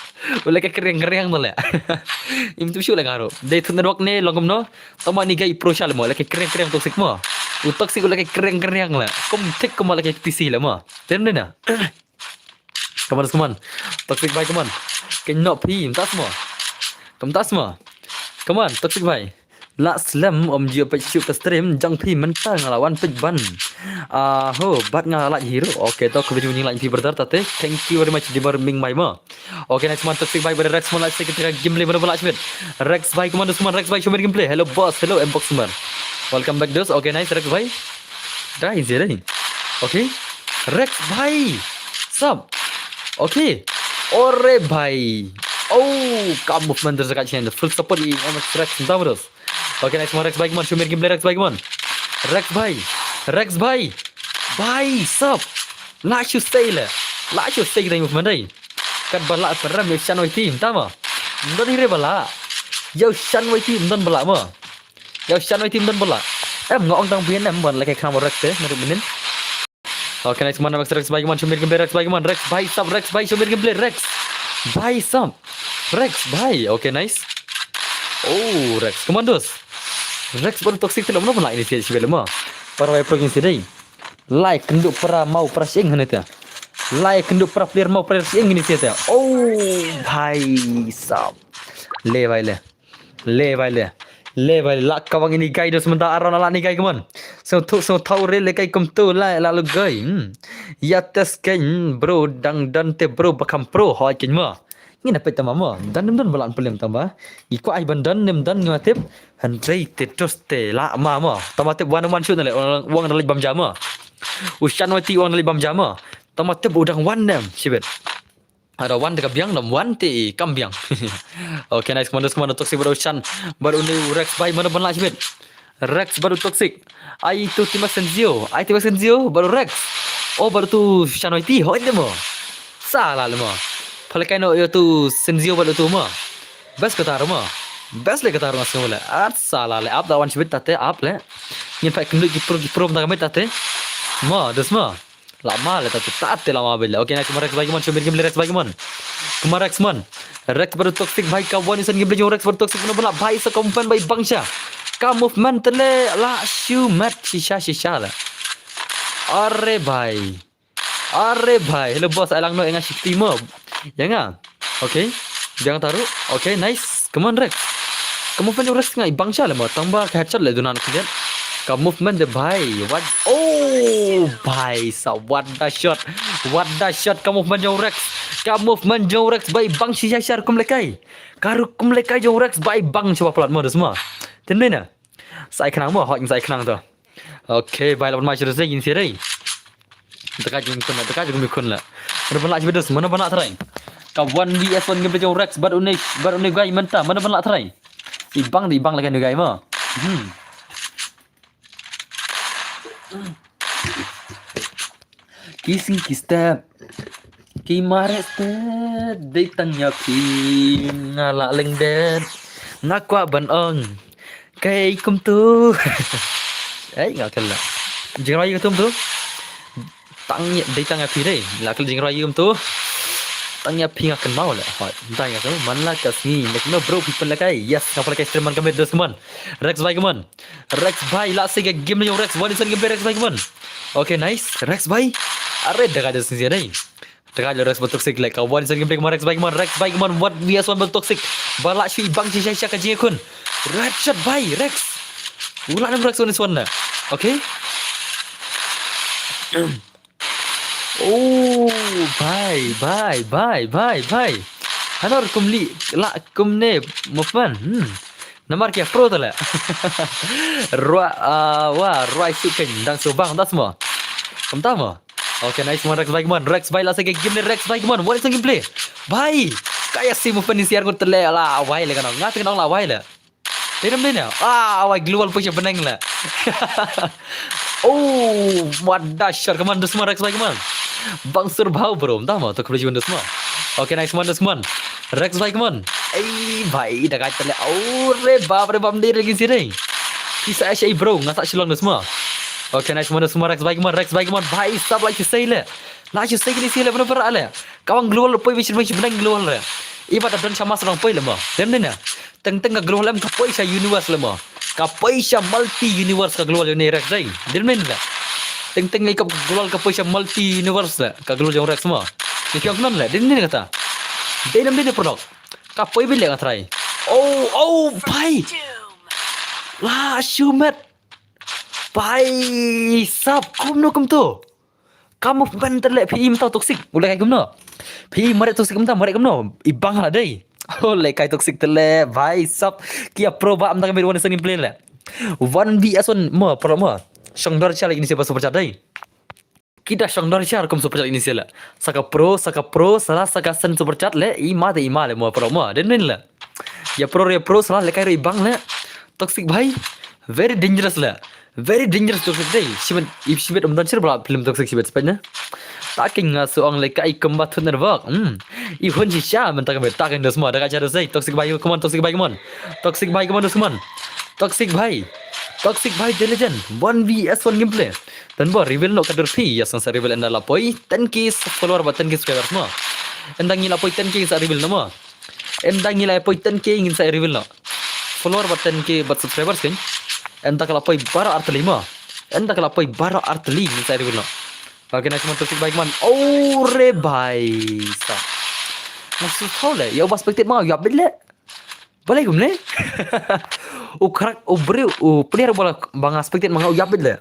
U lehkai kriang kriang mo le. Im tu shu le nga ruh. Dei thut network ne long kumno. Tangba ni guy pro sha le mo. Lehkai kriang kriang Toxic mo. U Toxic u lehkai kriang kriang le. Kum thik kumba lehkai P C le mo. Tem ne na. Come on, come on. Toxic bhai, come on. Ken nok phi, mynta sma. Mynta sma. Come on, Toxic bhai. La slem ym ju peit shuh ka stream jong phi mynta nga la wan peit ban. Ah, ho, bad nga la like hi ruh. Okay, to khublei shibun ïa ka like phi brother tate. Thank you very much Dimmer Ming Mai mo. Okay, nice one, Toxic bhai, bad Rex mo, la sei kata ka gameplay bad bad shibit. Rex bhai, come on, come on, Rex bhai, show me gameplay. Hello boss, hello Mbox man. Welcome back dos. Okay, nice Rex bhai. Dai zia dai. Okay. Rex bhai. Sab. Okay. Ore bhai. Oh, ka movement terus kat sini. Full support i M X Rex, entah terus. Okay, nice one, Rex bhai, come on, show me gameplay, Rex bhai, come on. Rex bhai. Rex bhai. Bhai sab. La shu sei le. La shu sei kita movement dai. Katba la pynrem ïa u Shanoy team, tamo. Ym don hi re ba la. Ïa u Shanoy team ym don ba la mo. Ïa u Shanoy team don ba la. Em, nga ong tang phi ne em, ban lehkai khnang ba Rex te, naduh mynnin. Okay, nice man, Rex, Rex bhai, come on, show me gameplay, Rex bhai, come on, Rex bhai sab, Rex bhai, show me gameplay, Rex bhai sab. Rex bhai. Okay, nice. Oh, Rex, come on dos. Rex bad u Toxic te lem no ban la initiate shibit le mo. Para wai pro kin sidai. Lai kynduh para mau para shing hane te. Lai kynduh para player mau para shing hane te. Oh, bhai sab. Le bhai le. Le bhai le. Le bhai le. La kawang ini guy dos mynta aron ala ni guy, come on. So tu so tau re le kai kumtu la la lu guy. Hmm. Ya tes kai, hmm, bro dang dan te bro bakam pro hoi kin mo. Ngin na peit tama mo. Dan nym don ba la pylem tama. Ngi kwah ai ban dan nym dan ngi ma tip. Hynrei te tos te la ma mo. Tama tip wan wan shoot na le wang da leit bam ja mo. U Shanoy te wang da leit bam ja mo. Tama tip u dang wan nem shibit. Ada wan te ka biang, dam wan te kam biang. Okay, nice, come on dos, come on dos, Toxic bad u Shan. Bad u Rex bhai, mano ban la shibit. Rex bad u Toxic. Ai tu Team Senzio. Ai Team Senzio bad u Rex. Oh, bad u tu Shanoy te hoi de mo. Sala le mo. Pale kai no ïa tu Senzio bad u tu mo. Best kata mo. Best le kata nga sngew le. At sala le ap da wan shibit tate ap le. Ngin pait kynduh ki pro ki pro da ka met tate. Mo, dos mo. Lama le tate tate lama bel. Okay, nice, come on Rex bhai, come on, show me game le Rex bhai, come on. Come on Rex, come on. Rex bad u Toxic bhai, ka wan isan game le jong Rex bad u Toxic, mano ban la bhai, sa ka movement bhai bang sha. Ka movement te le la shu mat shisha shisha le. Are bhai. Are bhai. Hello boss, ai lang no ïa nga shikti mo. Ïa nga. Okay. Biang taruh. Okay, nice. Come on Rex. Ka movement jong Rex nga i bang sha le mo. Tang ba ka headshot le duna na kiliat. Ka movement de bhai. What? Oh, bhai sa, what the shot. What the shot, ka movement jong Rex. Ka movement jong Rex bhai bang shisha shisha, rukom lehkai. Ka rukom lehkai jong Rex bhai bang sha ba palat mo dos mo. Tip ne na. Sa ai khnang mo, hoi sa ai khnang to. Okay, bhai, la ban mai sha dos, ïa ngin sha dei. Daka jong khun la, daka jong khun la. Mano ban lah shibit dus, mano ban lah trai. Ka one V S one game jong Rex bad une, bad une guy mynta, mano ban lah trai. I bang de, i bang la ka une guy mo. Hmm. Ki sngi ki step. Ki mareh step. Dei tang ïa phi nga la leng det. Nga kwah ban ong. Kaei kumtu. Ei, nga kala. Jingrwai kumtu. Tang ïa, dei tang ïa phi dei. La kala jingrwai kumtu. Tang ïa phi nga kynmaw la. Hoi, tang ïa tu. Man la ka sngi. Nek no bro, people la kai. Yes, nga pala kai stream man ka met dus, come on. Rex bhai, come on. Rex bhai, la se ka game na jong Rex. One instant gameplay Rex bhai, come on. Okay, nice. Rex bhai. Are da ka dus ni dei. Tengah Rex bad Toxic leh ka one instant gameplay, come on Rex bhai, come on, Rex bhai, come on, one V S one bad Toxic. Ba lah shu i bang shisha shisha ka jingïakhun. Red shot bhai, Rex. U lah nam Rex one is one na. Okay. Oh, bhai, bhai, bhai, bhai, bhai. Hanor kumli lah kumne movement. Hmm. Namar ki ïa pro te leh. Rwa, ah, wa, rwa shu kein dang shu bang das mo. Kumta mo. Okay, nice one, Rex bhai, come on. Rex bhai, la se ka game ne, Rex bhai, come on. One instant gameplay. Bhai, ka ïa si movement ni siar ko te leh la wai leh kano. Nga te kano la wai leh. Te nam ne. Ah, wai global push bneng leh. Oh, what the shot. Come on, dus mo, Rex bhai, come on. Bang sur bhau bro. Kumta mo, to khublei shibun dus mo. Okay, nice one, dus mo. Rex bhai, come on. Ei bhai, da ka te leh. Oh, re bap re bap, dei re ki si re. Ki sa ai bro, nga sa shilong dus mo. Okay, nice one, dus mo, Rex bhai, come on, Rex bhai, come on. Bhai sab, la shu sei leh. La shu sei kini si leh, bro, bro leh. Ka wang global poi, bishi bishi bneng global leh. Iba da don shama sa dang poi leh mo. Dem ne na. Teng teng ka global em ka poi sha universe leh mo. Ka poi sha multi universe ka global ne Rex dei. Dem ne na. Teng teng ka global ka poi sha multi universe leh. Ka global jong Rex mo. Ni kyong non leh. Dem ne kata. Dei nam dei ne product. Ka poi bi leh nga trai. Oh, oh, bhai. La shu met. Bhai sab, kumno kumto. Ka movement te leh phi i mynta Toxic. U leh kai kumno. Phi i mareh Toxic mynta, mareh kumno. I bang ha dei. U leh kai Toxic te leh, bhai sab. Ki ïa pro ba mynta ka mid one instant gameplay leh. One V S one mo, pro mo. Shong dor cha leh ini siapa super chat dei. Kita shong dor cha kum super chat ini sila. Saka pro, saka pro, salah saka sen super chat leh, i ma te i ma leh mo pro mo. Den men leh. Ïa pro re pro, salah leh kai re bang leh. Toxic bhai. Very dangerous leh. Very dangerous Toxic dei. Shibit, i shibit um don shir bla film Toxic shibit spet na. Taking nga su ong leh kai kumba thun nervok. Hmm. I hun shisha men taking bet taking dos mo. Daga cha dos dei. Toxic bhai, come on, Toxic bhai, come on. Toxic bhai, come on, dos, come on. Toxic bhai. Toxic bhai, the legend. One V S one gameplay. Tang ba reveal noh ka dur phi, ïa sngewbha sa reveal ynda la poi ten K follower bad ten K subscribers mo. Ynda ngi la poi ten K sa reveal noh mo. Ynda ngi la poi ten K ngin sa reveal noh. Follower bad ten K bad subscribers kan. Ynda ka la poi baroh artylli mo. Ynda ka la poi baroh artylli ngin sa reveal noh. Okay, nice one, Toxic bhai, come on. Oh re bhai sab. Maksud thaw leh, ïa u ba spectate ma ïa bit leh. Balei kumne? U crack, u briew, u player ba la, ba nga spectate ma nga u ïa bit leh.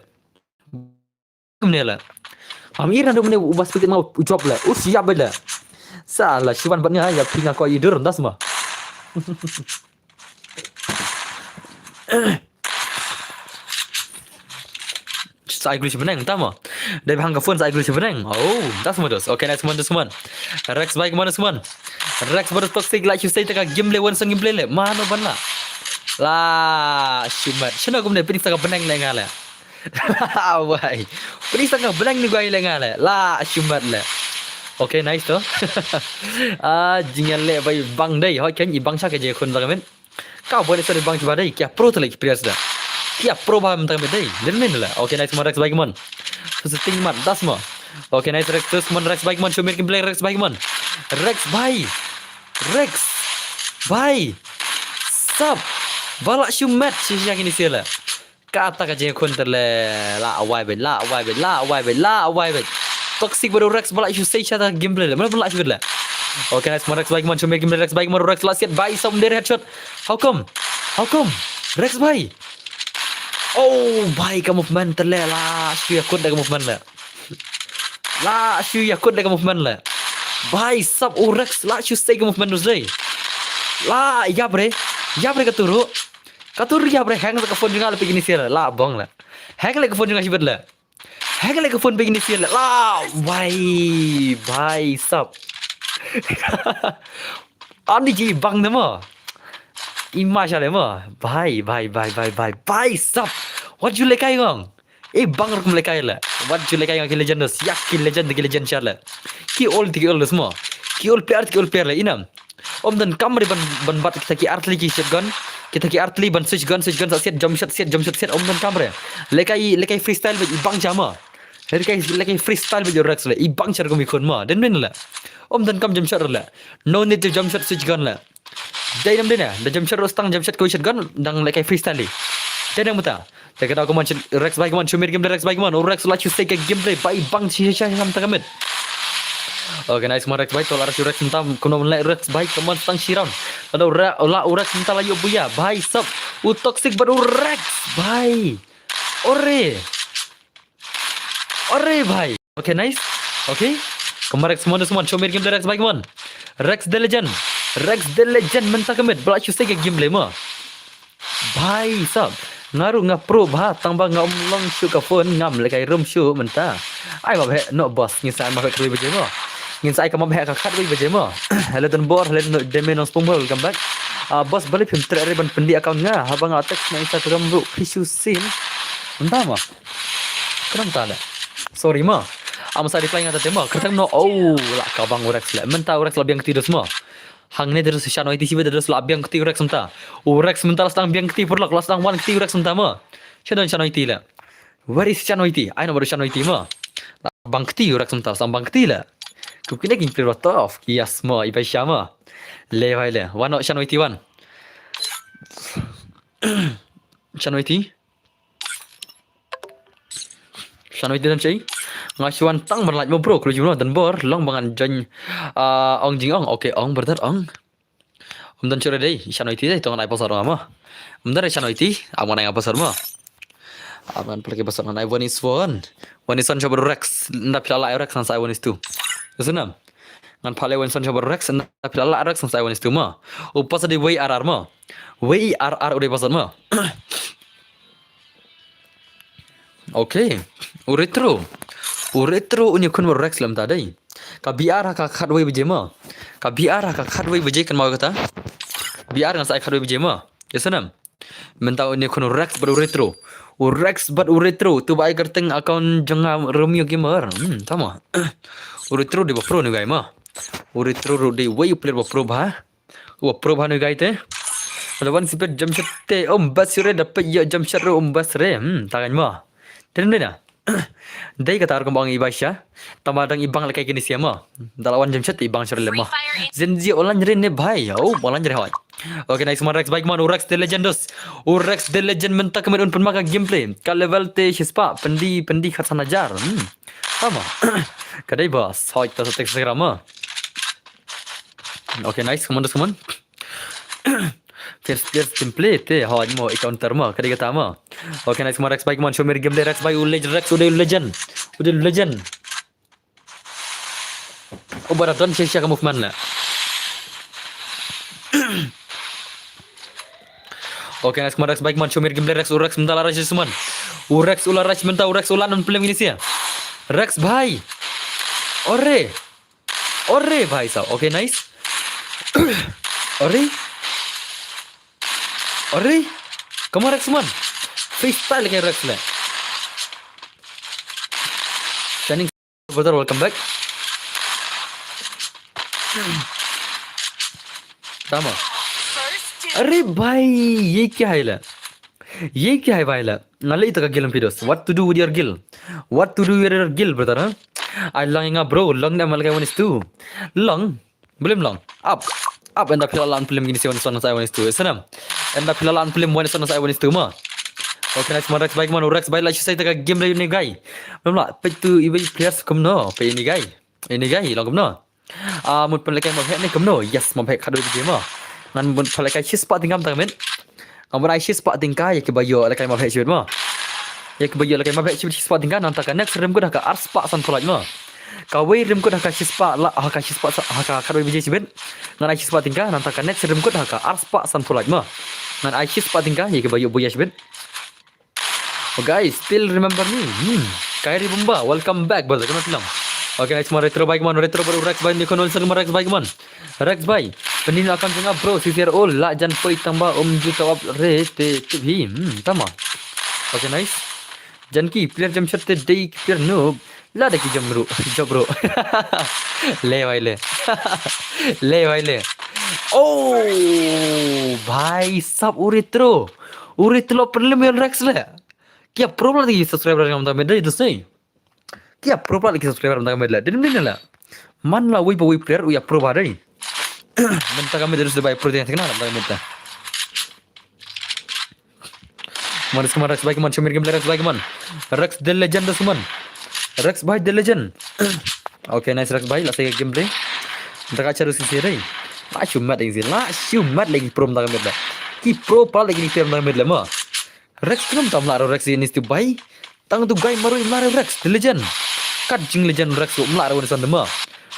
Kumne la. Am ira dum ne u ba spectate ma u job la. U siap la. Sa la shiwan bat nga ïa phi nga ko i dur das ma. Sa ai glu shi bneng tama. Dei bhang ka phone sa ai glu shi bneng. Oh, das ma dos. Okay, nice one, dos man. Rex bhai, come on, dos man. Rex bad Toxic la shu sei ta ka gameplay, one song gameplay le. Mano ban la. La shimat. Shano kumne pynisa ka bneng le nga le. Wai. Pynisa ka bneng ni guai le nga le. La shimat le. Okay, nice to. Ah, jingïaleh bai bang dei. Hoi ken i bang sha ka je khun da ka men. Ka boi ne sa dei bang shiba dei. Ki ïa pro te le ki players da. Ki ïa pro ba mynta ka men dei. Den men le. Okay, nice man, Rex bhai, come on. Tu setting man, das mo. Okay, nice Rex, tu man, Rex bhai, come on. Show me gameplay, Rex bhai, come on. Rex bhai. Rex bhai. Sap. Ba la shu met shi shi kini sila. Kata ka jingkhun te le, la awai beit, la awai beit, la awai beit, la awai beit. Toxic bad u Rex ba la shu sei sha ta gameplay le. Mano ba la shu beit le. Okay, nice man, Rex bhai, come on, show me gameplay, Rex bhai, come on, Rex, last hit bhai, some dare headshot. How come? How come? Rex bhai. Oh bhai, ka movement te le, la shu ïa kut da ka movement le. La shu ïa kut da ka movement le. Bhai sab, u Rex la shu sei ka movement us dei. La ïap re. Ïap re ka turu. Ka turu ïap re, hang sa ka phone jong nga le phi kini sila. La bong le. Hang le ka phone jong nga shibit le. Hek le ka phone bag ni sia le. La, bhai, bhai sab. Ani ji bang ne mo. Ima sha le mo. Bhai, bhai, bhai, bhai, bhai, bhai sab. Wat ju lekai ngong. E bang rukom lekai le. Wat ju lekai ngong ki legend dos. Ïa ki legend, ki legend sha le. Ki ol, ki ol dos mo. Ki ol player, ki ol player le. Inam. Ym don kam re ban, ban bat kita ki artylli ki shotgun. Kita ki artylli ban switch gun, switch gun sa siat, jump shot siat, jump shot siat, ym don kam re. Lekai, lekai freestyle bad i bang sha mo. Lekai, lekai freestyle bad i Rex le. I bang sha rukom i khun mo. Dei ne em le. Ym don kam jump shot le. No need to jump shot switch gun le. Dei ne em dei ne. Da jump shot ruh stang jump shot ko shotgun dang lekai freestyle le. Dei ne em ta. Te ka dei kumne Rex bhai kumne, Shumir Gameplay Rex bhai kumne, u Rex u la shu sei ka gameplay bhai bang shi sha sha mynta ka miet. Okay, nice kumne Rex bhai, to la rush u Rex mynta kumne, Rex bhai kumne tang shi round. Lada u Re-, la u Rex mynta la ïoh buya bhai sab, u Toxic bad u Rex bhai. Ore. Ore bhai. Okay, nice. Okay. Kumne Rex kumne, kumne, Shumir Gameplay Rex bhai kumne. Rex the Legend. Rex the Legend mynta ka miet ba la shu sei ka gameplay mo. Bhai sab, nga ruh nga pro bha, tang ba nga ym long shuh ka phone, ngam lekai rum shuh mynta. Ai map heh noh boss, ngin sa ai map heh khatwei baje mo. Ngin sa ai ka map heh ka khatwei baje mo. Hello Don Bor, hello Deme Nongspung Bor, welcome back. Ah, boss, balei phim treh re ban pyndih account nga, haba nga text na Instagram ruh phi shu seen. Mynta mo. Kena mynta le. Sorry mo. Am sa reply nga ta te mo. Kyrteng no. Oh, la ka bang u Rex le. Mynta u Rex la biang kti dos mo. Hangne da dos shan oiti, shibit da dos la biang kti u Rex mynta. U Rex mynta la sdang biang kti, paralok, la sdang wan kti u Rex mynta mo. Sha don shan oiti le. Where is shan oiti? Ai no ba don shan oiti mo. La bang kti u Rex mynta, la sdang bang kti le. Kup kine king player tough. Yes mo, i bai sha mo. Le bhai le. Wan no shan oiti wan. Shan oiti. Shan oiti don shei. Nga shu wan tang ban like mo bro, khublei shibun Don Bor, long ba ngan join, ah, ong jingong. Okay, ong brother ong. Ym don shuh re dei, shan oiti dei, to ngan ai password nga mo. Ym don re shan oiti, am ngan ai nga password mo. Am ngan pynlait password, ngan ai one is one. One is one sha bad u Rex, nda phi la lah Rex ngan sa ai one is two. Ka snam. Ngan pynlait one is one sha bad u Rex, nda phi la lah Rex ngan sa ai one is two mo. U password dei W R R mo. W R R u dei password mo. Okay. U Retro. U Retro un ïakhun bad u Rex lem ta dei. Ka B R ha ka khatwei baje mo. Ka B R ha ka khatwei baje kan mo kata. B R ngan sa ai khatwei baje mo. Ïa snam. Mynta un ïakhun u Rex bad u Retro. U Rex bad u Retro. Tu ba ai kyrteng account jong nga Romeo Gamer. Hmm, tama. U Retro dei ba pro ne guy mo. U Retro ruh dei wei u player ba pro ba. Wa pro bha nu guy te. Ada wan sipet jump shot te. Um bas re da pet ïa jump shot ru um bas re. Hmm, tangan mo. Dei ne em dei na. Dei kata rukom bang i bai sha. Tama dang i bang lekai kine sia mo. Da la wan jump shot i bang sha re le mo. Zenzi online re ne bhai. Oh, online re hoi. Okay, nice man Rex bhai, man u Rex the legend dos. U Rex the legend mynta ka miet un pynma ka gameplay. Ka level te shispah, pyndi, pyndi khatsan hajar. Hmm. Tama. Ka dei boss. Hoi, ta sa tek sa mo. Okay, nice. Come on, come on. First player gameplay te, ha, mo, i counter mo, ka dei kata mo. Okay, nice mo, Rex bhai, come on, show me the gameplay, Rex bhai, u leg-, Rex, u dei u legend. U dei u legend. U bara don shisha ka movement la. Okay, nice mo, Rex bhai, come on, show me the gameplay, Rex, u Rex mynta la rush suman. U Rex u la rush mynta, u Rex u la non play ini sia. Rex bhai. Ore. Ore bhai sab. Okay, nice. Ore. Ore. Come on, Rex, come on. Freestyle ke Rex le. Shining brother, welcome back. Tama. Are bhai, ye kya hai la? Ye kya hai bhai la? Nga leh ita ka guild em phi dos. What to do with your guild? What to do with your guild, brother, huh? Ai long nga bro, long na mal ka one is two. Long. Belum long. Up. Up, enda phi la lan film kine sia one is one sa one is two. Sanam. Enda phi la lan film one is one sa one is two mo. Okay, nice man, Rex bhai, man, Rex bhai, la shisha ita ka game le ne guy. Belum la, peit tu i bai players kumno, peit ini guy. Ini guy, long kumno. Ah, mut pynlehkai map heh ne kumno. Yes, map heh khatduh baje mo. Ngan mut pynlehkai shispah tyngka mynta ka miet. Ngan mut ai shispah tyngka ïa kiba ïoh lehkai map heh shibit mo. Ïa kiba ïoh lehkai map heh shibit shispah tyngka, nangta ka next rim kut ha ka arspah sanphew lait mo. Kawei rim kut ha ka shispah la, ha ka shispah sa, ha ka khatduh baje shibit. Ngan ai shispah tyngka, nangta ka next rim kut ha ka arspah sanphew lait mo. Ngan ai shispah tyngka ïa kiba ïoh buya shibit. Oh guys, still remember me. Hmm. Kairi Bumba, welcome back, brother. Kano tilang. Okay, nice man, Retro Bike Man, Retro Bike, Rex Bike, Nikon Wilson, Rex Bike Man. Rex Bike, penin akam janga, bro, sisir ol, la jan poi tamba, um, juta wap, re, te, te, hi, hmm, tama. Okay, nice. Janki, player jam shot te, dei, player noob. La da ki jam ru, jab ru. Le wai le. Le wai le. Oh, bhai, sab u Retro. U Retro, problem yol Rex le. Kia problem lagi subscriber yang tama dei, dus nei. Kia pro pla ki subscriber mynta ka met la. Din din la. Man la wei ba wei player u ya pro ba dei. Mynta ka met dei ba pro dei, tekna mynta ka met la. Man, Rex, man, Rex, bhai, man, Shumir Gameplay, Rex, bhai, man. Rex the Legend, Rex, man. Rex, bhai, the Legend. Okay, nice, Rex, bhai, la sa gameplay. Daga charu si si dei. La shumat lagi si, la shumat lagi pro mynta ka met la. Ki pro pla lagi ni pro mynta ka met la, ma. Rex khlem tam la ro Rex ini stu bai. Tang tu gai maru imla ro Rex, the Legend. Kat jing Legend Rex, u mla ro ni san dema.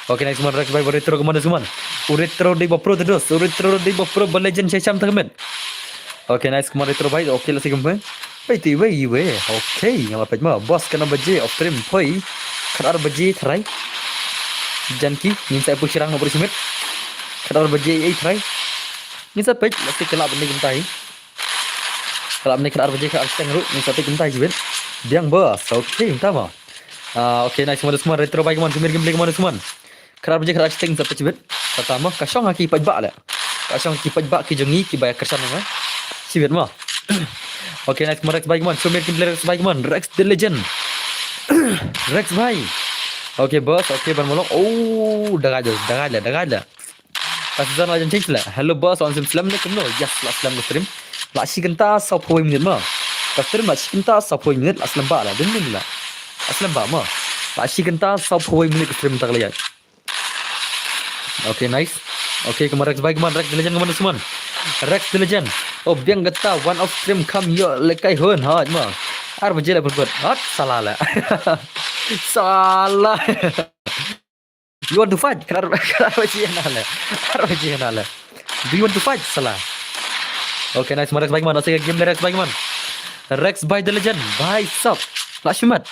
Okay, nice man, Rex bai ba Retro kemana seman. U Retro dei ba pro terus, u Retro dei ba pro ba Legend shai sham tang met. Okay, nice man, Retro bai. Okay, la si kempen. Bai ti wei wei. Okay, ngam apa ma. Boss kena baje of stream poi. Khat ar baje tharai. Janki, ngin sa poi shirang ngam poi shimit. Khat ar baje ei tharai. Ngin sa poi, la si kelap ni kumtai. Khlem ni khat ar baje khat ar shiteng ruh, ni sa peit kumta jibit. Biang bos, okay, kumta mo. Ah, okay, nice, kemana semua, Retro bai kemana, Shumir Gameplay kemana semua. Khat ar baje khat ar shiteng sa peit jibit. Kata mo, ka shong ha ki paidbah le. Ka shong ha ki paidbah ki jong ngi ki bai kyrshan mo. Jibit mo. Okay, nice, kemana Rex bai kemana, Shumir Gameplay Rex bai kemana, Rex the Legend. Rex bai. Okay, bos, okay, ban molong. Oh, dagai le, dagai le, dagai le. Ka season la jan change la. Hello boss, on sim slem ne kumno? Yes, la slem ka stream. La shi kynta saw phew minit ma. Ka stream la shi kynta saw phew minit la slem ba la. Din din la. La slem ba ma. La shi kynta saw phew minit ka stream tak la ya. Okay, nice. Okay, kemana Rex bai kemana Rex the Legend kemana seman. Rex the Legend. Oh, biang kata one of stream kam yo lekai hon ha ma. Ar baje la berbuat. Hat salah la. Salah. You want to fight? Khat ar, khat ar baje na le. Khat ar baje na le. Do you want to fight, salah? Okay, nice man, Rex bai man. Asik game le Rex bai man. Rex bai the Legend. Bai sap. La shimat.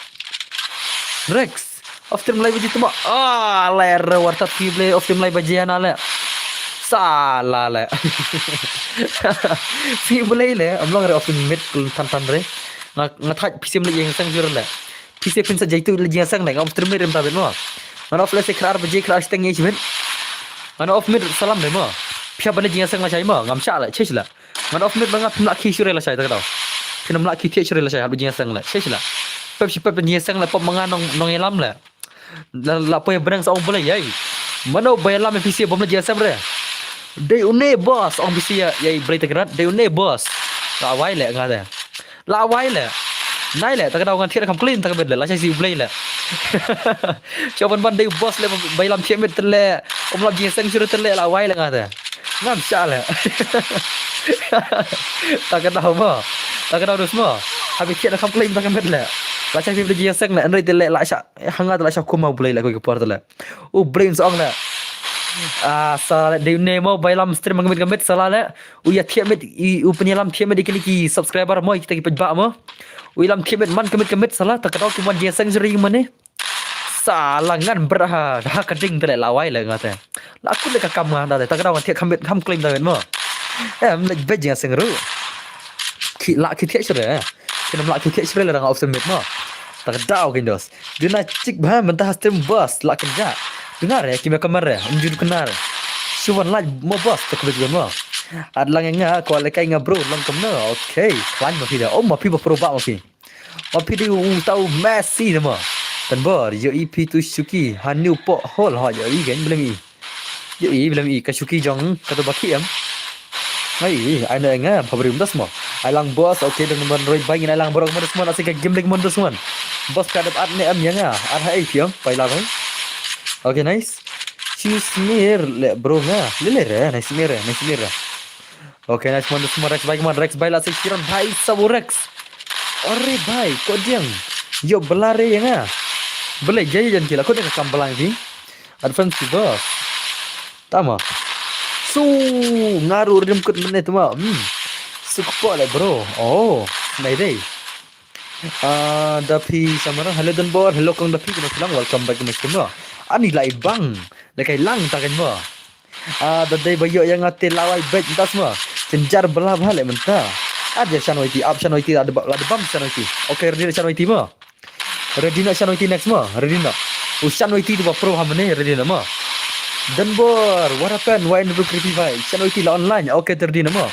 Rex. Off stream lai baje tuma. Ah, le re warta ti ble off stream lai baje na le. Salah le. Ti ble le. Amlong re off stream mid kul tan tan re. Nga, nga thaj pisim le yang sang jur le. Phi sa phin sa jaitu le jingsang le ngam stream rem ta bet mo. Ngan off le se khat ar baje khat ar shiteng ngi shibit. Ngan off mid salam le mo. Phi ba le jingsang la shai mo ngam sha le chesh la. Ngan off mid ba nga phim la ki shure la shai ta ka dau. Phim la ki thiah shure la shai hab jingsang le chesh la. Pep shi pep jingsang le pop ma nga nong nong ïalam le. La la poi breng sa ong bele yai. Mano ba ïalam phi sa bom le jingsang re. Dei une boss ong phi sa yai bele ta ka rat dei une boss. La wai le nga de. La wai le. Nai le, ta ka daw ngan thied kham clean ta ka bit le, la shai si u Blei le. Sha ban ban dei u boss le, bai lam thied mit le, um lam jingseng shuh le, la wai le nga te. Ngam sha le. Ta ka daw mo. Ta ka daw dus mo. Habi thied kham clean ta ka bit le. La shai si u Blei jingseng le, nrei te le, la sha, hanga te la sha kuma u Blei le, ko ki por te le. U Blei sa ong le. Ah, sa le, dei ne mo, bai lam stream ka bit ka bit, sa la le. U ïa thiah mit, i, u pynïalam thiah mit i kine ki subscriber mo, i kita ki paidbah mo. U ïalam thiah mit man ka mit ka mit sala, ta ka daw ki man jingseng jeri mane. Sala ngan bra ha, ha ka ding te le la wai le nga te. La kut le ka kam nga da te, ta ka daw ngan thiah kham mit, kham claim da mit mo. Em, le bej jingseng ru. Ki la ki thiah shere. Ki nam la ki thiah shere le rang off stream mit mo. Ta ka daw kin dos. Duna chik bha mynta ha stream boss la kynja. Duna re ki me kamar re, um ju knar. Shuwan laj mo boss to kbit mo. Ad lang nga ko le kai nga bro lang kam na. Okay, klan ma phi da. Oh ma phi ba pro ba ma phi. Ma phi di u tau Messi de mo. Tan bor yo i phi tu Shuki ha new po hol ha yo i gen blem i. Yo i blem i ka Shuki jong ka to ba ki em. Ai, ai na nga phabri um das mo. Ai lang boss, okay, dan man roi bai ngin ai lang borok man das mo, asik ka game lek man das mo. Boss ka dep at ne am ya nga, at ha ai piam, pai la bai. Okay, nice. Choose mir le bro nga. Le le re, nice mir re, nice mir re. Okay, nice man das mo, Rex bai man, Rex bai la sik kiran bai sabo Rex. Ore bai, ko diang. Yo belare ya nga. Bele jai jan kila, ko diang kam belang ki. Advance ki boss. Tama. Su ngaru rim kut mene tama. Hmm. Su kpo le bro. Oh, nai dei. Ah, da phi samara, hello Donbor, hello kong da phi, kong da phi lang, welcome back to my stream mo. Ani lai bang, le kai lang ta kan mo. Ah, da dei ba ïoh ïa nga te lawai bek mynta mo. Cynjar bla bha le mynta. Ah, da Shan Waiti, ap Shan Waiti, la da ba-, la da bam Shan Waiti. Okay, ready Shan Waiti mo. Ready na Shan Waiti next mo, ready na. U Shan Waiti tu ba pro ha mane, ready na mo. Donbor, what happened? Why not creepy bhai? Shan Waiti la online, okay, te ready na mo.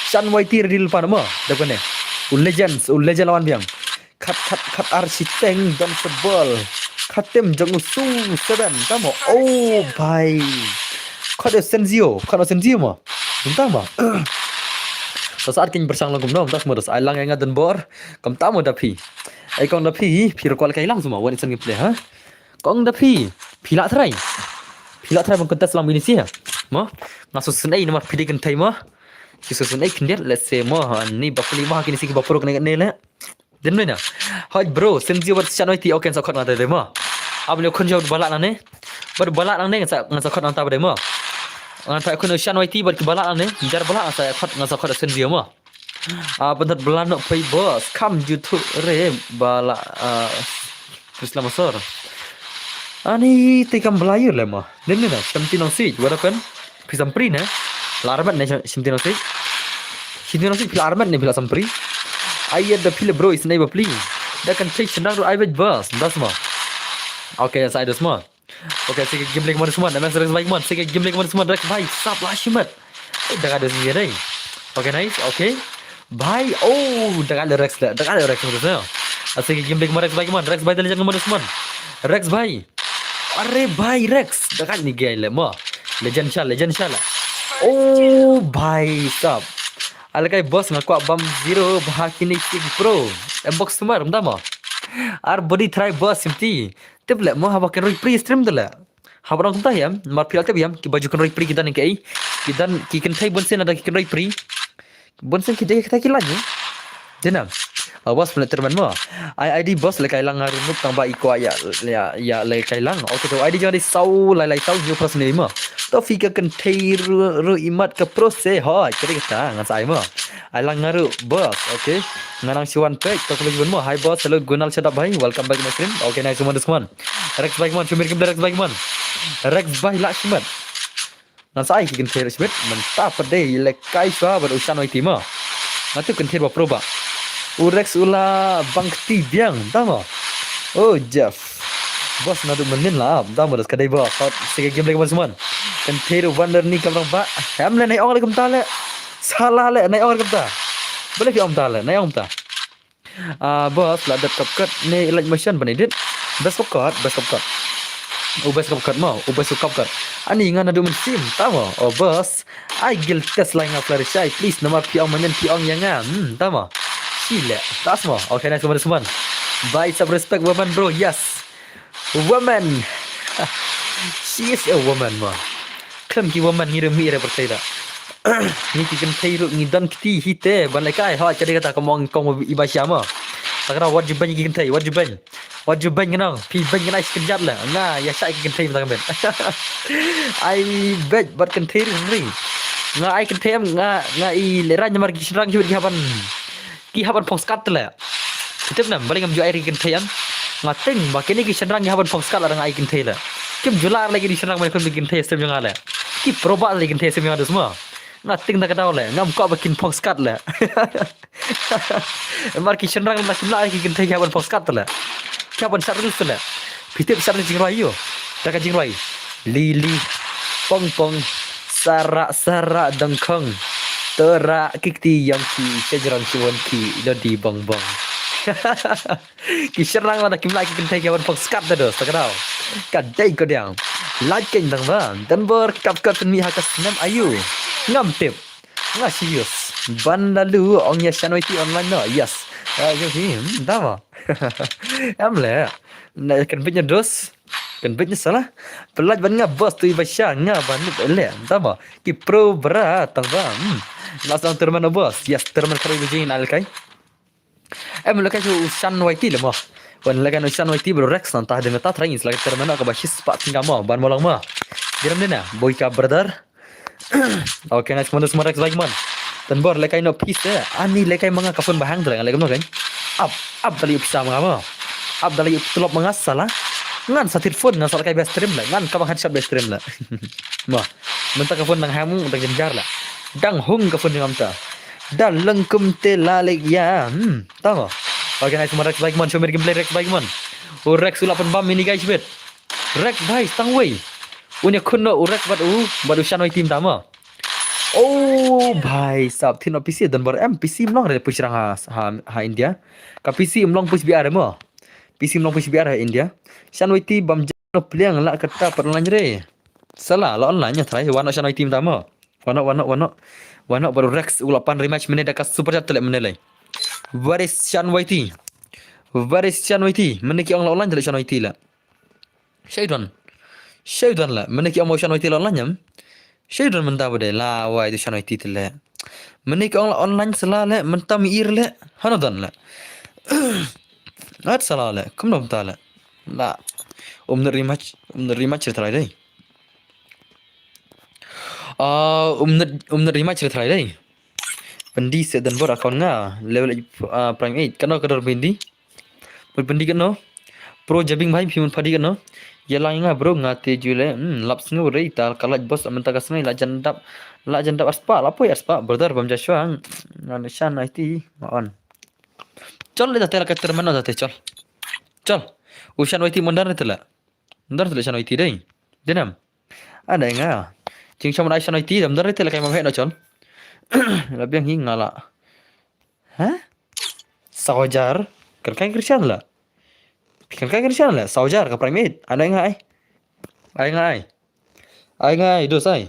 Shan Waiti ready lypa na mo, da kane. U legends, u legend lawan biang. Khat, khat, khat ar shiteng, Don Football. Khatem jong u Su seven, ta mo. Oh, bhai. Khat u Senzio, khat u Senzio mo. Mynta mo. Sa saat kin bersang lang kumno, mynta mo da sa ai lang ïa nga Donbor. Kumta mo da phi. Ai kong da phi, phi recall kai lang sma, wan insan gameplay, ha? Kong da phi, phi lah try. Phi lah try ban contest lang ini si, ha? Mo? Nga susun ai namar phi dei kynthei mo. Ki susun ai khyndiat, let's say mo, ha, ni ba phi mo, ha, kini si ki ba pro kane kane le. Dei na. Hoi bro, Senzio bad Shan Waiti, okay, sa khot nga ta dei mo. Ab leo khun jo ba lah na ne. Bad ba lah na ne, sa, nga sa khot nga ta ba dei mo. Nga ta khun Shan Waiti bad ki ba lah na ne. Jar ba lah, nga sa khot, nga sa khot Senzio mo. Ah, bentar bla nok phi boss. Kam ju tu re bala, ah, Islam asor. Ani te kam bla yu le mo. Nen ne na, seventeen oh six, what happened? Phi sampri ne? La armet ne, seventeen oh six. Seventeen oh six, phi la armet ne, phi la sampri. Ai da phi le bro, is ne ba pli. Da kan take senang ru ai bej boss. Das mo. Okay, sa dos mo. Okay, sige game lagi mana semua. Nama Rex baik man. Sige game lagi mana semua. Rex baik. Sap lah shimat. Eh, dah ada sini dai. Okay, nice. Okay. Bhai. Oh, dah ada Rex dah. Dah ada Rex mana semua. Sige game lagi mana Rex baik man. Rex baik dah legend mana semua. Rex baik. Are bhai Rex. Dah ada ni gaya le mo. Legend shal, legend shal. Oh, bhai sap. Alakai boss nga kwah bam zero bha kini sik pro. Em box semua, entah mo. Ar body try boss simti. Tip le mo haba kan roi pre stream tu le. Haba rong kumta hiam, mar phi la tip hiam, ki baju kan roi pre ki don ki ei. Ki don ki kynthei bun sien ada ki kan roi pre. Bun sien ki dei kita ki lagi. Dei na. Awas pynleh termen mo. Ai ID boss le kai lang nga runup tang ba i kwah ïa, ïa, ïa le kai lang. Okay tu ID jong dei saw lai lai saw new person ni mo. To phi ka kynthei ru, ru imat ka pro se hoi. Kata kata ngan sa ai mo. Ai lang nga ru boss. Okay. Nga nang siwan pek to kuli mo. Hi boss, hello Gunal, shut up bhai. Welcome back to my stream. Okay, nice one, this one. Rex baik man, shumir kim Rex baik man. Rex baik lah shimat. Ngan sa ai ki kynthei Rex shimat. Mynta pat dei le kai shwa bad u Shan Waiti mo. Nga tu kynthei ba pro ba. U Rex u la bang kti biang, ta mo. Oh, Jeff. Boss na tu menin la, ta mo das kadai boss. Hot, sige game lagi man suman. Kynthei tu Wonder ni kam rang ba. Em le nai ong le kumta le. Salah le nai ong kumta. Boleh phi ong ta le, nai ong ta. Ah, boss, la dep CapCut ne Light Motion ban edit. Best CapCut, best CapCut. U best CapCut mo, u best CapCut. Ani nga na du mynsiem, ta mo. Oh, boss. Ai guild test lai nga Fluttershy, please. Namar phi ong mynnin phi ong ïa nga. Hmm, ta mo. Shi le. Tas mo. Okay, nice one, this one. Bye, sap respect woman bro. Yes. Woman. She is a woman mo. Khlem ki woman ngi ruh mih re pyrthei da. Ngi ki kynthei ruh ngi don kti hi te ban lehkai, hoi, ka dei kata ka mong kong i ba sha mo. Ta ka dei wat ju beiñ ki kynthei, wat ju beiñ. Wat ju beiñ, ngan ong phi beiñ ngan ai shi kynjat le. Nga ïa shah ki kynthei mynta ka met. Ai beiñ bad kynthei ruh ri. Nga ai kynthei em, nga, nga i lehrain namar ki shynrang ki hap ban, ki hap ban phong skat te le. Tip ne em, balei ngam ju ai re ki kynthei em? Nga tieng ba kine ki shynrang ki hap ban phong skat lada nga ai kynthei le. Kim ju lah re ki shynrang ban khun ki kynthei stream jong nga le. Ki pro ba re ki kynthei stream jong nga dus mo. Nga tieng da ka daw le, ngam kwah ba kin phong skat le. Mar ki shynrang la kim lah re ki kynthei ki hap ban phong skat le. Ki hap ban shad reels le. Phi tip shad reels jingrwai ïo. Da ka jingrwai. Lili. Pong pong. Sara sara dengkhong. Tera ki kti ïong ki, shajrong ki won ki, lodi bong bong. Ki shynrang lada kim lah ki kynthei ki hap ban phong skat da dos, ta ka daw. Ka dei ko diang. Like keiñ dang ba. Donbor kap kap pynmih ha ka snem aïu. Ngam tip. Nga serious. Ban lalu ong ïa Shan Waiti online no. Yes. Ah, ïa hi. Hmm, da mo. Em le. Na kan bit nya dos. Kan bit nya salah. Pelaj ban nga boss tu i ba sha nga ban nup le. Da mo. Ki pro bra tang ba. Hmm. Last round tournament boss. Yes, tournament kali bujing na le kai. Em, lehkai u Shan Waiti le mo. Wan lehkai u Shan Waiti bro Rex nang tah de meta trying is lehkai termeno ka ba shis pa tingga mo ban mo long mo. Diram de na boy ka brother. Okay, nice mo, mo Rex baik man. Donbor lehkai no peace eh. Ani lehkai manga ka phone bahang terang lehkai mo kan. Ap, ap da lei u pisa ma nga mo. Ap da lei u tulop ma nga sala. Ngan sa thied phone, ngan sa lehkai best stream la. Ngan kaba ngan shot best stream la. Mo. Mynta ka phone dang hang, dang jynjar la. Dang hung ka phone jong nga mynta. Da leng kumte la leh ïa. Hmm, tang mo. Okay, nice mo Rex Bikemon, show me gameplay Rex Bikemon. U Rex u la pynbam mini guys bit. Rex bhai, tang wei. Un ïa khun noh u Rex bad u, bad u Shan Wei team tang mo. Oh bhai sab, thin o P C don bor em, P C mlong re push rang ha, ha, ha India. Ka P C mlong push B R mo. P C mlong push B R ha India. Shan Wei team bam jano pliang la kata pat online re. Sala la online ïa trai, wano Shan Wei team tang mo. Wano, wano, wano. Wano bad u Rex u la pan rematch mynne da ka super chat tele mynne lei. Where is Shan Wei team? Where is Shan Wei team? Mynne ki ong la online tele Shan Wei team la. Shaidon. Shaidon la. Mynne ki ong mo Shan Wei team la online em. Shaidon mynta bade la wai tu Shan Wei team tele. Mynne ki ong la online sala le mynta mi ir le. Hano don la. At sala le. Kumno mynta le. La. Um ne rematch, um ne rematch re trai dei. Ah, um ne, um ne rematch re trai dei. Pyndi se don bor account nga level, ah, prime eight. Kano ka dor pyndi? Mut pyndi kano? Pro Jabing bhai, phi mut padi kano? Ïa lang nga bro, nga te ju le. Hmm, lap sngew re ta ka lait boss mynta ka sngew la jan dap. La jan dap arspah, la poi arspah. Brother bam ja shuwa. Ngan Shan Wei team ma on. Chol le ta te la ka termano ta te chol. Chol. U Shan Wei team mondar te la. Ndar tele Shan Wei team dei. Denam. Ada nga. Jing chom ai Shan Wei team dam ndar tele kai mam heh no chol. La biang hi nga la. Ha? Saw hajar. Kan kai Christian la. Kan kai Christian la. Saw hajar ka prime eight. Ada nga ai. Ai nga ai. Ai nga ai dos ai.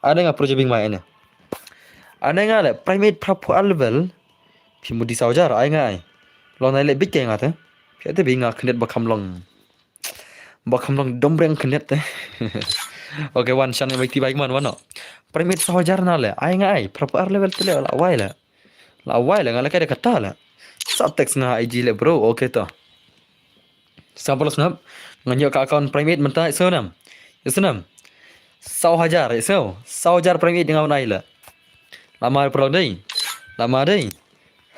Ada nga Pro Jabing mai ane. Ada nga le prime eight pra phu level. Phi mudi saw hajar ai nga ai. Long nai le bit ke nga te. Phi te bi nga khyndiat ba kham long. Ba kham long dom reng khyndiat te. Okay, wan Shan Wei team bike man wano. Prime eight saw hajar na le. Ai nga ai. Pra phu level te le la wai le. La wai le nga le kai de kata le. Sa text nga I G le bro. Okay to. Sa bolos ngap. Nga ñiew ka account prime eight mynta i snam. I snam. Saw hajar i snam. Saw hajar prime eight nga un ai le. Lama pyrlok dei. Lama dei.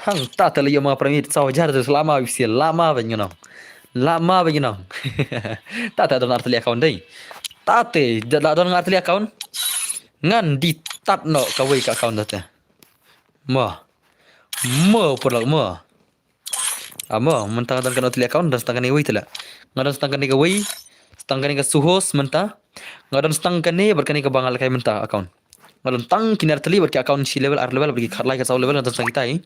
Hangta te lei ïoh ma prime eight saw hajar te lama bisi lama ba ngi nong. Lama ba ngi nong. Ta te don artylli account dei. Ta te da don artylli account. Ngan di tat no kawei ka account te. Mo. Mo pyrlok mo. Amo, mynta nga don kano tylli account, don stang kane wei tela. Nga don stang kane ka wei, stang kane ka Suhos mynta. Nga don stang kane bad kane kaba nga lehkai mynta account. Nga don tang kine ar tylli bad ki account shi level, ar level bad ki khatlai ka saw level nga don stang kitai.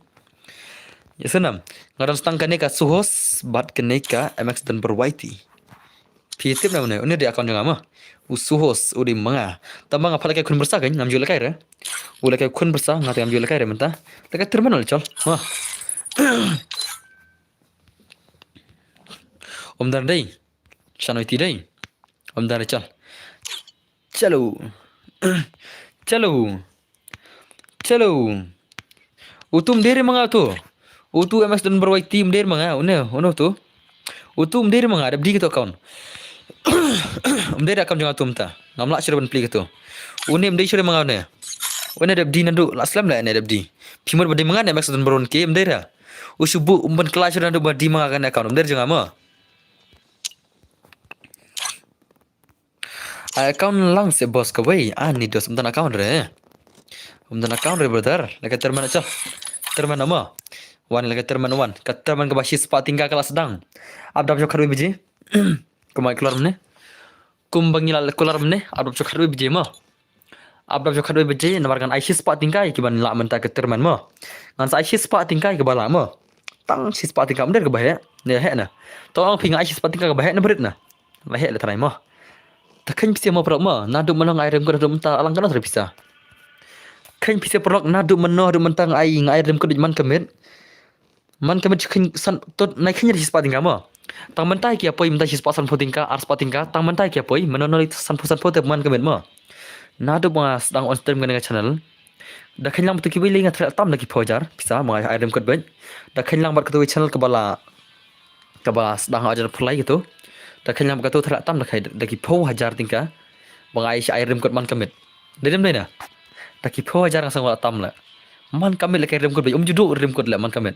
Ïa snam. Nga don stang kane ka Suhos bad kane ka M X Dunbar Y T. Phi tip na une, une dei account jong nga ma. U Suhos u dei ma nga. Tang ba nga pha lehkai khun pyrsa kan, ngam ju lehkai re. U lehkai khun pyrsa, nga te ngam ju lehkai re mynta. Lehkai terminal chol. Ma. Om dar dei. Shan Y T dei. Om dar chol. Chalo. Chalo. Chalo. Utu mdei re ma nga utu. Utu M X Dunbar Y T mdei re ma nga. Une, une utu. Utu mdei re ma nga, dep di kito account. Mdei re account jong nga utu mynta. Ngam lah shuh ban plie kito. Une mdei shuh re ma nga une. Une dep di naduh, lah slem le une dep di. Phi mut ba dei ma nga ne M X Dunbar Y T mdei re. U shu buh, um ban kylla shuh naduh ba dei ma nga kane account. Mdei re jong nga ma. Ai account lang se boss kawei. Ani dos, ym don account re. Ym don account re brother. Lehkai terminal chol. Terminal ma. Wan lehkai terminal wan. Ka terminal kaba shispah tyngka ka la sdang. Ap dap jong khatwei baje. Kumba ngi kular mynne. Kumba ngi la kular mynne. Ap dap jong khatwei baje ma. Ap dap jong khatwei baje namar ngan ai shispah tyngka ïa kiban lah mynta ka terminal ma. Ngan sa ai shispah tyngka ïa kiba lah ma. Tang shispah tyngka, ym dei kaba heh. Ne heh na. To ong phi nga ai shispah tyngka kaba heh ne ba rit na. La heh la trai ma. Te kheiñ pisa ma paralok ma, naduh mynno nga ai rim kot haduh mynta, alang kano trai pisa. Kheiñ pisa paralok, naduh mynno haduh mynta nga ai, nga ai rim kot man ka miet. Man ka miet kheiñ san, to nai kheiñ shispah tyngka ma. Tang mynta ki ïa poi mynta shispah sanphew tyngka, arspah tyngka, tang mynta ki ïa poi, mynno nai sanphew sanphew te man ka miet ma. Naduh ba nga sdang on stream kane ka channel. Da kheiñ lang bad to kiwei lei nga threh tam da ki phew hajar pisa, ma nga ai rim kot bad. Da kheiñ lang bad kato wei channel kaba la, kaba sdang hajar pyrlai kato. Da kheiñ lang bad kato threh tam da kai da ki phew hajar tyngka. Ba nga ai sha ai rim kot man ka miet. Dei dem dei na. Da ki phew hajar nga sdang la tam le. Man ka miet lehkai rim kot bad, um ju duh rim kot le man ka miet.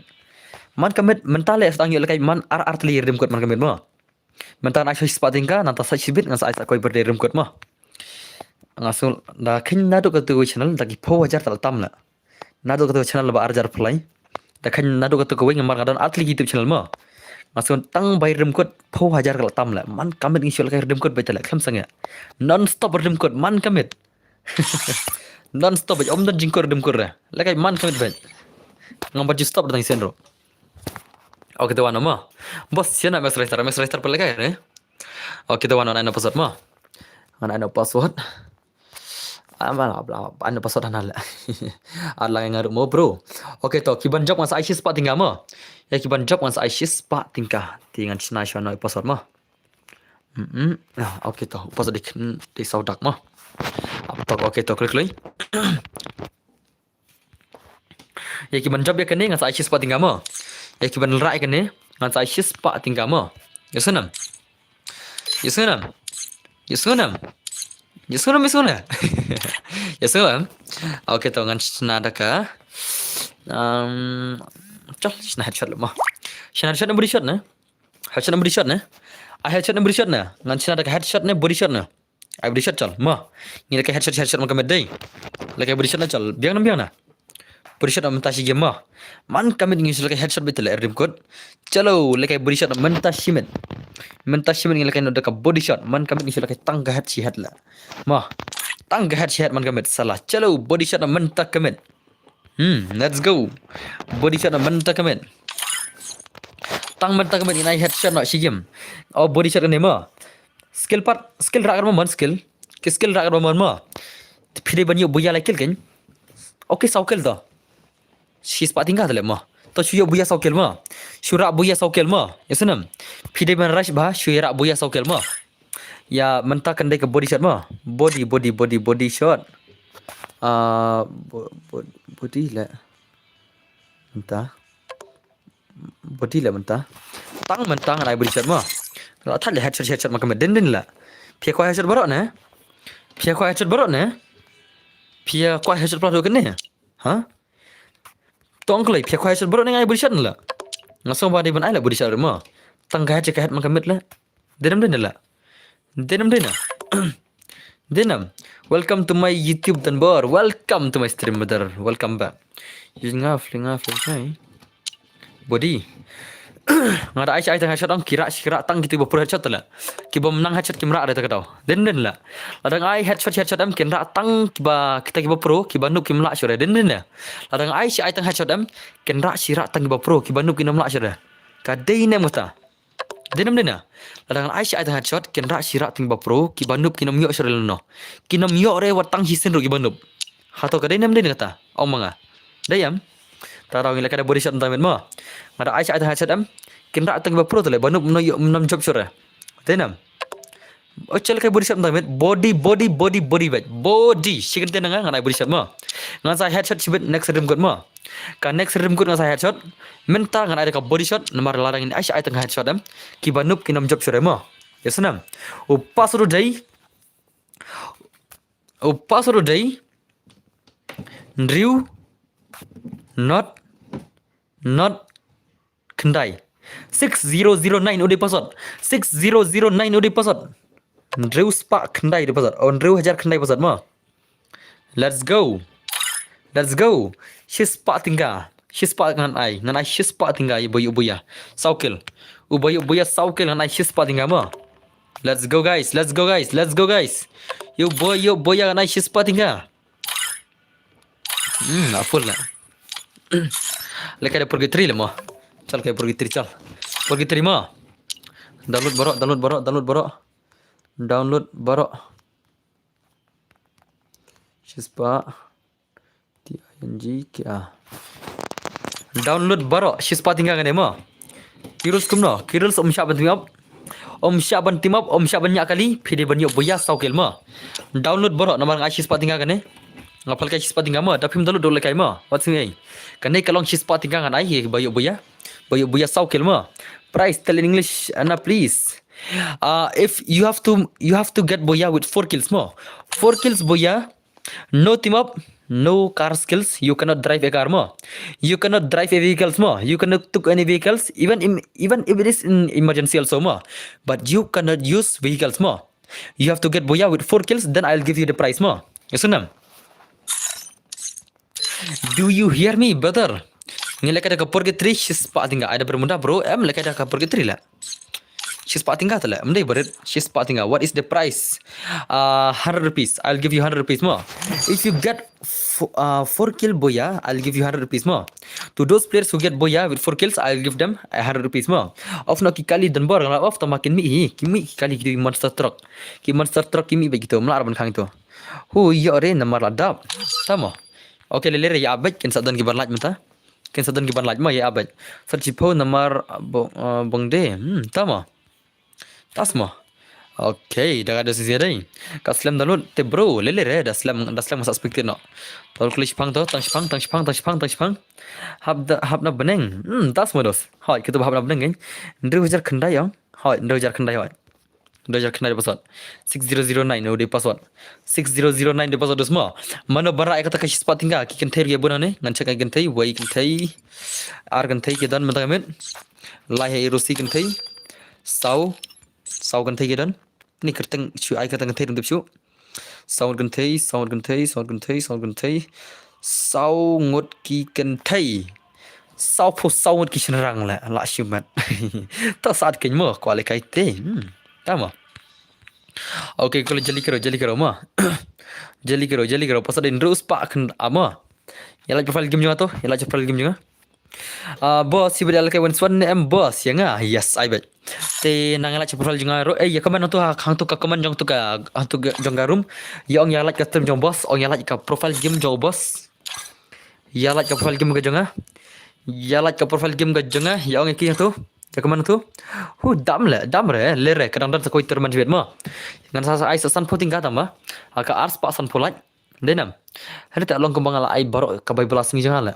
Man ka miet, mynta leh sa tang ïoh lehkai man ar ar tylli redeem code man ka miet mo. Mynta ngan ai sa shispah tyngka, nangta sa shibit ngan sa ai sa kawei pat de redeem code mo. Nga sngew da kheiñ naduh katu kawei channel da ki phew hajar ta la tam leh. Naduh katu kawei channel ba ar hajar phlei. Da kheiñ naduh katu kawei namar nga don ar tylli ki YouTube channel mo. Nga sngew tang bai redeem code phew hajar ka la tam leh. Man ka miet ngi shu lehkai redeem code beit leh khlem sangeh. Non stop redeem code man ka miet. Non stop beit, ym don jingkut redeem code re. Lehkai man ka miet beit. Ngam pat ju stop da tang sien ruh. Okay, te wan mo. Boss, sien na Max Writer, Max Writer pat lehkai re. Okay, te wan, ngan ai na password mo. Ngan ai na password. Ah, bla, bla, ai na password hana leh. Ar lang nga ruh mo, bro. Okay, to, ki ban jop ngan sa ai shispah tyngka mo. Ïa ki ban jop ngan sa ai shispah tyngka. Te ngan shna shwa na password mo. Mm-mm. Ah, okay, to, u password dei, dei saw dak mo. Ap tok, okay, to, klik lei. Ïa ki ban jop ïa kane ngan sa ai shispah tyngka mo. Ïa ki ban rah ïa kane ngan sa ai shispah tyngka mo. Ïohsngew nam? Ïohsngew nam? Ïohsngew nam? Ïohsngew nam, ïohsngew nam? Ïohsngew nam? Okay, to ngan shna da ka. Um, chal, shna headshot leh mo. Shna headshot ne body shot ne? Headshot ne body shot ne? Ai headshot ne body shot ne? Ngan shna da ka headshot ne body shot ne? Ai body shot chal mo. Ngi lehkai headshot, headshot man ka miet dei. Lehkai body shot na chal. Biang nam biang na. Body shot mynta shi game mo. Man ka miet ngi shu lehkai headshot beit leh redeem code. Chalo, lehkai body shot mynta shi miet. Mynta shi miet ngi lehkai noh da ka body shot. Man ka miet ngi shu lehkai tang ka head shi head leh. Mo. Tang ka head shi head man ka miet sala. Chalo, body shot mynta ka miet. Hmm, let's go. Body shot mynta ka miet. Tang mynta ka miet ngin ai headshot noh shi game. Oh, body shot kane mo. Skill pat, skill rah katba mon skill. Ki skill rah katba mon mo. Phi dei ban ïoh booyah lai kill kein. Okay, saw kill to. Shispah tyngka te leh mo. To shu ïoh booyah saw kill mo. Shu rah booyah saw kill mo. Ïohsngew nam? Phi dei ban rush bha, shu ïa rah booyah saw kill mo. Ïa mynta kan dei ka body shot mo. Body, body, body, body shot. Ah, bo-, bo-, body leh. Mynta. Body leh mynta. Tang mynta ngan ai body shot mo. Lah thad leh headshot, headshot man ka miet, dei ne dei leh. Phi kwah headshot baroh ne? Phi kwah headshot baroh ne? Phi kwah headshot baroh kane? Ha? Tong klei, phi kwah headshot baroh ne ngan ai body shot ne leh? Nga sngew ba dei ban ai leh body shot mo. Tang ka head ka head man ka miet leh. Dei nam dei ne leh? Dei nam dei ne? Dei nam? Welcome to my YouTube, Danbor. Welcome to my stream, brother. Welcome back. Use nga fling nga fling kai. Body. Nga da ai shi ai tang headshot, ong ki rah shi rah tang kito ba pro headshot te leh. Ki bym nang headshot kim rah re ta ka daw. Dei ne dei leh? Lada nga ai headshot, headshot em kin rah tang kiba, kita kiba pro, kiba noob kim lah shuh re. Dei ne dei leh? Lada nga ai shi ai tang headshot em kin rah shi rah tang kiba pro, kiba noob kin ym lah shuh re. Ka dei ne em kata? Dei nam dei na? Lada ngan ai shi ai tang headshot, kin rah shi rah tang ba pro, kiba noob kin ym ïoh shuh re lano. Kin ym ïoh re wat tang shisien ruh kiba noob. Hato ka dei nam dei na kata? Ong ma nga. Dei em? Ta daw ngi lehkai da body shot mynta miet mo. Nga da ai shi ai tang headshot em. Kin rah tang ba pro te leh, ba noob ym ïoh, ym jop shuh re. Dei nam? Oh, chal kai body shot mynta miet. Body, body, body, body bad. Body. Shi kyntien na nga, ngan ai body shot mo. Ngan sa headshot shibit next redeem code mo. Ka next redeem code ngan sa headshot. Mynta ngan ai da ka body shot, namar lada ngin ai shi ai tang headshot em. Kiba noob kin ym jop shuh re mo. Ïohsngew nam? U password u dei. U password u dei. Hynriew. Not. Not. Khyndai. Six zero zero nine u dei password. Six zero zero nine u dei password. Hynriew spah khyndai u dei password. Oh, hynriew hajar khyndai password mo. Let's go. Let's go. Shispah tyngka. Shispah ngan ai. Ngan ai shispah tyngka ïa u ba ïoh booyah saw kill. U ba ïoh booyah saw kill ngan ai shispah tyngka mo. Let's go guys. Let's go guys. Let's go guys. Ïa u ba ïoh booyah ngan ai shispah tyngka. Hmm, na full na. Lehkai da purgatory leh mo. Chal kai purgatory chal. Purgatory mo. Download baroh, download baroh, download baroh. Download baroh. Shispah. T I N G K A. Download baroh, shispah tyngka kane mo. Ki rules kumno, ki rules ym shah ban team up. Ym shah ban team up, ym shah ban ñiah kali, phi dei ban ïoh booyah saw kill mo. Download baroh, namar nga ai shispah tyngka kane. Nga pynlehkai shispah tyngka mo, da phim download dei lehkai mo. Wat sngew ei. Kane ka long shispah tyngka ngan ai, ba ïoh booyah. Ba ïoh booyah saw kill mo. Price, tell in English, Anna, please. Uh, if you have to, you have to get booyah with four kills mo. Four kills booyah. No team up. No car skills, you cannot drive a car mo. You cannot drive a vehicles mo. You cannot took any vehicles, even im- even if it is in emergency also mo. But you cannot use vehicles mo. You have to get boya with four kills, then I'll give you the prize mo. Yes or no? Do you hear me, brother? Ngi leh ka da ka purgatory shispah tingga. Ai da bermuda bro, em leh ka da ka purgatory la. Shispah tingga tala. Em dei berit shispah tingga. What is the price? Uh, hundred rupees. I'll give you hundred rupees mo. If you get fo- uh, four kill boya, I'll give you hundred rupees mo. To those players who get boya with four kills, I'll give them a hundred rupees mo. Off no ki kali dan bor ngala off tama kin mi hi. Ki mi ki kali ki monster truck. Ki monster truck ki mi ba gitu. Mla arban khang itu. Hu yo re namar la dap. Tamo. Okay, lele re ya abek kin sa don ki ban laj mata. Kin sa don ki ban laj mo ya abek. Sar chipo namar bo- uh, bongde. Hmm, tamo. Tas mo. Okay, da ka da sisi dai. Ka slem da lut te bro, lele re da slem da slem sa spectate no. Tol kli shipang to, tang shipang, tang shipang, tang shipang, tang shipang. Hap da hap na beneng. Hmm, tas mo dos. Hoi, kita hap na beneng kan. Ndru jar khandai yong. Hoi, ndru jar khandai hoi. Dojar kena de password. Six zero zero nine de password. Six zero zero nine de password dos mo. Mano ban rah ïa kata ka shispah tingga ki kynthei ruh ïa bun hangne. Ngan check ïa ki kynthei, wei kynthei. Ar kynthei ki don mynta ka miet. Lai ha i Rosi kynthei. Saw. Saw kynthei ki don. Ni kyrteng shu ai kata kynthei ruh tip shu. Saw kynthei, saw kynthei, saw kynthei, saw kynthei. Saw ngut ki kynthei. Saw phew saw ngut ki shynrang la la shimet. Ta sat kein mo kwali kai te. Hmm. Ta mo. Okay, kalau jali kero, jali kero mo. Jali kero, jali kero. Pasal din rus pa kan ama. Ïa laj profile game jong nga to, ïa laj profile game jong nga. Ah, boss, ïa bad ïa lad ka wan swan ne em boss, ïa nga. Yes, ai bad. Te nang ïa lad ka profile jong nga ruh, eh, ïa comment hangtu ha, hangtu ka comment jong tu ka, hangtu ka, jong ka room. Ïa ong ïa lad ka stream jong boss, ong ïa lad ka profile game jong boss. Ïa lad ka profile game ka jong nga. Ïa lad ka profile game ka jong nga, ïa ong ïa ki hangtu. Ïa comment hangtu. Hu dam le, dam re, le re, ka dang don sa koi tournament jwet mo. Ngan sa sa ai sa san phew tyngka tam ba. Ha ka ar spah san phew lad. Dei nam. Hynrei te long kumba nga la ai baroh ka bai bla sngi jong nga la.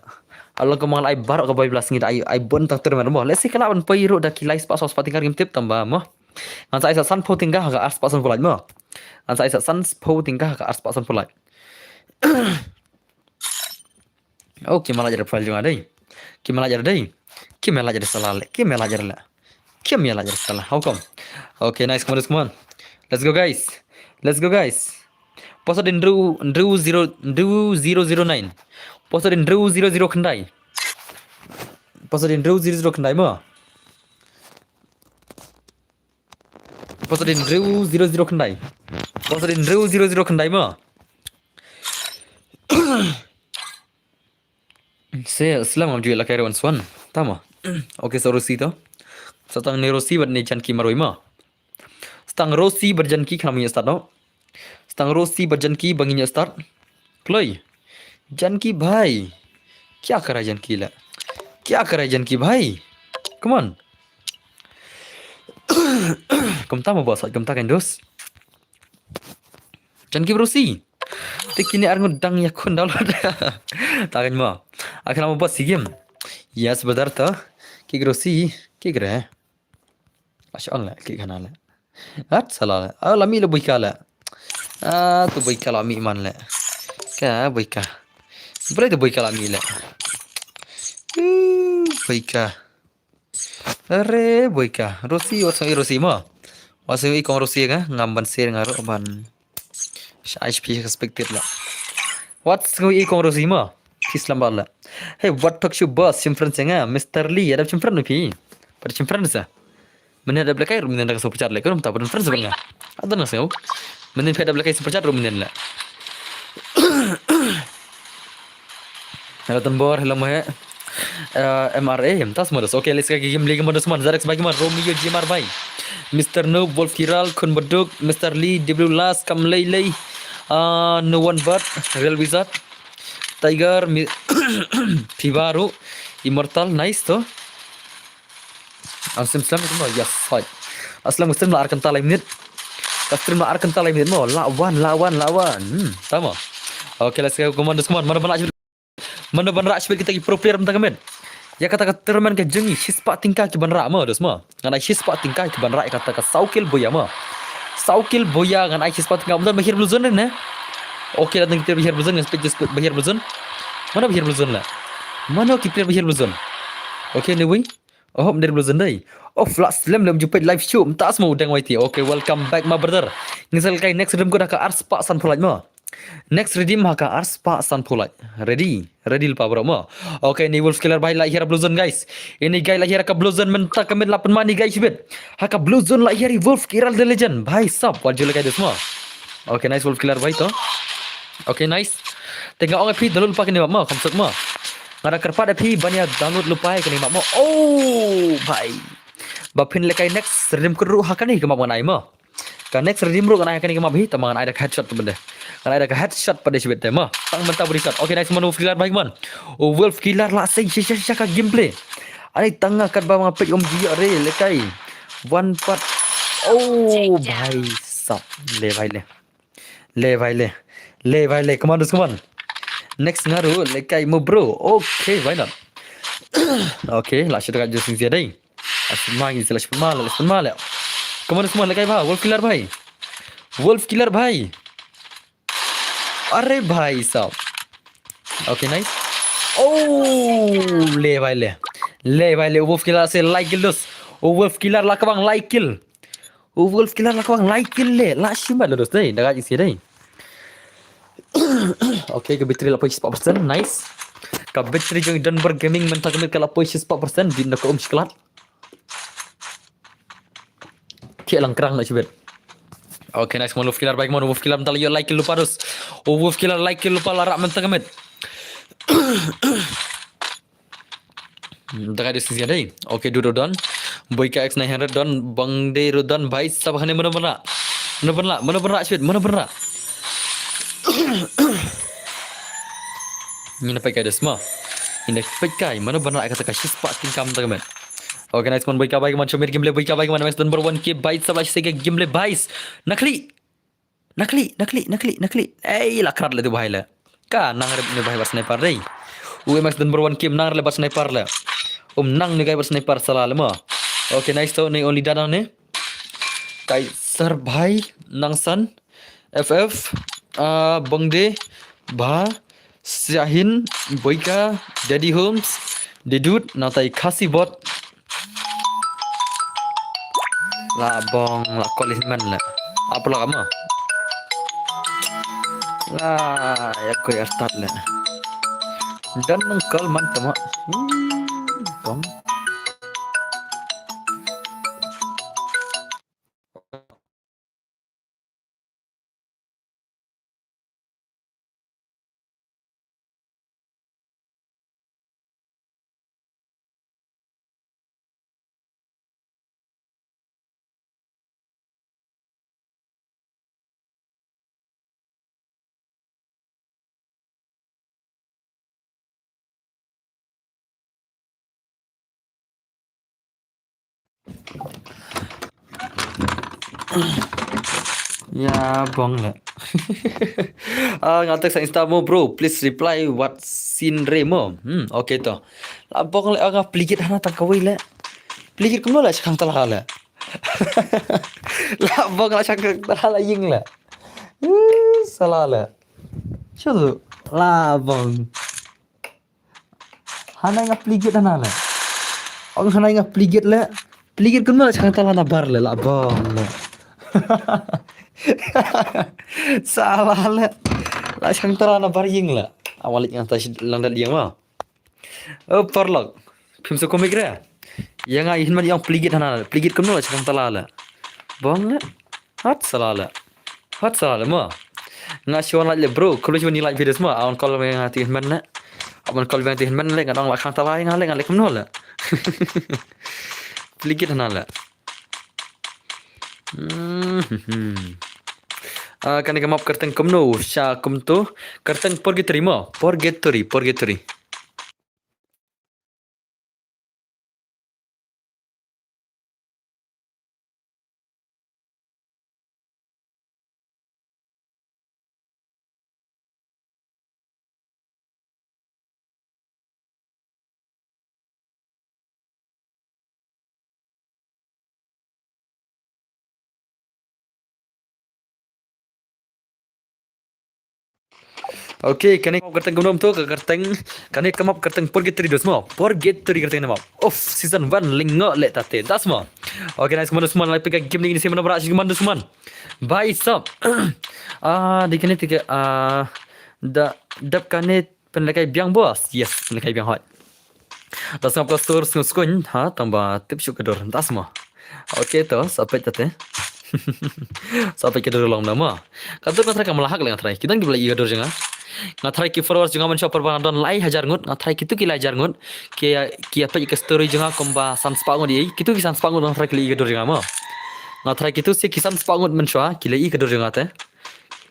Long kumba nga la ai baroh ka bai bla sngi da ai ai bun tang tournament mo. Let's see ka lah ban poi ruh da ki lai spah saw spah tyngka ngim tip tam ba mo. Ngan sa ai sa san phew tyngka ha ka ar spah san phew lad mo. Ngan sa ai sa san phew tyngka ha ka ar spah san phew lad. Oh, ki ma lad ïa profile jong nga dei. Ki ma lad ïa dei. Ki ma lad ïa sala le. Ki ma lad ïa le. Ki ma lad ïa sala. How come? Okay, nice. Come on, come on. Let's go, guys. Let's go, guys. Password din Drew, Drew zero, Drew zero zero nine. Password din Drew zero zero khyndai. Password din Drew zero zero khyndai mo. Password din Drew zero zero khyndai. Password din Drew zero zero khyndai mo. Se slam ngam ju ïa la kai ruh wan swan. Tamo. Okay, so Rosi to. Sa tang ne Rosi bad ne Janki marwei mo. Sa tang Rosi bad Janki khnang ngin ïa start no. Sa tang Rosi bad Janki ba ngin ïa start. Kloi. Janki bhai. Kya kara Janki la? Kya kara Janki bhai? Come on. Kumta mo boss, kumta kan dos. Janki bad Rosi. Te kine ar ngut dang ïa khun download. Ta kan mo. Akhla mo boss si game. Yes, brother to. Ki Rosi, ki gre. Ash ong la, ki khana la. At sala la. Ah, la mi la boika la. Ah, tu boika la mi man la. Ka boika. Bre tu boika la mi la. Uh, boika. Are boika. Rosi, wat song i Rosi mo. Wat song i kong Rosi nga, ngam ban share nga ro ban. Sha H P expected la. Wat song i kong Rosi mo. Peace lambar la. Hey, what talk show boss, chim friends nga, Mister Lee, ada chim friend pi. Pada chim friends sa. Mene da blekai rum da ka super chat le, kan ta pada friends bang. Ada na sing. Mene da blekai super chat rum la. Hello Tanbor, hello Mohe. Uh, M R A, tas modus. Okay, let's go game lagi modus man. Zarex bagi man, Romeo G M R bhai. Mister Noob, Wolf Kiral, Kun Beduk, Mister Lee, W Last, Kam Lei Lei. Uh, no one but Real Wizard. Tiger, Mi- Pibaru, Immortal, nice to. Ang sim slam itu yes, fight. Aslam sim la ar kynta lai minit. Ka stream la ar kynta lai minit mo. Lawan, lawan, lawan. Hmm, tamo. Okay, let's go. Come on, come on. Mana ban rah shibit. Mana ban rah shibit kita ki pro player mynta ka met. Ïa kata ka tournament ka jong ngi shispah tyngka ki ban rah mo, dos mo. Ngan ai shispah tyngka ki ban rah ïa kata ka saw kill boya mo. Saw kill boya ngan ai shispah tyngka. Mynta mahir blue zone ne. Okay, la tang ki player ba hiar Blue Zone, ngan peit ba hiar Blue Zone. Mano ba hiar Blue Zone la? Mano ki player ba hiar Blue Zone? Okay, anyway. Oh, ym dei Blue Zone dei. Oh, la slem lem ju peit live show. Mynta sa mo u dang Y T. Okay, welcome back my brother. Ngin sa lehkai next redeem code ha ka ar spah sanphew lait mo. Next redeem ha ka ar spah sanphew lait. Ready? Ready lypa bro mo. Okay, ini Wolf Killer bhai la hiar ha Blue Zone guys. Ini guy la hiar ha ka Blue Zone mynta ka mid la pynman ini guy shibit. Ha ka Blue Zone la hiar i Wolf Killer the legend. Bhai sab, wat ju lehkai dus mo. Okay, nice Wolf Killer bhai to. Okay, nice. Te nga ong ïa phi download lypa kane map mo, kham suk mo. Nga da kyrpad ïa phi ban ïa download lypa ïa kane map mo. Oh, bhai. Ba phin lehkai next redeem code ruh ha kane ka map ngan ai mo. Ka next redeem ruh ngan ai ha kane ka map hi, tang ba ngan ai da ka headshot pat de. Ngan ai da ka headshot pat de shibit te mo. Tang mynta body shot. Okay, nice man, Wolf Killer bhai man. Oh, Wolf Killer la sei sha sha sha ka gameplay. Ani tang nga katba nga peit ym ju ïoh re lehkai. One part. Oh, bhai sab. Le bhai le. Le bhai le. Le bhai le. Come on, dus, come on. Next nga ruh lehkai mo bro. Okay, why not? Okay, la shu da ka just sia dei. La shu ma ngi la shu ma la shu ma la. Come on, dus, come on, lehkai bha. Wolf Killer bhai. Wolf Killer bhai. Are bhai sab. Okay, nice. Oh, le bhai le. Le bhai le, Wolf Killer sei lai kill dus. Oh, Wolf Killer la kawang lai kill. Oh, Wolf Killer la kawang lai kill le. La shim bad le dus dei. Da ka jingsi dei. Okay, ka battery la poi shispah percent. Nice. Ka battery jong Dunbar Gaming mynta ka mid ka la poi shispah percent. Di na ka um shiklat. Ki lang krang na shibit. Okay, nice, mon Wolf Killer bhai, mon Wolf Killer mynta la ïoh lai kill lypa dus. Oh, Wolf Killer lai kill lypa la rah mynta ka mid. Hmm, da ka dei sisi dei. Okay, dude, ruh don. Boyka X nine hundred don, Bang De ruh don, bhai sab, hane mano ban rah. Mano ban rah, mano ban rah shibit, mano ban rah. Ngin peit kai dus mo. Ngin peit kai, mano ban rah kata ka shispah tyngka mynta ka mid. Okay, nice, mon Boyka bhai, mon Shomir Gameplay Boyka bhai, mon M X Dunbar one K bhai, sab la shisha ka gameplay bhai. Nakli. Nakli, nakli, nakli, nakli. Ei, la krat le tu bhai le. Ka nang rep ne bhai bad sniper dei. U M X Dunbar one K nang rep bad sniper le. Um nang ne guy bad sniper sala le mo. Okay, nice to ne only dana ne. Kaiser bhai, Nangsan, F F, ah, Bangde, Bha, Shahin, Boyka, Daddy Holmes, Dedut, nangta i Khasi Bot. La bong, la call in man le. Apa la kama? La, ya ko ya start le. Dan nang call man tama. Hmm, bong. Ya bong le. Ah, nga text Insta mo bro, please reply what scene re mo. Hmm, okay to. La bong le, ah, nga pligit hana tang kawei le. Pligit kumno le shakang tala le. La bong la shakang tala la ying le. Uh, sala le. Shudu la bong. Hana nga pligit hana le. Ong hana nga pligit le. Pligit kumno la shang tala na bar le la bong le. Sala le. La shang tala na bar ying le. Awalik nga ta shi lang dat ying ma. Oh, parlok. Phim sa komik re. Yang ai hin man yang pligit hana le. Pligit kumno la shang tala le. Bong le. Hat sala le. Hat sala le mo. Nga shuwa like le bro. Kulu shuwa ni like videos mo. Awan call me nga tihin men le. Awan call me tihin men le. Nga dang la khang tala nga le nga le kumno le. Pligit hana le. Hmm. Ah, kane ka map kyrteng kumno sha kumto. Kyrteng purgatory mo. Purgatory, purgatory. Okay, kane ka kyrteng kumno mynta ka kyrteng, kane ka map kyrteng Purgatory dos mo. Purgatory kyrteng ne map. Of season one lyngngoh leh tate. Das mo. Okay, nice, kumno sman lai pika game ni si mana bra si kumno sman. Bye sap. Ah, di kane tika ah da dap kane pynlehkai biang boss. Yes, pynlehkai biang hoi. Da sngap ka stur sngap skuin ha tang ba tip shu ka dur. Das mo. Okay to, sa peit tate. Sa peit ka dur long na mo. Ka dur nga trai ka mala hak le nga trai. Ki don ki ba la i ka dur jong nga. Nga trai ki followers jong nga mynshuwa por ba nga don lai hajar ngut, nga trai kitu ki lai hajar ngut. Ki ki peit ka story jong nga kumba san spah ngut i. Kitu ki san spah ngut nga trai ki la i ka dur jong nga mo. Nga trai kitu si ki san spah ngut mynshuwa ki la i ka dur jong nga te.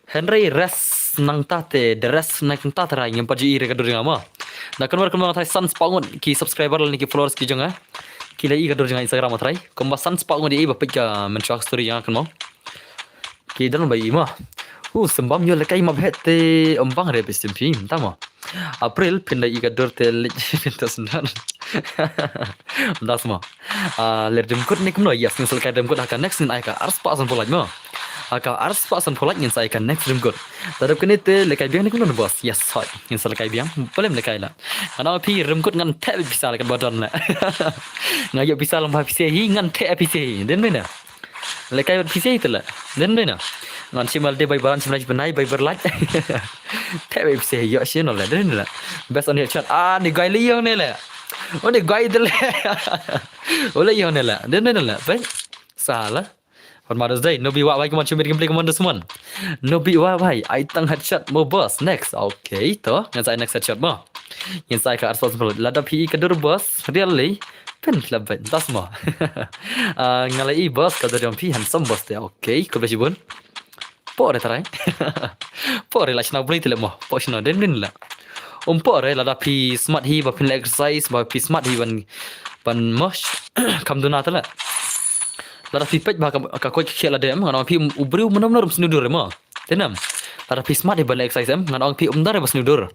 Hynrei rest nangta te, the rest nangta te rai ngim pat ju i re ka dur jong nga mo. Da kynwar kynwar nga trai san spah ngut ki subscriber lane ki followers ki jong nga. Ki la i ka dur jong nga Instagram nga trai. Kumba san spah ngut i ba peit ka mynshuwa ka story jong nga kynmaw. Ki don ba i mo. Hu sembam ïoh lehkai map het te ym bang re phi stem phi mynta mo. April phin da i ka dur te leit phin ta sendar. Das mo. Ah, ler dum kut ni kumno, yes, ngin sa lehkai dum kut ha ka next ngin ai ka arspah san phew like mo. Ha ka arspah san phew like ngin sa ai ka next dum kut. Tadap kane te lehkai biang ni kumno boss. Yes, hoi. Ngin sa lehkai biang. Balem lehkai la. Nga ong phi dum kut ngan theh pisa lehkai ba don la. Nga ïoh pisa lang ba pisa hi ngan theh pisa hi. Den mena. Lehkai bad pisa hi te la. Den mena. Ngan shimal de bai baran shimal bai bai berlak. Theh bai pisa hi ïoh shi no la. Den mena. Best on headshot. Ah, ni guy le ïoh ne la. Oh, ni guy de la. Oh, le ïoh ne la. Den mena la. Bai. Sala. Pat Mother's Day, no bi wah bai kumon shumit gameplay kumon dusmon. No bi wah bai, ai tang headshot mo boss. Next, okay to. Ngan sa ai next headshot mo. Ngan sa ai ka arspah san phew. Lada phi i ka dur boss, really? Phin klap bai, das mo. Ah, nga la i boss, ka dur jong phi handsome boss te. Okay, khublei shibun. Por re trai. Por re la shna bri te le mo. Por shna den den la. Um por re lada phi smat hi ba phin la exercise ba phi smat hi ban ban mosh. Kam duna te la. Lada phi peit ba ka ka koit ka khiah la dem, ngan ong phi u briew mynno mynno ruh um sniewdur mo. Te nam. Lada phi smat hi ban exercise em, ngan ong phi um da re ba sniewdur.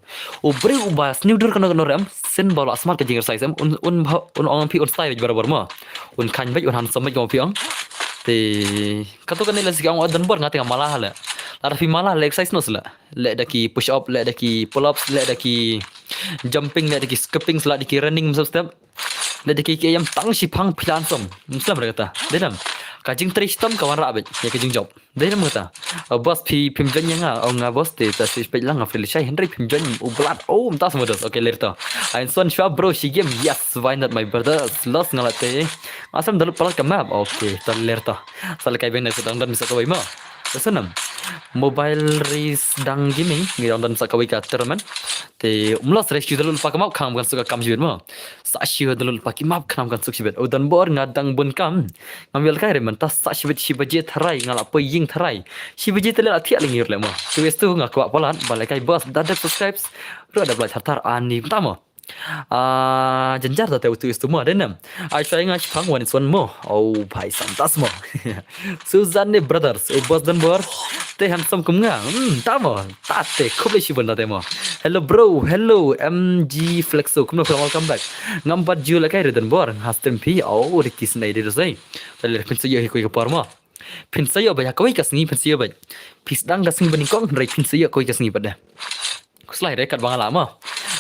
U briew uba sniewdur kano kano re em, sien ba u la smat ka jing exercise em, un un ba un ong phi un style beit barabor mo. Un khan beit un handsome beit mo phi ong. Te kato kane la sik ong don bor nga te nga mala ha le. Lada phi mala le exercise no sla. Leh da ki push up, leh da ki pull ups, leh da ki jumping, leh da ki skipping, leh da ki running, step step. Leh da ki ki ïam tang shiphang phi la handsome. Ym slem re kata. Dei nam. Ka jingtrei shitom ka wanrah beit ïa ka jingjop. Dei nam kata. Uh, boss phi phim join ïa nga, oh nga boss te ta shi peit lang nga free shai hynrei phim join u blat. Oh mynta smodos. Okay, ler to. Ai son shwa bro shi game. Yes, why not my brother? Los nga la te. Asam dalu palat ka map. Okay, to ler to. Sa lehkai beng na sa dang don sa kawei mo. Sa nam. Mobile Race Dang Gaming ngi dang don sa kawei ka tournament. Te um los re shu dalu lypa ka map khnang kan suk ka kam shibit mo. Sa shu dalu lypa ki map khnang kan suk shibit. U don bor nga dang bun kam. Ngam ïoh lehkai re mynta sa shibit shi baje tharai nga la poi ïing tharai. Shi baje te le la thiah lyngngoh le mo. Tu es tu nga kwah palat ba lehkai boss da dep subscribes. Ruh da blai thar thar ani mynta mo. Ah, jynjar da te utu istu mo, dei nam. Ai shwa nga shipang wan is one mo. Oh, bhai, santas mo. Suzanne Brothers, u boss don bor. Te handsome kum nga. Hmm, ta mo. Ta te, khublei shibun da te mo. Hello, bro. Hello, M G Flexo. Kumno, kumno, welcome back. Ngam pat ju lehkai re don bor. Nga stem phi. Oh, Ricky Snai de dosai. Te le phin sa ïoh hi kawei ka por mo. Phin sa ïoh ba ïa kawei ka sngi, phin sa ïoh ba. Phi sdang ka sngi ba nyngkong, hynrei phin sa ïoh kawei ka sngi pat de. Khuslai re kat ba nga lah mo.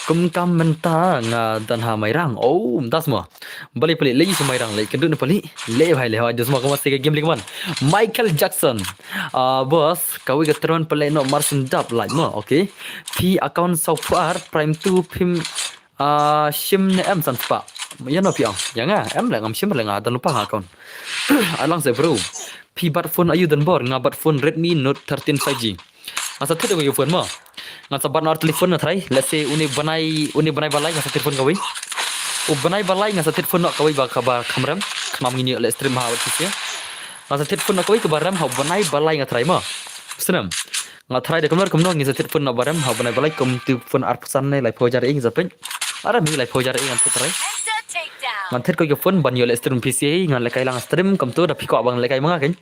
Kum kam mynta nga don ha Mairang. Oh, mynta sma. Balei pale lei sma Mairang lei kynduh ne pale. Lei bhai lei hoi dos mo kumba se ka game lei kumon. Michael Jackson. Ah, boss, kawei ka tournament pale no Marsin Dap lait mo. Okay. Phi account software Prime two phim ah, shim ne em san spah. Ïa no phi ong. Ïa nga em le ngam shim le nga don lypa nga account. Alang se bro. Phi bat phone aïu don bor nga bat phone Redmi Note thirteen five G. Nga sa thied kawei ka phone mo. Nga sa bat na ar telephone na trai. Let's say une bnai une bnai ba lai nga sa thied phone kawei. U bnai ba lai nga sa thied phone noh kawei ba kaba kham rem. Khnang ngin ïoh leh stream ha wat shisha. Nga sa thied phone noh kawei kaba rem ha u bnai ba lai nga trai mo. Snem. Nga trai da kumno kumno ngin sa thied phone noh ba rem ha u bnai ba lai kum tu phone arphew san ne laiphew hajar ïing sa pyn. Ara mi laiphew hajar ïing ngan thied trai. Ngan thied kawei ka phone ban ïoh leh stream P C ngan lehkai lang stream kumtu da phi kwah ban lehkai ma nga kein.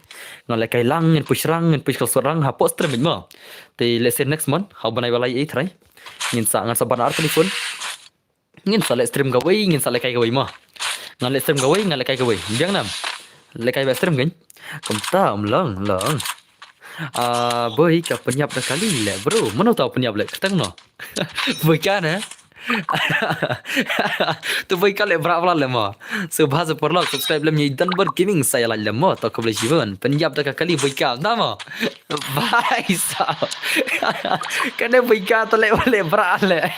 Ngan lehkai lang, ngin push rang, ngin push ka suat rang hapoh stream beit mo. Te let's say next month, ha u bnai ba lai ei trai. Ngin sa, ngan sa ban ar telephone. Ngin sa leh stream kawei, ngin sa lehkai kawei mo. Ngan leh stream kawei, ngan lehkai kawei. Biang nam. Lehkai ba stream kein. Kumta um long, long. Ah, boi ka pynïap da kali leh, bro. Mano ta pynïap leh? Kata no. Boi ka ne? To boi ka leh bra bra leh mo. So bha sa paralok, subscribe lem ïa i Dunbar Gaming sa ïa like lem mo. To khublei shibun. Pynïap da ka kali boi ka. Na mo. Bhai sa. Kane boi ka to leh leh bra leh.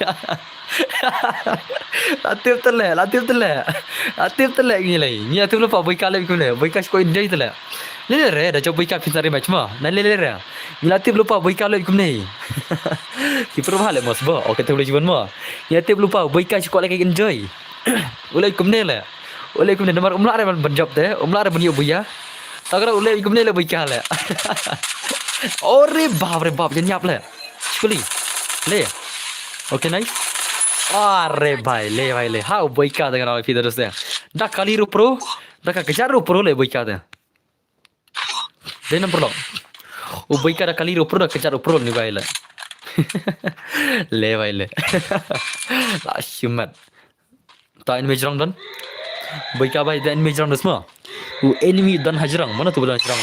La tip te leh, la tip te leh. La tip te leh ngi leh. Ngi la tip lypa boi ka leh kumne. Boi ka shkoi ndai te leh. Le le re, da jop boi ka phin sa rematch mo. Na le le re. Ngi la tip lypa boi ka leh kumne. Ki pro bha leh mo sbo. Okay, te leh jiban mo. Ngi la tip lypa boi ka shkoi leh ka enjoy. U leh kumne leh. U leh kumne namar um lah re ban jop te. Um lah re ban ïoh boi ka. Ta kra u leh kumne leh boi ka leh. Ore bap re bap, jan ïap leh. Shkuli. Le. Okay, nice. Are bhai, le bhai, le. Ha, u boi ka te ngan ai phi da dos te. Da kali ruh pro, da ka kjat ruh pro le boi ka te. Dei nam paralok. U boi ka da kali ruh pro, da kjat ruh pro ni bhai le. Le bhai le. La shimat. Ta enemy jrong don. Boi ka bhai da enemy jrong dos mo. U enemy don hajrong. Mano tu don hajrong?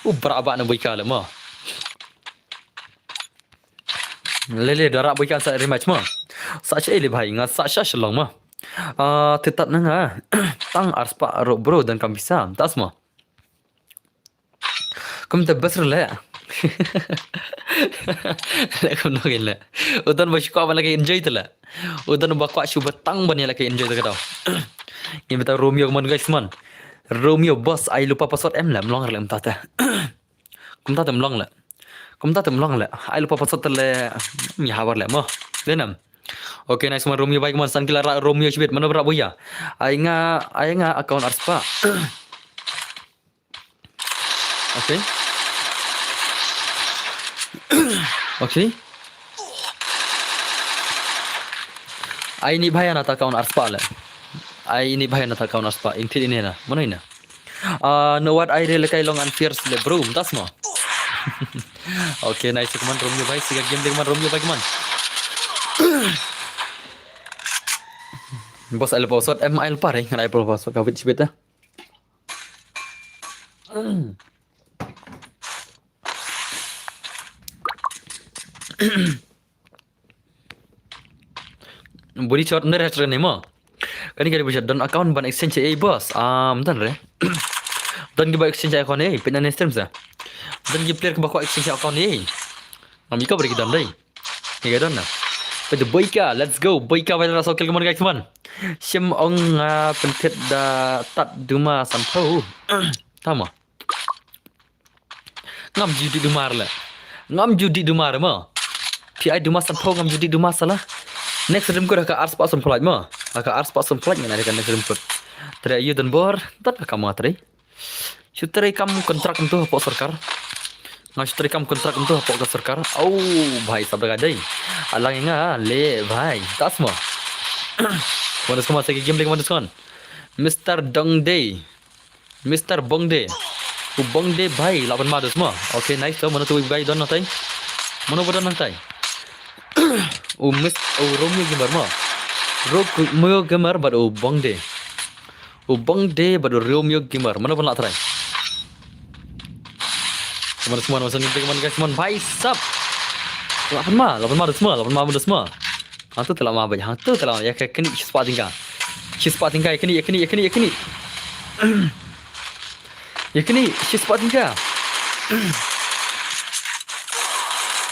U bra ba na boi ka le mo. Le le da rah boi ka sa rematch mo. Sa sha le bhai nga sa sha shalong mo. Ah, te tat na nga. Tang arspah ruh bro don kam pisa. Tas mo. Kum te best re leh. Leh kum nong in leh. U don ba shu kwah ban leh ka enjoy te leh. U don ba kwah shu ba tang ban ïa leh ka enjoy te ka daw. Ngi bita Romeo mon guys mon. Romeo boss ai lypa password em leh mlong re leh mynta te. Kumta te mlong leh. Kumta te mlong leh. Ai lypa password te leh. Ngi habar leh mo. Dei nam. Okay, nice mon Romeo bhai mon, san kila rah Romeo shibit. Mano bra boi ka? Ai nga, ai nga account arspah. Okay. Okay. Ai ni bhai na ta account arspah le. Ai ni bhai na ta account arspah. Ingthit ini na. Mano ina? Ah, no what I really kai long and fierce le bro. Das mo. Okay, nice. Come on, Romeo bhai. Siga game de, come on, Romeo bhai, come on. Boss, ai lypa password. Em, ai lypa re. Ngan ai lypa password ka wit shibit ah. Body shot ne restaurant ne mo. Kani kani body shot don account ban exchange eh boss. Um, don re. Don ki ba exchange account eh, pina ne stream sa. Don ki player ki ba ko exchange account eh. Ngam ika beri ki don dai. Ni ka don na. Pynte boi ka, let's go. Boi ka, bhai, la so kill, come on guys, come on. Shim ong, ah, pynthit da tat duma san phew. Tama. Ngam ju dih duma re le. Ngam ju dih duma re mo. Phi ai duma san phew ngam ju dih duma sala. Next rim code ha ka arspah san phew mo. Ha ka arspah san phew ngan ai ka next rim code. Tre yu don bor, tat ka ma tre. Shu trei kam kontrak kumto hapoh sorkar. Nga shu trei kam kontrak kumto hapoh ka sorkar. Au, bhai sab da ka dei. Alang nga le bhai. Tas mo. Wandas kumon, segi game dei wandas kumon. Mister Dongdei. Mister Bongdei. U Bongdei bhai, la ban ma dos mo. Okay, nice to. Mano tu bhai don natai? Mano ba don natai? U Mis-, u Romeo Gamer mo. Romeo Gamer bad u Bongdei. U Bongdei bad u Romeo Gamer. Mano ban la try? Come on, come on, come on, guys, come on, bhai sab. La ban ma, la ban ma dos mo, la ban ma dos mo. Hangto te la ma bhai, hangto te la ma, ïa ka kani shispah tyngka. Shispah tyngka, ïa kani, ïa kani, ïa kani, ïa kani. Ïa kani, shispah tyngka.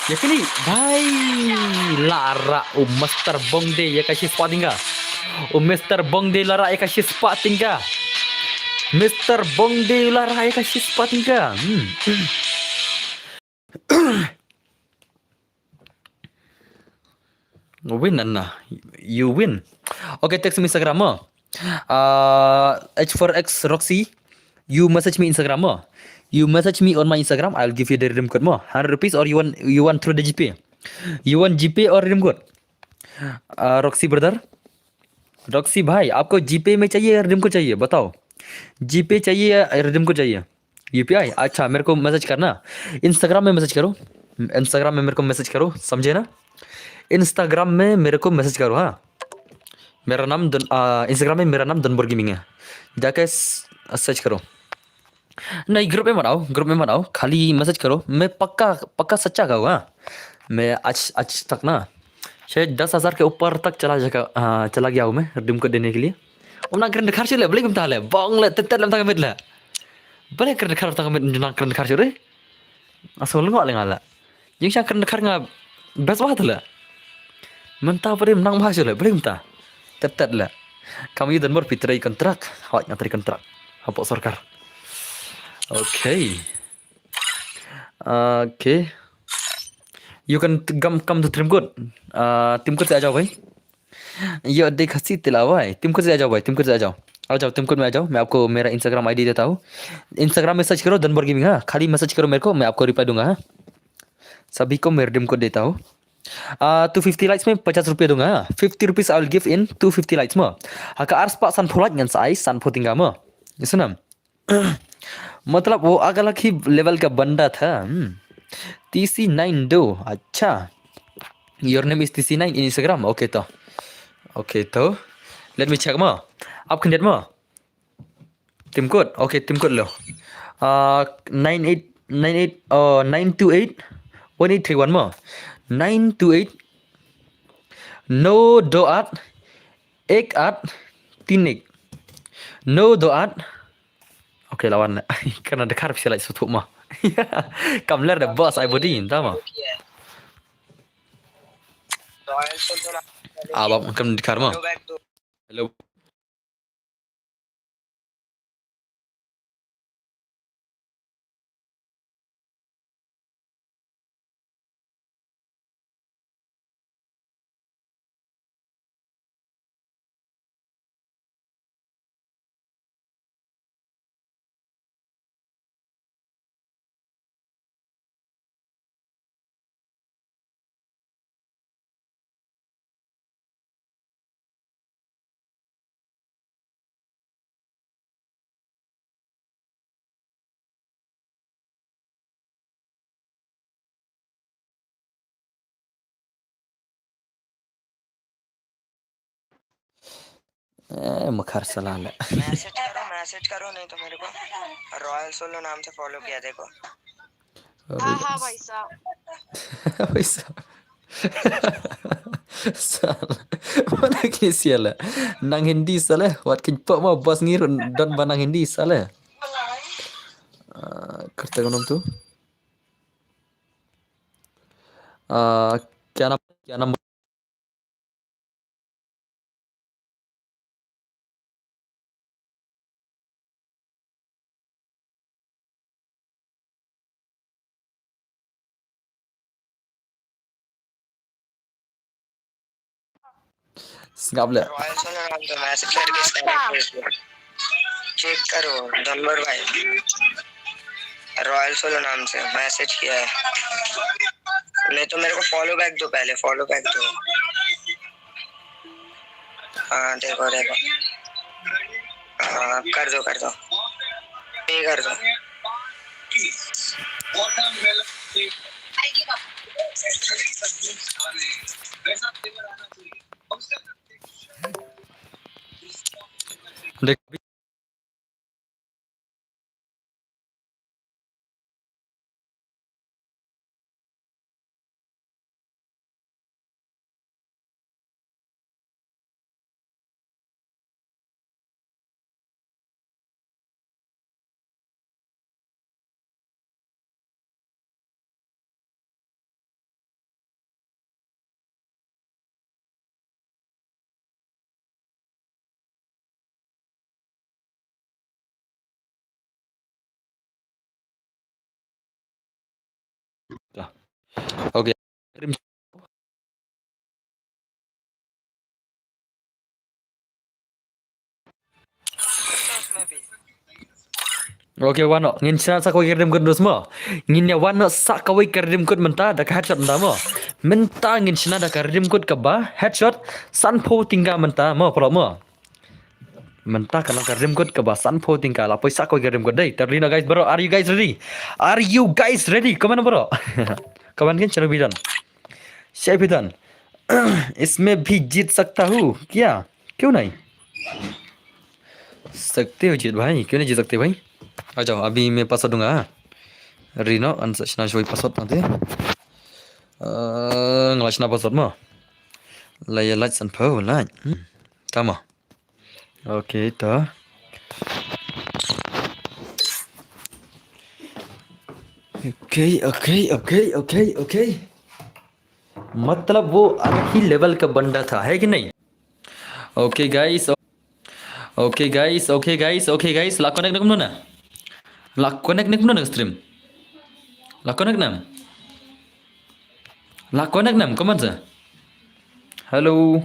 Ïa kani, bhai. La rah u Mister Bongdei ïa ka shispah tyngka. U Mister Bongdei la rah ïa ka shispah tyngka. Mister Bongdei la rah ïa ka shispah tyngka. Hmm. Win, Anna. You win. Okay, text me Instagram mo. Uh, H four X Roxy. You message me Instagram mo. You message me on my Instagram, I'll give you the redeem code mo. Hundred rupees or you want, you want through the G P? You want G P or redeem code? Uh, Roxy brother. Roxy भाई, आपको जीपे में चाहिए या रिडीम कोड चाहिए? बताओ, जीपे चाहिए या रिडीम कोड चाहिए? यूपीआई? अच्छा, मेरे को मैसेज करना, इंस्टाग्राम में मैसेज करो, इंस्टाग्राम में मेरे को मैसेज करो, समझे ना? इंस्टाग्राम में मेरे को मैसेज करो, हाँ। मेरा नाम दन-, आ, इंस्टाग्राम में मेरा नाम दनबर गेमिंग है, जाके स-, सर्च करो। नहीं, ग्रुप में मत आओ, ग्रुप में मत आओ, खाली मैसेज करो। मैं पक्का, पक्का सच्चा कहूँ, हाँ। मैं आज, आज तक ना शायद दस हजार के ऊपर तक चला जाएगा, हाँ, चला गया हूँ मैं रिडीम कोड देने के लिए। Ym nang kren dkhar shuh le, balei kumta le, bang le, tet tet lem tang mit le. Balei kren dkhar tang mit, nang kren dkhar shuh re. Asal ngok le nga la. Jing sha kren dkhar nga best bha te le. Mynta pyrshah nang bha shuh le, balei mynta. Tet tet le. Kam ïa don bor phi trei kontrak, hawai nga trei kontrak. Hapoh sorkar. Okay. Okay. You can t-, come, come to Team Good. Uh, Team Good से आ जाओ भाई। ये देख हंसी तिलावा है। Team Good से आ जाओ भाई, Team Good से आ जाओ। आ जाओ, Team Good में आ जाओ। मैं आपको मेरा Instagram ID देता हूँ। Instagram में सर्च करो Donbor Gaming, हाँ। खाली मैसेज करो मेरे को, मैं आपको रिप्लाई दूंगा, हाँ। सभी को मैं रिडीम कोड देता हूँ। आ, two fifty likes में पचास रुपये दूंगा, हाँ। Fifty rupees I will give in two fifty likes mo. Ha ka arspah sanphew like ngan sa ai sanphew tyngka mo. Ïa sngewbha. मतलब वो अगला ही लेवल का बंदा था। हम्म। T C nine do, अच्छा। Your name is T C nine in Instagram. Okay तो। Okay तो। Let me check mo. Ab khyndiat mo. Team Good. Okay, Team Good lo. Ah, nine eight, nine eight, oh, nine two eight, one eight three one mo. Nine two eight. No do at, ek at, tin ek. No do at. Okay, la wan. Kana dkhar phi sa lait suthuh mo. Kam ler da boss ai body, ta mo. Ah, bab, kam dkhar mo. Hello. Eh, makhar salah lah. मैसेज करो, मैसेज करो, नहीं तो मेरे को रॉयल सोलो नाम से फॉलो किया, देखो। हाँ, हाँ, भाई साहब। भाई साहब। Salah. Mana kini salah. Nang Hindi salah. Wat kin pok mo bos ngi ruh don ba nang Hindi salah. Ah, kata kau tu. Ah, क्या नाम, क्या नाम? Sngap leh. रॉयल सोलो नाम से मैसेज करके स्कैम कर दिया। चेक करो, डॉलर भाई। रॉयल सोलो नाम से मैसेज किया है। नहीं तो मेरे को फॉलो बैक दो पहले, फॉलो बैक दो। हाँ, देखो, देखो। हाँ, कर दो, कर दो। पे कर दो। देख, Okay. Okay, wan noh. Ngin shna sa kawei ka redeem code mo. Ngin ïa wan noh sa kawei ka redeem code mynta da ka headshot mynta mo. Mynta ngin shna da ka redeem code kaba headshot sanphew tyngka mynta mo, paralok mo. Mynta ka long ka redeem code kaba sanphew tyngka, la poi sa kawei ka redeem code dei. Te ready noh guys baroh, are you guys ready? Are you guys ready? Comment baroh. Comment kan, chalo bidan. Shai bidan. इसमें भी जीत सकता हूँ क्या? क्यों नहीं? सकते हो जीत भाई, क्यों नहीं जीत सकते भाई? Ajo, abi me password dunga. Rino, an sa shna shoi password nanti. Eh, ngala shna password mo. Laya light san pau light. Hmm. Tama. Okay, ta. Okay, okay, okay, okay, okay. मतलब वो अलग ही लेवल का बंदा था, है कि नहीं? Okay guys, okay guys, okay guys, okay guys, la connect ne kumno na? La connect ne kumno na stream? La connect ne? La connect ne, comment sa? Hello.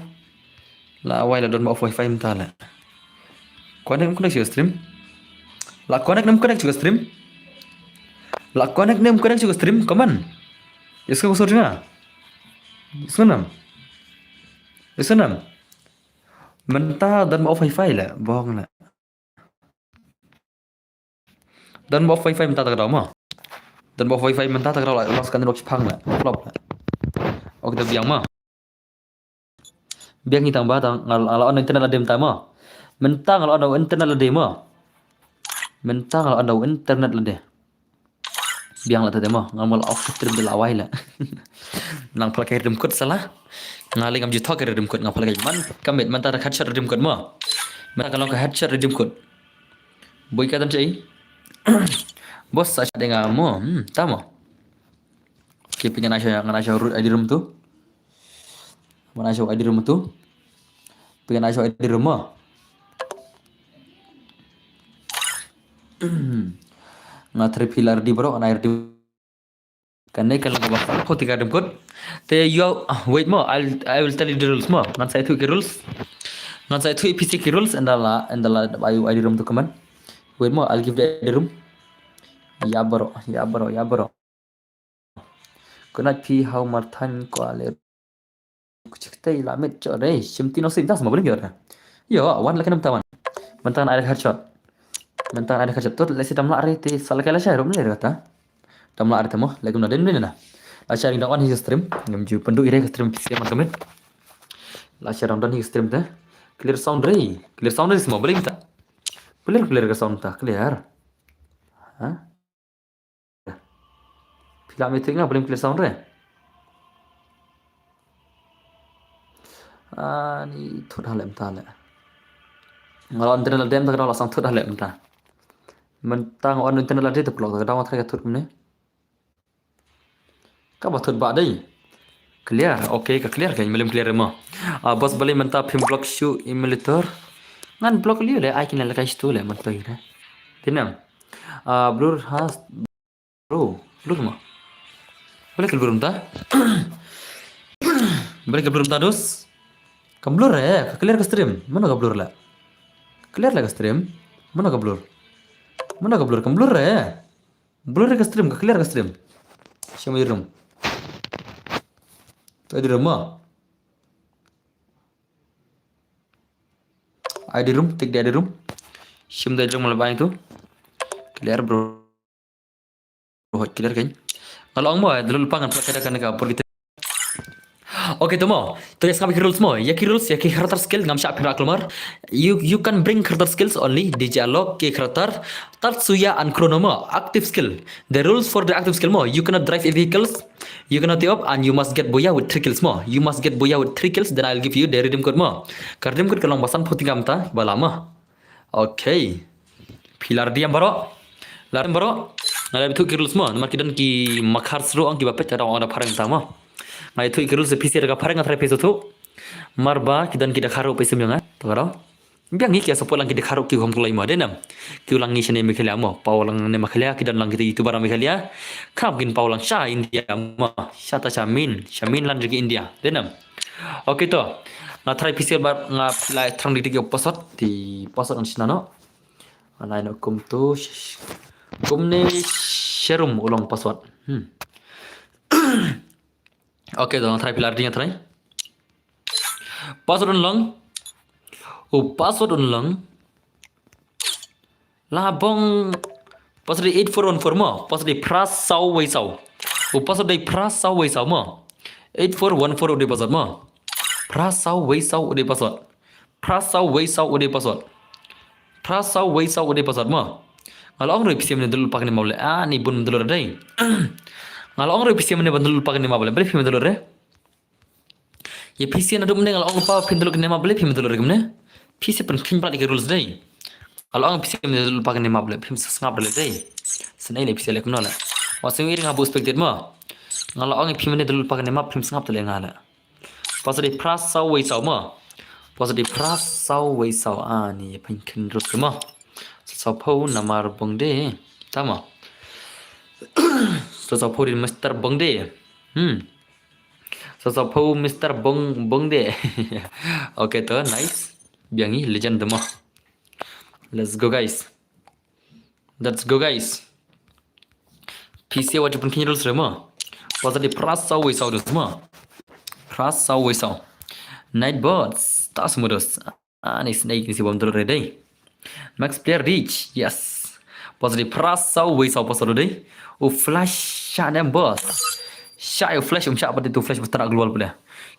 La wai la don ba off wifi mynta la. Connect ne connect sha stream? La connect ne connect sha stream? La connect ne connect sha stream, comment? Isko ko sorjuna. Isko nam. Isko nam. Mynta don ba off wifi la, bong la. Don ba off wifi mynta ta ka daw mo. Don ba off wifi mynta ta ka daw la, los kan rok chipang la, flop la. Ok, ta biang mo. Biang ngi tang ba tang ngal, ngal on internet la dem ta mo. Mynta ngal on internet la dem mo. Mynta ngal on internet la dem. Biang la ta dem mo, nga mol off stream de la wai la. Nang pala ka rim kut sala. Nga le ngam ju thok ka rim kut, nga pala ka man commit, man ta ka headshot rim kut mo. Man ta ka long ka headshot rim kut. Bui ka tan chai. Bos sa de nga mo, hmm, ta mo. Ki pingin aisha, ngan aisha root I D room tu. Mana show I D room tu. Pingin aisha I D room mo. Nga three pillar di bro, nga di. Kan ne kan ko ba ko tiga dem kot. Te yo, ah, wait mo, I'll, I will tell you the rules mo. Ngan sa itu ki rules. Ngan sa itu P C ki rules and la, and la ayu I D room tu kaman. Wait mo, I'll give the I D room. Ya bro, ya bro, ya bro. Kunat pi hau marthan ko ale. Kuchik te la met cho re. Shim tino sim tas ma buling yo re. Yo, wan la kenam tawan. Mentang ada headshot. Mentang ada headshot. Tur lesi tam la re te sala kala shai rom le re ta. Tam la re tamo. Lagi na den na. La shai dang wan hi stream. Ngam ju pendu ire stream pisi man kamen. La shai dang don hi stream te. Clear sound re. Clear sound re semua buling ta. Clear, clear ka sound ta. Clear. Ha? Phi la mute nga, bulim clear sound re. Ani thut ha lem ta le. Nga la on internet la dem ta ka dang la sang thut ha lem ta. Mynta nga on internet la de tu plok ta ka dang wa thai ka thut kumne. Ka ba thut ba dei. Clear, okay, ka clear ka, ym lem clear mo. Ah, boss bali mynta phim block shu emulator. Ngan block liu le, ai kin le kai stu le mynta ira. Dinam. Ah, blur has Bro, blur ma. Balik ke blur mynta. Balik ke blur mynta dus. Kam blur eh, ka clear ka stream. Mana ka blur la? Clear la ka stream. Mana ka blur? Mana ka blur? Kam blur eh. Blur ka stream, ka clear ka stream. Shim I D room. Tu I D room ma. I D room, tik di I D room. Shim da jong malabang tu. Clear bro. Hot killer kan. Nga la ong mo, eh, dulu lupa ngan pakai dah kan ka por kita. Okay, tu mo. Tu ya sngap ki rules mo. Ya ki rules, ya ki character skill ngam shah pynrah klumar. You, you can bring character skills only D J Alok, ki character Tatsuya and Chrono mo. Active skill. The rules for the active skill mo. You cannot drive a vehicles. You cannot tee up and you must get boya with three kills mo. You must get boya with three kills, then I'll give you the redeem code mo. Ka redeem code ka long ba san phew tyngka mynta, ba la mo. Okay. Phi la ready em baroh? La ready em baroh? Nga la ïathuh ki rules mo. Namar ki don ki makhar sruh ong ki ba peit ka dang ong da phareng ta mo. Nga ïathuh ki rules phi sha ka phareng nga tharai phi sngewthuh. Mar ba ki don ki da kharuh phi sngewthuh nga. To ka dang. Biang ngi ki support lang ki da kharuh ki hom kloi mo de nam. Ki u lang ngi shane Meghalaya mo. Paw lang ne Meghalaya ki don lang kita YouTuber Meghalaya. Kham kin paw lang sha India mo. Sha ta sha min. Sha min lan jong ki India. De nam. Okay to. Nga tharai phi sngewthuh ba nga phi la thrang dik dik ïa u password. Te password ngan shna noh. Nga la ïa noh kum tu. Kumne Sharum u long password. Hmm. Okay, to nga tharai phi la ready nga tharai. Password un long. U password un long. La bong. Password dei eight four one four mo. Password dei phra saw wei saw. U password dei phra saw wei saw mo. Eight four one four u dei password mo. Phra saw wei saw u dei password. Phra saw wei saw u dei password. Phra saw wei saw u dei password mo. Nga la ong re phi siem ne dul pa kane map le. Ah, ni bun dul re dei. Nga la ong re phi siem ne ban dul pa kane map le. Bale phi me dul re. Ye phi siem na dum ne nga la ong pa phin dul kane map le phi me dul re kumne. Phi siem pynkheiñ bad ki rules dei. Nga la ong phi siem ne dul pa kane map le phim sngap le dei. Sien ne phi siem le kumno le. Wa sien ri nga bu spectate mo. Nga la ong phi me ne dul pa kane map phim sngap te le nga le. Positive phra saw wei saw mo. Positive phra saw wei saw. Ah, ni pynkheiñ rules mo. Saw pho namar bong de. Tama. Saw pho din Mister Bong de. Hmm. Saw pho Mister Bong, Bong de. Okay to, nice. Biang i legend de mo. Let's go guys. Let's go guys. Phi siem wa ju pynkheiñ rules re mo. Positive phra saw wei saw dus mo. Phra saw wei saw. Night bots. Ta smudos. Ah, ni snake ni si bom dul re dei. Max player reach. Yes. Positive phra saw wei saw positive dei. U flash shah nem boss. Shah u flash um shah pat tu flash ba tynrak global pule.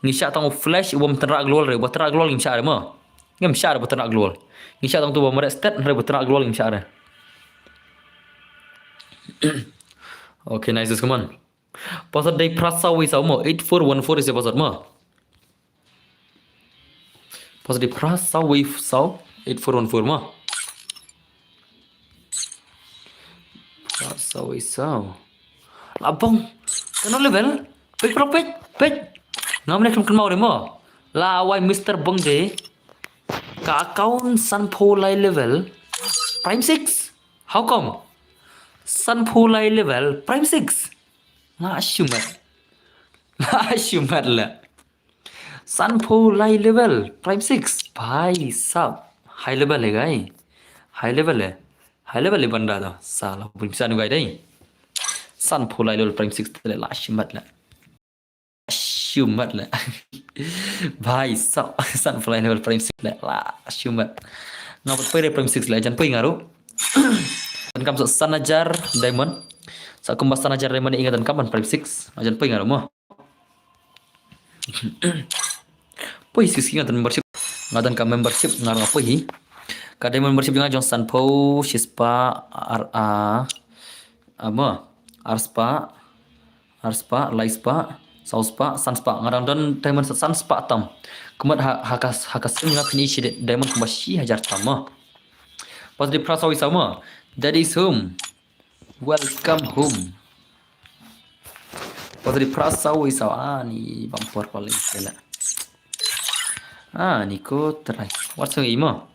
Ngi shah tang u flash u bom tynrak global re. Ba tynrak global ngim shah re mo. Ngim shah re ba tynrak global. Ngi shah tang tu ba mare stat re ba tynrak global ngim shah re. Okay, nice, come on. Password dei phra saw wei saw mo, eight four one four is a password mo. Password dei phra saw wei saw, eight four one four mo. Phra saw wei saw. La bong. Kano level? Peit, peit, peit, peit. Ngam ne khlem kynmaw re mo. La wai Mister Bong de. Ka account sanphew lai level. Prime six. How come? Sanphew lai level Prime six. La shu mat. La shu mat la. Sanphew lai level Prime six. Bhai sab. High level hai guy. High level hai. High level hai banda to. Sala bun bisa nu guy dei. Sanphew lai level Prime six te la shu mat la. Shu mat la. Bhai sab, sanphew lai level Prime six la. La shu mat. Nga pat poi re Prime six la, jan poi nga ruh. Donkam sa san hajar diamond. Sa kumba san hajar diamond i nga donkam ban Prime six. Jan poi nga ruh mo. Poi six nga don membership. Nga donkam membership nga ruh nga poi hi. Ka diamond membership jong nga jong sanphew shispah ar a. Ama. Arspah. Arspah, laispah, sawspah, sanspah. Nga dang don diamond sa sanspah tam. Kumut ha, ha ka, ha ka sien nga pynïoh shi diamond kumba shi hajar tam mo. Positive phra saw wei saw mo. Daddy's home. Welcome home. Positive phra saw wei saw. Ah, ni bumper paling kela. Ah, ni ko try. What's your email?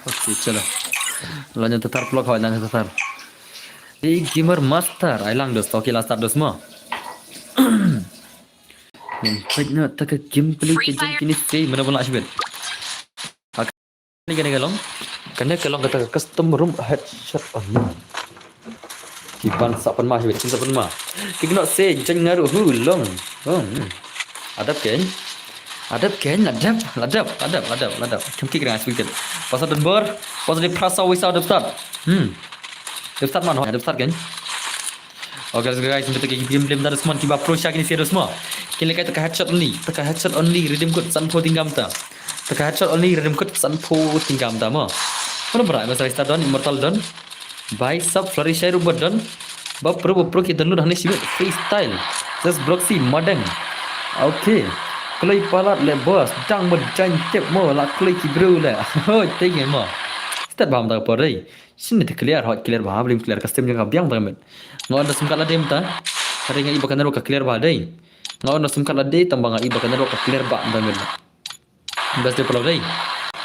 Okay, chalo. Lanjut tetar vlog, lanjut tetar. Di gamer master, ai lang dos, okay, la start dos mo. Ning peit na ta ka gameplay ka jong kine sei, mana bala shibit. Kane, kane ka long, kane ka long kata ka custom room headshot on. Ki ban sa pan ma, ki ban sa pan ma. Ki kena se jan ngaru hu long. Long. Adap ken. Adap ken, adap, adap, adap, adap, adap. Kum ki kena speed. Pasal dan bor, pasal di prasa wisa adap start. Hmm. Adap start man, adap start ken. Okay, let's go guys, kita ke game game dan semua kiba pro shot ini serius semua. Kini kai taka headshot only, taka headshot only, redeem code sanphew tinggam ta. Taka headshot only, redeem code sanphew tinggam ta mo. Mana berai masa star don, immortal don. Bai sub flurry shai rubber don. Ba pro ba pro ki download hani shibit freestyle. Just block si madeng. Okay. Kloi palat le boss, dang mo jan tip mo la kloi ki bro le. Hoi, tengin mo. Start bam ta por dei. Sini te clear, hot clear ba, blim clear, custom jong ka biang ta met. Nga on da sim card la dei mynta. Hare nga i ba ka network ka clear ba dei. Nga on da sim card la dei, tang ba nga i ba ka network ka clear ba mynta met. Best dei palo dei.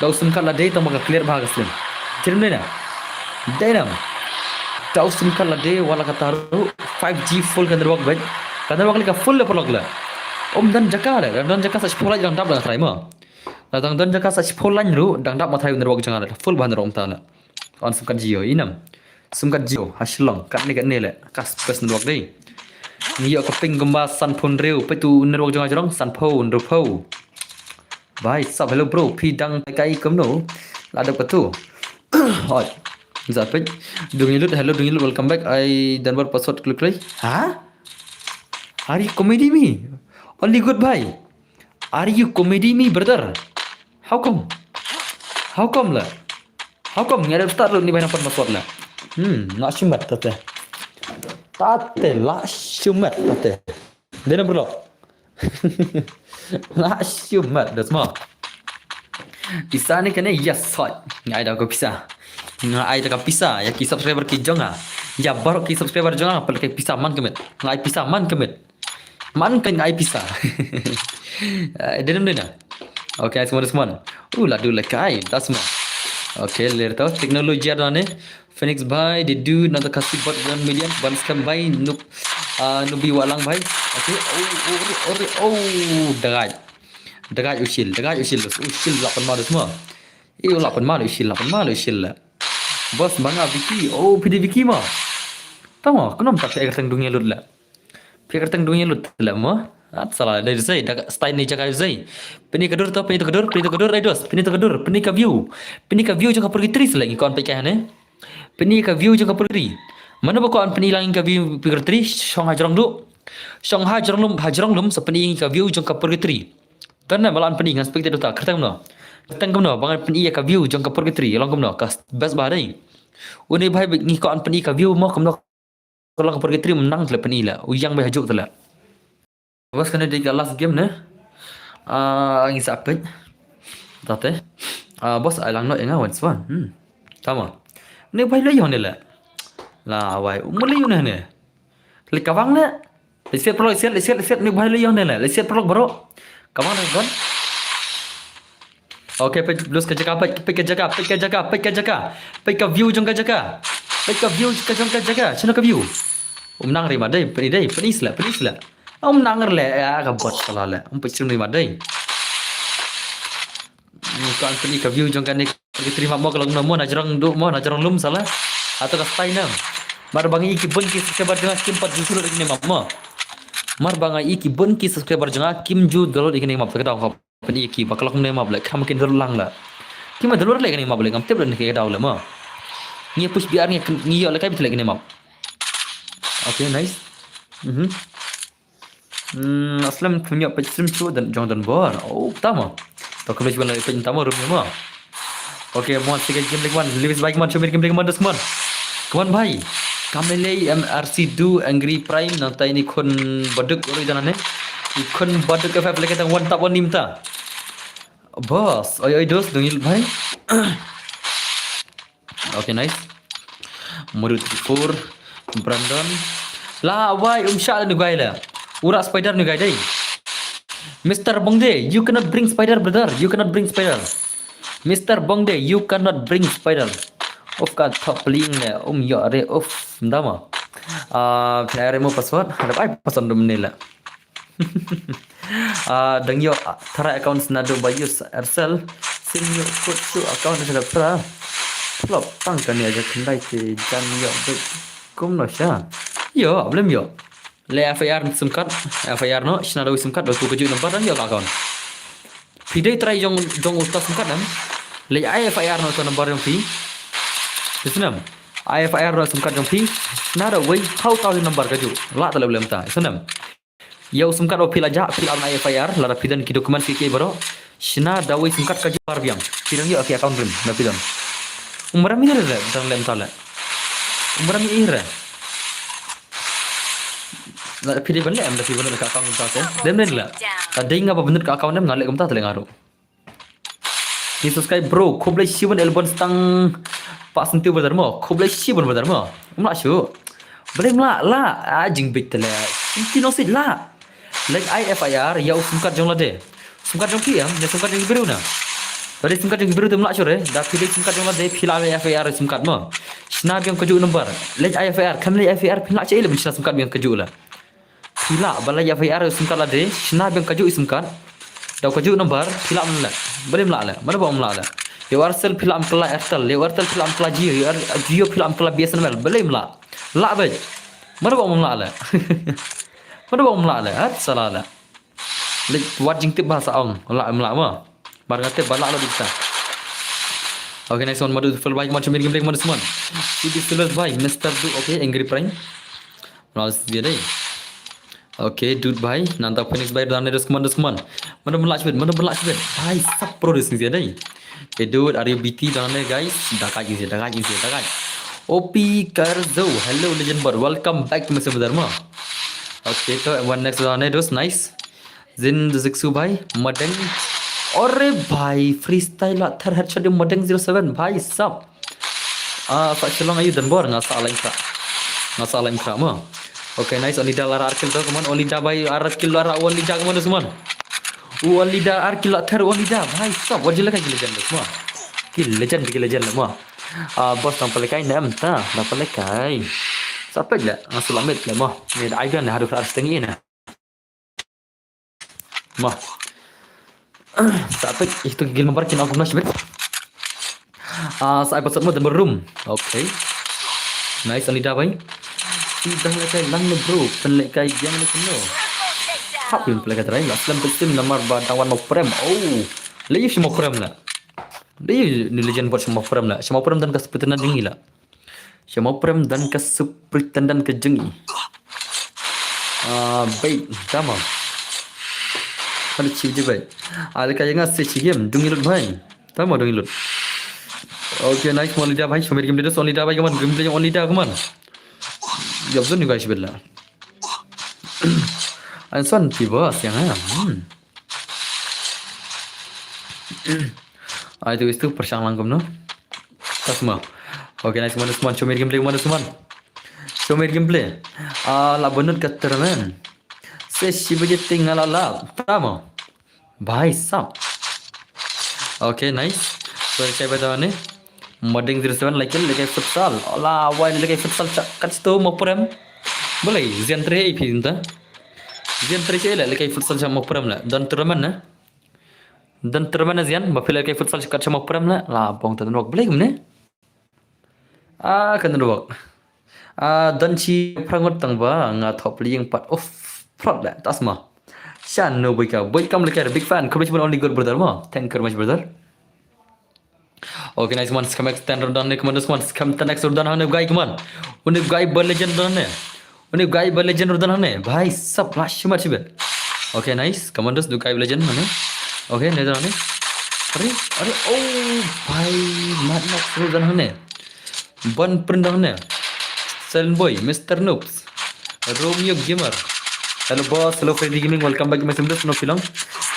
Da u sim card la dei, tang ba ka clear ba ka stream. Stream dei na. Dei na. Da u sim card la dei, wala ka taru five G full ka network bet. Ka network li ka full le palo le. Om dan jaka le, dan jaka sa shiphew lai dang dap dang try mo. Na dang dan jaka sa shiphew lai ru, dang dap ma try network jong le. Full ba network mynta le. On sim card Jio, inam. Sim card Jio, ha Shillong, katne katne le, ka best network dei. Ngi ïoh ka ping kumba sanphew hynriew, peit u network jong nga jrong, sanphew hynriewphew. Bai sub, hello bro, phi dang kai kumno? La dep katu. Hoi. Za page. Dunglut, hello Dunglut, welcome back. I dan bar password klik klik. Ha? Are you comedy me? Only good bhai. Are you comedy me, brother? How come? How come la? How come? Nga da start lut ni bhai nampat password la. Hmm, la shimet tate. Tate la shimet tate. Dena bro. La shimet das ma. Pisa ni kane, yes, sot. Nga ai da ko pisa. Nga ai da ka pisa ya ki subscriber ki jong nga. Ya baroh ki subscriber jong nga, pel ki pisa man kemit. Nga ai pisa man kemit. Man ka nga ai pisa. Eh, dena dena. Okay, semua semua. Uh, la du la kai, das ma. Okay, ler tau teknologi ada ni. Phoenix bhai, they do another kasi bot one million ban scam bhai, nub, uh, nubi walang bhai. Okay. Oh, oh, oh, oh, oh, dagai. Dagai usil, dagai usil, usil la pan ma dus ma. Iyo la pan ma usil, la pan ma usil la. Bos banga Vicky, oh pidi Vicky ma. Tama, kunam tak ek tang Dunglut la. Phi kyrteng Dunglut la mo. At sala dei sei da style ni jaka sei. Pyni ka dur to, pyni ka dur, pyni ka dur, ai dos, pyni ka dur, pyni ka view. Pyni ka view jong ka purgatory sala ngi kon pyrkhat ne. Pyni ka view jong ka purgatory. Mano ba kon pyni lang ka view purgatory, shong ha jrong du. Shong ha jrong lum, ha jrong lum sa pyni ka view jong ka purgatory. Kan na balan pyni ngan spek te dota kyrteng no. Kyrteng kumno, ba ngan pyni ka view jong ka purgatory, long kumno, ka best ba dei. Uni bhai ngi kon pyni ka view mo kumno. Ka long ka purgatory mynta te la pyni la. U yang bai hajuk te la. Bos kane dei ka last game ne. Ah, ngi sa peit. Tate. Ah, bos ai lang no enga wan swan. Hmm. Tama. Ne bai le yon ne la. La wai. Mu le yon ne. Le kawang ne. Le siat pro, le siat, le siat, le siat ne bai le yon ne la. Le siat pro bro. Kawang ne gon. Okay, peit blues ka jaka, peit, peit ka jaka, peit ka jaka, peit ka jaka. Peit ka view jong ka jaka. Peit ka view ka jong ka jaka. Shano ka view? Um nang ri ma dei, pyni dei, pyni sla, pyni sla. Um nang le, ya ka bot sala le. Um peit shim ri ma dei. Ni ka an pyni ka view jong ka ni ka trima mo ka long mo na jrong du mo na jrong lum sala. Ato ka stai na. Mar ba ngi ki bun ki subscriber jong nga kim pat ju sulu ri ni map mo. Mar ba ngi ki bun ki subscriber jong nga kim ju download ri ni map ka dau ka. Pyni ki ba ka long ne map le, kam kin dur lang la. Ki ma dur le kane map le, ngam tip le ne ke daw le ma. Ngi push B R ngi, ngi yo le kai bit le kane map. Okay, nice. Mhm. Hmm, aslam punya pet stream chu dan jong dan bor. Oh, tama. To kami cuba le pet tama room ma. Okay, mon sige game le mon, Lewis bike mon, chumir game le mon das mon. Come on bhai. Kamele M R C do angry prime nang tai ni khun baduk ori dan ne. Ni khun baduk F F le ke tang one tap one nim ta. Boss, oi oi dos dungil bhai. Okay, nice. Murut four, Brandon. La wai um sha nu gai la. Ura spider nu gai dei. Mister Bongde, you cannot bring spider, brother. You cannot bring spider. Mister Bongde, you cannot bring spider. Of ka top link ne um yo re of ndama. Ah, phi ai re mo password. Ada ai password dum ne la. Ah, dang yo tara account sna do ba use Aircel. Sim yo kut su account sna pra. Plop tang kane aja khyndai te jan yo do. Kumno sha. Yo, blem yo. Le F I R sim card, F I R no, sna do sim card do tu kaju number dang yo account. Phi dei trai jong, jong uta sim card nam. Le ai F I R no to number jong phi. Isnam. Ai F I R no sim card jong phi. Sna do wei tau tau number kaju. La ta le blem ta. Isnam. Ïa u sim card ba phi la jah, phi la ai F I R, lada phi don ki document ki ki baroh. Shna da wei sim card ka jubab biang. Phi dang ïoh ki account rim, da phi don. Umram ïa re, dang lem ta le. Umram ïa re. Lada phi dei ban leh em, da phi ban leh ka account rim ta te. Dem leh la. Da dei nga ba ban leh ka account rim, nga leh kumta te leh nga ruh. Ni subscribe bro, khublei shibun Elbon stang pa sentiu brother mo, khublei shibun brother mo. Mla shu. Blei mla la, a jingbit tele. Ki no sit la. Lek ai F I R, ïa u sim card jong lade. Sim card jong ki em, ïa sim card jong ki biru na. Lade sim card jong ki biru te mla shu re, da phi lek sim card jong lade, phi la ai F I R sim card mo. Shna biang kaju number. Lek ai F I R, kam lek ai F I R, phi la che ilem shna sim card biang kaju la. Phi lah ba la ïa F I R ïa u sim card lade, shna biang kaju i sim card. Da u kaju number, phi lah mlak. Balei mlak le? Mano ba mlak le? Ïa u Aircel phi lah mlak Airtel, ïa u Airtel phi lah mlak Jio, ïa u Air-, Jio phi lah mlak B S N L, balei mlak? Lah bej. Mano ba mlak le? Mano ba mlak le? Hat sala le. Lek wat jingtip ba sa ong, lah mlak ma. Bar nga tip ba lah lo dikta. Okay, nice one, Madu Full bhai, come on, show me gameplay, come on, this one. Should be Silver bhai, Mister Du, okay, Angry Prime. Nice, dia dei. Okay, Dude bhai, Nanta Phoenix bhai, done this, come on, this one. Mana belak shibit, mana belak shibit. Bhai, sap pro this dia dei. Okay, Dude, are you B T done, guys? Dakai is dakai is dakai. O P Karzo, hello, legend bot, welcome back to my server, Dharma. Okay, to one next done, those nice. Zin Ziksu bhai, Madeng. Ore bhai, freestyle la thar headshot di Madeng zero seven, bhai sap. Ah, sa Shillong ayu dan bor, nga sa lain kra. Nga sa lain kra mo. Okay, nice, Onida lara ar kill to, come on, Onida bhai, ar kill lara, Onida, come on, Usman. Onida ar kill la thar, Onida, bhai sap, wajib la kai legend, mo. Ki legend, ki legend, mo. Ah, boss, nang palekai nem ta, nang palekai. Sa pek le, nga sa lamit le, mo. Ni da aigan le, haduh ar setengah ni. Mo. Sa pek, itu gil mabar kin aku nas bet. Ah, sa ai password mo dan room. Okay. Nice, Onida bhai. Sudah lekai lang no bro, pen lekai yang no keno. Hap pun lekai try, la slem pek sim namar ba dang wan mo prem. Oh. Leyu shi mo prem la. Leyu ni legend bot shi mo prem la. Shi mo prem dan ka sepetena dingi la. Sha mo prem dan ka supritan dan ka jeng i. Ah, bait, tama. Hada chi je bait. Ah, leka yang ngasih chi game, dung ilut bhai. Tama dung ilut. Okay, nice, mo Onida bhai, show me game leaders, Onida bhai, come on, game leaders, Onida, come on. Yap zon ni guys bella. Anson tiba siang ha. Hmm. Ai tu istu persyang langkum no. Tasma. Okay, nice, mana Usman, show me gameplay, mana Usman. Show me gameplay. Ah, la bonut ka termen. Se shi baje ting ala la. Tama. Bhai sab. Okay, nice. So, chai bata ne. Modding zero seven like, like futsal. Ala, wai like futsal cha kat sto mo prem. Boleh, zian tre phi inta. Zian tre che le, like futsal cha mo prem le. Don termen ne. Don termen ne zian, ba phi like futsal cha kat cha mo prem le. La, bong ta don wak boleh kumne. Ah, kan ruwak. Ah, don chi prangot tang ba nga thop lieng pat. Of, prot da, tasma. Shan no boika. Boika, I'm like a big fan. Congratulations, only good brother mo. Thank you very much, brother. Okay, nice one. Come extend round ne, come on, this one. Come the next round ne, guy, come on. Uni guy ba legend ne. Uni guy ba legend round ne. Bhai sab, la shima chibe. Okay, nice. Come on, this guy ba legend ne. Okay, ne ne. Are, are, oh, bhai, mat mat round ne. Bon Prindang ne. Silent Boy, Mister Noobs. Romeo Gamer. Hello boss, hello Freddy Gaming, welcome back to my stream. No film.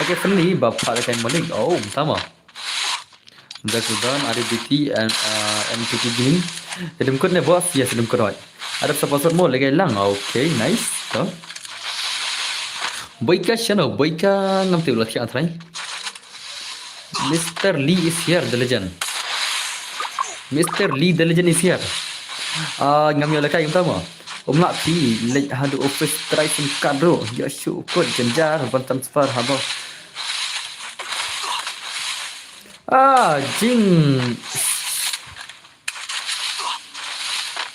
Okay, friendly, ba pha da kai malik. Oh, tama. Dak udan, R B T and uh, M T T Gaming. Edim kut ne boss, yes, edim kut oi. Adap sa password mo lagi lang. Okay, nice. To. Boika shano, boika ngam te ulat ki antrai. Mister Lee is here, the legend. Mister Lee, the legend is here. Ah, ngam ïa lehkai kumta mo. Um lah phi leit haduh office try sim card ruh. Ïa shu kut jynjar ban transfer haba. Ah, jing.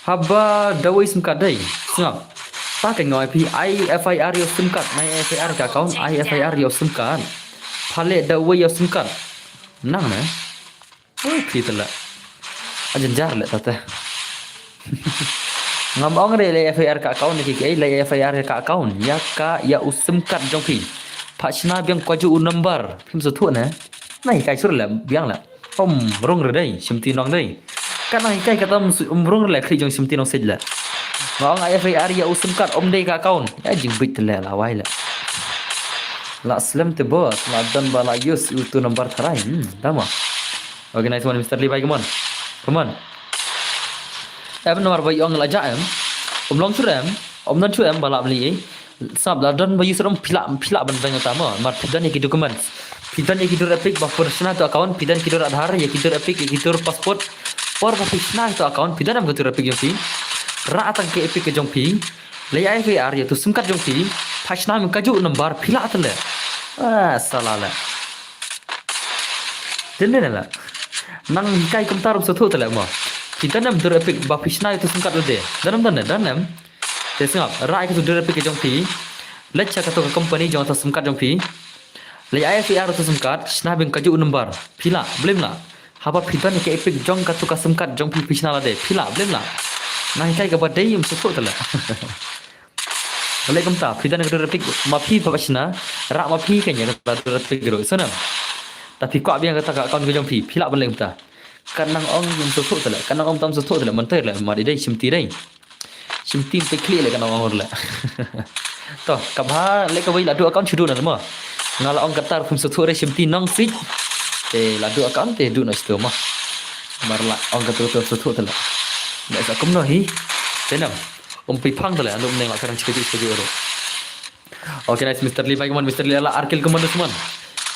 Haba da wei sim card dei. Sngap. Ta ka ngoi phi I F I R ïa u sim card. Nai F I R ka account, I F I R ïa u sim card. Pha leh da wei ïa u sim card. Nang ne? Oi, phi te la. A jynjar le tate. Ngam ong re le F I R ka account ne ki, ki, le F I R ka account. Ïa ka, ïa u sim card jong phi. Pha shna biang kwaju u number. Phim sngewthuh ne. Nai kai sur le biang le. Um rung re dei, shim ti nong dei. Ka nang kai kata um rung re le khri jong shim ti nong sej le. Nga ong F I R ïa u sim card um dei ka account. Ïa jingbit le la wai le. La slem te boss, la don ba la use u tu number tharai. Hmm, tama. Okay, nice one, Mister Lee, bhai, come on. Come on. Em, namar ba ong la ja em. Um long sure em. Um don sure em ba la bli. Sap la don ba use rum phi lah, phi lah ban beng ta mo. Mar phi don ïa ki documents. Phi don ïa ki dur Epic ba pur shna to account, phi don ki dur Aadhaar, ïa ki dur Epic, ïa ki dur passport. Por ba phi shna to account, phi don em ka dur Epic jong phi. Ra tang ki Epic ka jong phi. Lei F I R ïa tu sim card jong phi. Pha shna em kaju number phi lah te le. Ah, sala le. Dei ne la. Nang hikai kumta ruh sngewthuh te la mo. Phi don em dur Epic ba phi shna ïa tu sim card de. Don em, don em, don em. Te sngap, ra ïa tu dur Epic jong phi. Leit sha katu ka company jong tu sim card jong phi. Leit F I R tu sim card, shna biang kaju number. Phi lah, blame lah. Haba phi don ka epic jong katu ka sim card jong phi phi shna lade. Phi lah, blem lah. Nga hikai kaba dei ym sngewthuh te leh. Balei kumta, phi don ka epic ma phi ba shna, rah ma phi kane kata epic ruh. Sngewthuh. Ta phi kwah biang kata ka account ka jong phi, phi lah ban leh kumta. Kan nang ong ym sngewthuh te leh, kan nang ong tam sngewthuh te leh, mynta leh, ma dei dei, shim ti dei. Shim ti te khlieh leh kan ong leh. To, kaba leh kawei la duh account shu duh na mo. Nga la ong kata ruh phim sngewthuh re shim ti nong sih. Te la duh account te duh na shu mo. Mar la ong kata ruh sngewthuh te leh. Nda sa kumno hi. Te nam. Um pi phang te leh, anu mneng la karang chika chika ruh. Okay, nice, Mister Lee, bhai, come on, Mister Lee, la arkil, come on, come on.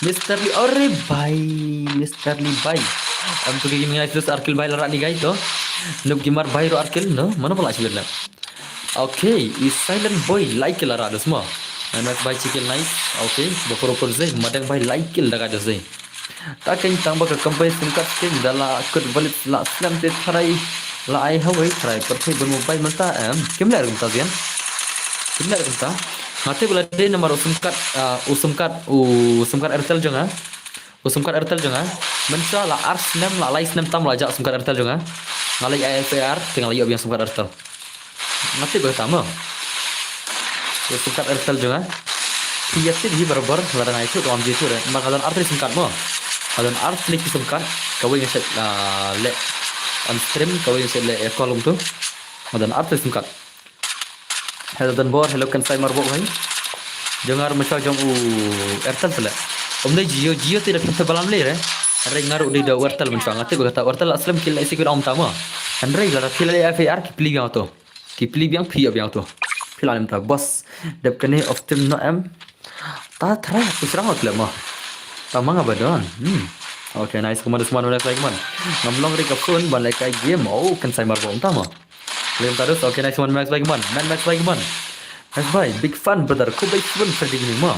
Mister Lee, are bhai, Mister Lee, bhai. Am tu ki nice, dus arkil, bhai, la rani, guys, to. Noob Gamer, bhai, ro arkil, no? Mano pala sibir na. Okay, is silent boy, like la ra, dus mo. And nice, bhai, chikil, nice. Okay, bokoro por zai, madang, bhai, like la ra, dus zai. Ta kein tang ba ka company sim card kein da la kut valid la slem te tharai la ai hawai tharai pyrthei ban mobile mynta em. Kim leh kumta biang. Kim leh kumta. Nga tip ba la dei namar u sim card, ah, u sim card, u sim card Airtel jong nga. U sim card Airtel jong nga. Mynta la ar snem la lai snem tam la jah sim card Airtel jong nga. Nga leh I F A R te nga la ïoh biang sim card Airtel. Nga tip ba kata mo. Ïa sim card Airtel jong nga. Phi ïa tip hi barabor, lada nga ïathuh, to ngam ju ïathuh re. Ma nga don artylli sim card mo. Nga don artylli ki sim card, kawei nga shait, ah, leh on stream, kawei nga shait leh, eh, call kumtu. Nga don artylli sim card. Hello Donbor, hello Kansai Marbok hai. Jong nga ruh mynshwa jong u Airtel te leh. Ym dei Jio, Jio te da phi te balam leh re. Hynrei nga ruh dei da u Airtel mynshwa, nga tip ba kata u Airtel la slem ki leh secure ong ta mo. Hynrei lada phi leh F A R ki plie biang to. Ki plie biang phi ïoh biang to. Phi la lem ta boss. Dep kane off stream no em. Ta try tu srang ot le mo. Ta ma nga ba don. Hmm. Okay, nice. Come on, come on, nice, like, come on. Ngam long ri ka phone ban leh kai game. Oh, Kansai Marbok ta mo. Lem ta dus. Okay, nice one, Max, like, come on. Man, Max, like, come on. Max, bhai, big fan, brother. Khublei shibun for the game mo.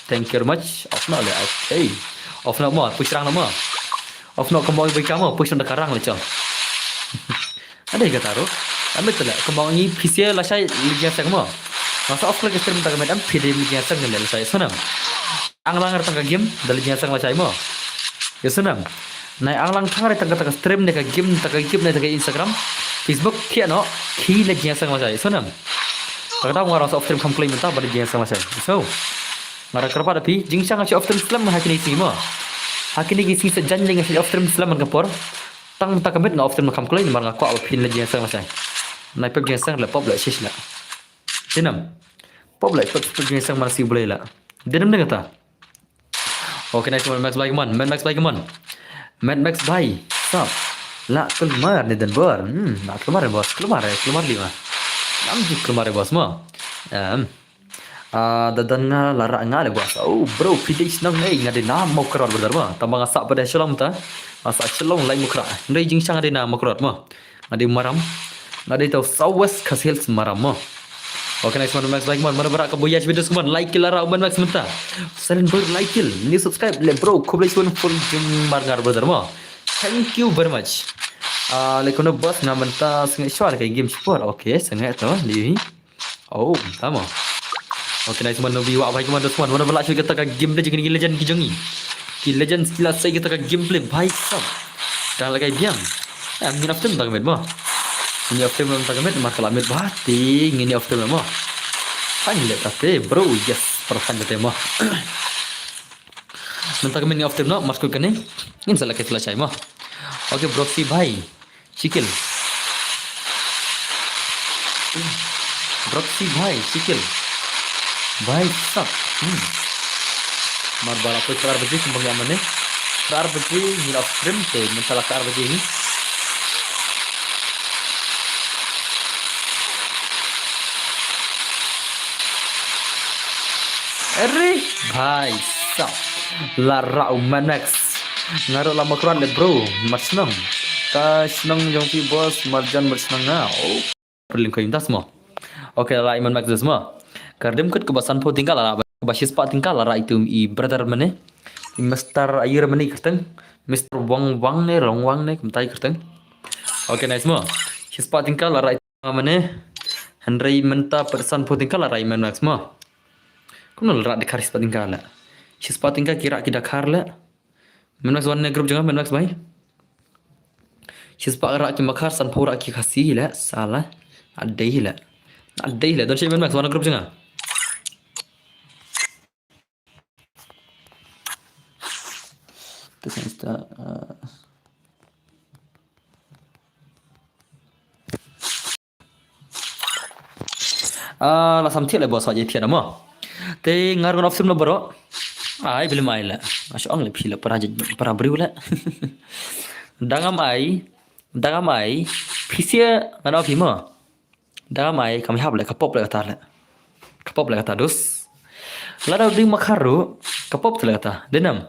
Thank you very much. Off no le. Okay. Off no mo. Push rang no mo. Off no ka mo bai ka mo. Push no da ka rang le chong. Ada kata ruh. Amit te leh, kumba ngi phi sia lashai leh jingïaseng mo. Nga sa off leh ka stream ta ka met em phi dei leh jingïaseng leh lashai. Sngewnem. Ang lang tang ka game da leh jingïaseng lashai mo. Ïa sngewnem. Nai ang lang tang re tang ka, tang ka stream ne ka game, tang ka game ne tang ka Instagram, Facebook, ki ano, ki leh jingïaseng lashai. Sngewnem. Tang ka daw nga rasa off stream kham kloi mynta ba leh jingïaseng lashai. So, nga da kyrpad da phi, jingshisha nga shu off stream slem ha kine ki sngi mo. Ha kine ki sngi sa jan leh nga shu off stream slem man ka por. Tang mynta ka met nga off stream kham kloi namar nga kwah ba phin leh jingïaseng lashai. Nai pep jingïaseng leh pop leh shish leh. Dinam. Pop leh pep pep jingïaseng man si Blei leh. Dinam ding kata. Okay, nice one, Max Bikeman. Man Max Bikeman. Man Max Bike. Sup. La kulmar ne Donbor. Hmm, la kulmar ne boss. Kulmar, kulmar lima. Nam ji kulmar boss mo. Em. Ah, da don nga la rah nga leh boss. Oh, bro, phi dei shnong ei, nga dei na Mawkyrwat brother mo. Tang ba nga sah pat da Shillong ta. Nga sah Shillong lai Mawkyrwat. Nga dei jingshisha nga dei na Mawkyrwat mo. Nga dei Maram. Nga dei tau South West Khasi Hills Maram mo. Okay, nice one, Max, like, man, man, bara ka boya shibit dus, man, like, kill, ara, man, Max, mynta. Silent bird, like, kill. Ni subscribe, le, bro, khublei shibun, full jing, mar, ngar, brother mo. Thank you very much. Ah, le, kono boss, nga mynta, sngewsih, le, ka game shipor. Okay, sngewsih, to, li. Oh, tama. Okay, nice one, Nobi, wah, bhai, kemon, dos, one, one, bala, shwi, kata ka gameplay, jing, ki legend, ki jongi. Ki legend, ki la, sai, kata ka gameplay, bhai, sab. Dah lagai biang. Eh, ngin after, tak, met, mo. Ngin after, tak, met, mar, kala, met, bati, ngin after, mo. Fine, let, tate, bro, yes, perfect, tate, mo. Mynta ka min ngin after, no, mar, kul, kane. Ngin sa, lagai, sila, chai, mo. Okay, bro, si, bhai. Shikil. Broxy bhai, shikil. Bhai sab. Hmm. Mar bala poi phra ar baje kum bang ya mane. Phra ar baje ngi la stream te mynta la phra ar baje hi. Eri bhai sab. La rau manex. Nga ruh la Mawkyrwat le bro, mar shnong. Ka shnong jong phi boss, marjan mar shnong nga. Oh. Perling ko intas mo. Okay, la iman mak mo. Ka rim kut kaba sanphew tyngka la, kaba shispah tyngka la rai tu i brother mane. I Mister Ayir mane kyrteng. Mister Wang Wang ne, Long Wang ne, kumta i kyrteng. Okay, nice mo. Shispah tyngka la rai tu mane. Hynrei mynta pat sanphew tyngka la rai man max mo. Kumno la rai dkhar shispah tyngka la. Shispah tyngka ki rai ki dkhar la. Man Max wan ne group jong nga, Man Max bhai. Shispah rah ki Makhar, sanphew rah ki Khasi le, sala. Adei le. Adei le. Don shi men mak, wana group jnga. This is the, uh, Ah, la sam thiah le bos, wa je thiah da mo. Te ngar ngan off sim la bro. Ai, bilim ai le. Asha ong le phi le para je, para briew le. Dang am ai, dang am ai, phi sia ngan off hi mo. Dang am ai, kam hap le, ka pop le kata le. Ka pop le kata dus. Lada u dei Makhar ruh, ka pop te le kata. Dei nam.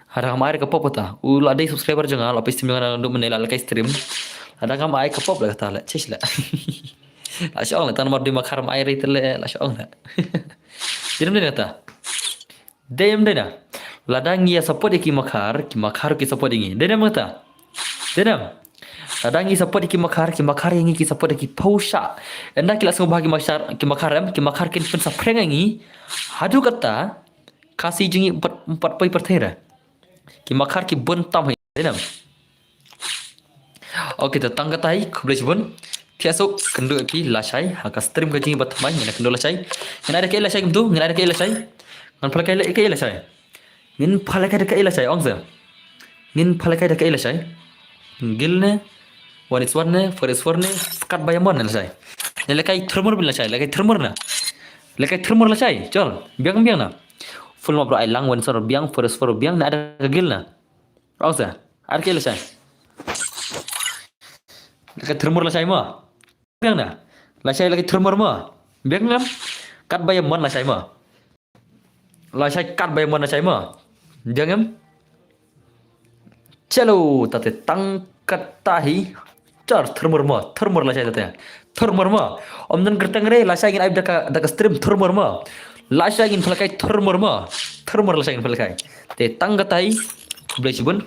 Hada kam ai ka pop kata. U la dei subscriber jong nga, la phi sim jong nga ndu mene la lehkai stream. Lada kam ai ka pop le kata le. Chish le. La shong le, tang namar dei Makhar mai rei te le, la shong le. Dei nam dei na kata. Dei nam dei na. Lada ngi ïa support ïa ki Makhar, ki Makhar ki support ïa ngi. Dei nam kata. Dei nam. Lada ngi support ïa ki Makhar, ki Makhar ïa ngi ki support ïa ki phew shah. Ynda ki la sngewbha ki Makhar, ki Makhar em, ki Makhar kin pynsaphriang ïa ngi. Haduh katta, Khasi jong ngi pat, pat poi pyrthei re. Ki Makhar ki bun tam hi. Dei nam. Okay, te tang kata hi, khublei shibun. Thiah suk, kynduh ïa phi lashai, ha ka stream ka jong ngi ba thymmai, ngin ïa kynduh lashai. Ngin ai da kaei lashai kumtu, ngin ai da kaei lashai. Ngan pha lehkai da kaei lashai. Ngin pha lehkai da kaei lashai, ong se. Ngin pha lehkai da kaei lashai. Gil ne, one is one ne, four is four ne, kat ba ïa mon ne lashai. Ne lehkai thurmur bin lashai, lehkai thurmur na. Lehkai thurmur lashai, chol, biang biang na. Full map ruh ai lang, one is one biang, four is four biang, ne ai da ka gil na. Ong se, ai da kaei lashai. Lehkai thurmur lashai mo. Biang na. Lashai lehkai thurmur mo. Biang ngam. Kat ba ïa mon lashai mo. Lashai kat ba ïa mon lashai mo. Biang ngam. Chalo, tate tang kata hi. Char thurmur mo. Thurmur lashai tate. Thurmur mo. Ym don kyrteng re, lashai ngin ai da ka, da ka stream thurmur mo. Lashai ngin pha lehkai thurmur mo. Thurmur lashai ngin pha lehkai. Te tang kata hi. Khublei shibun.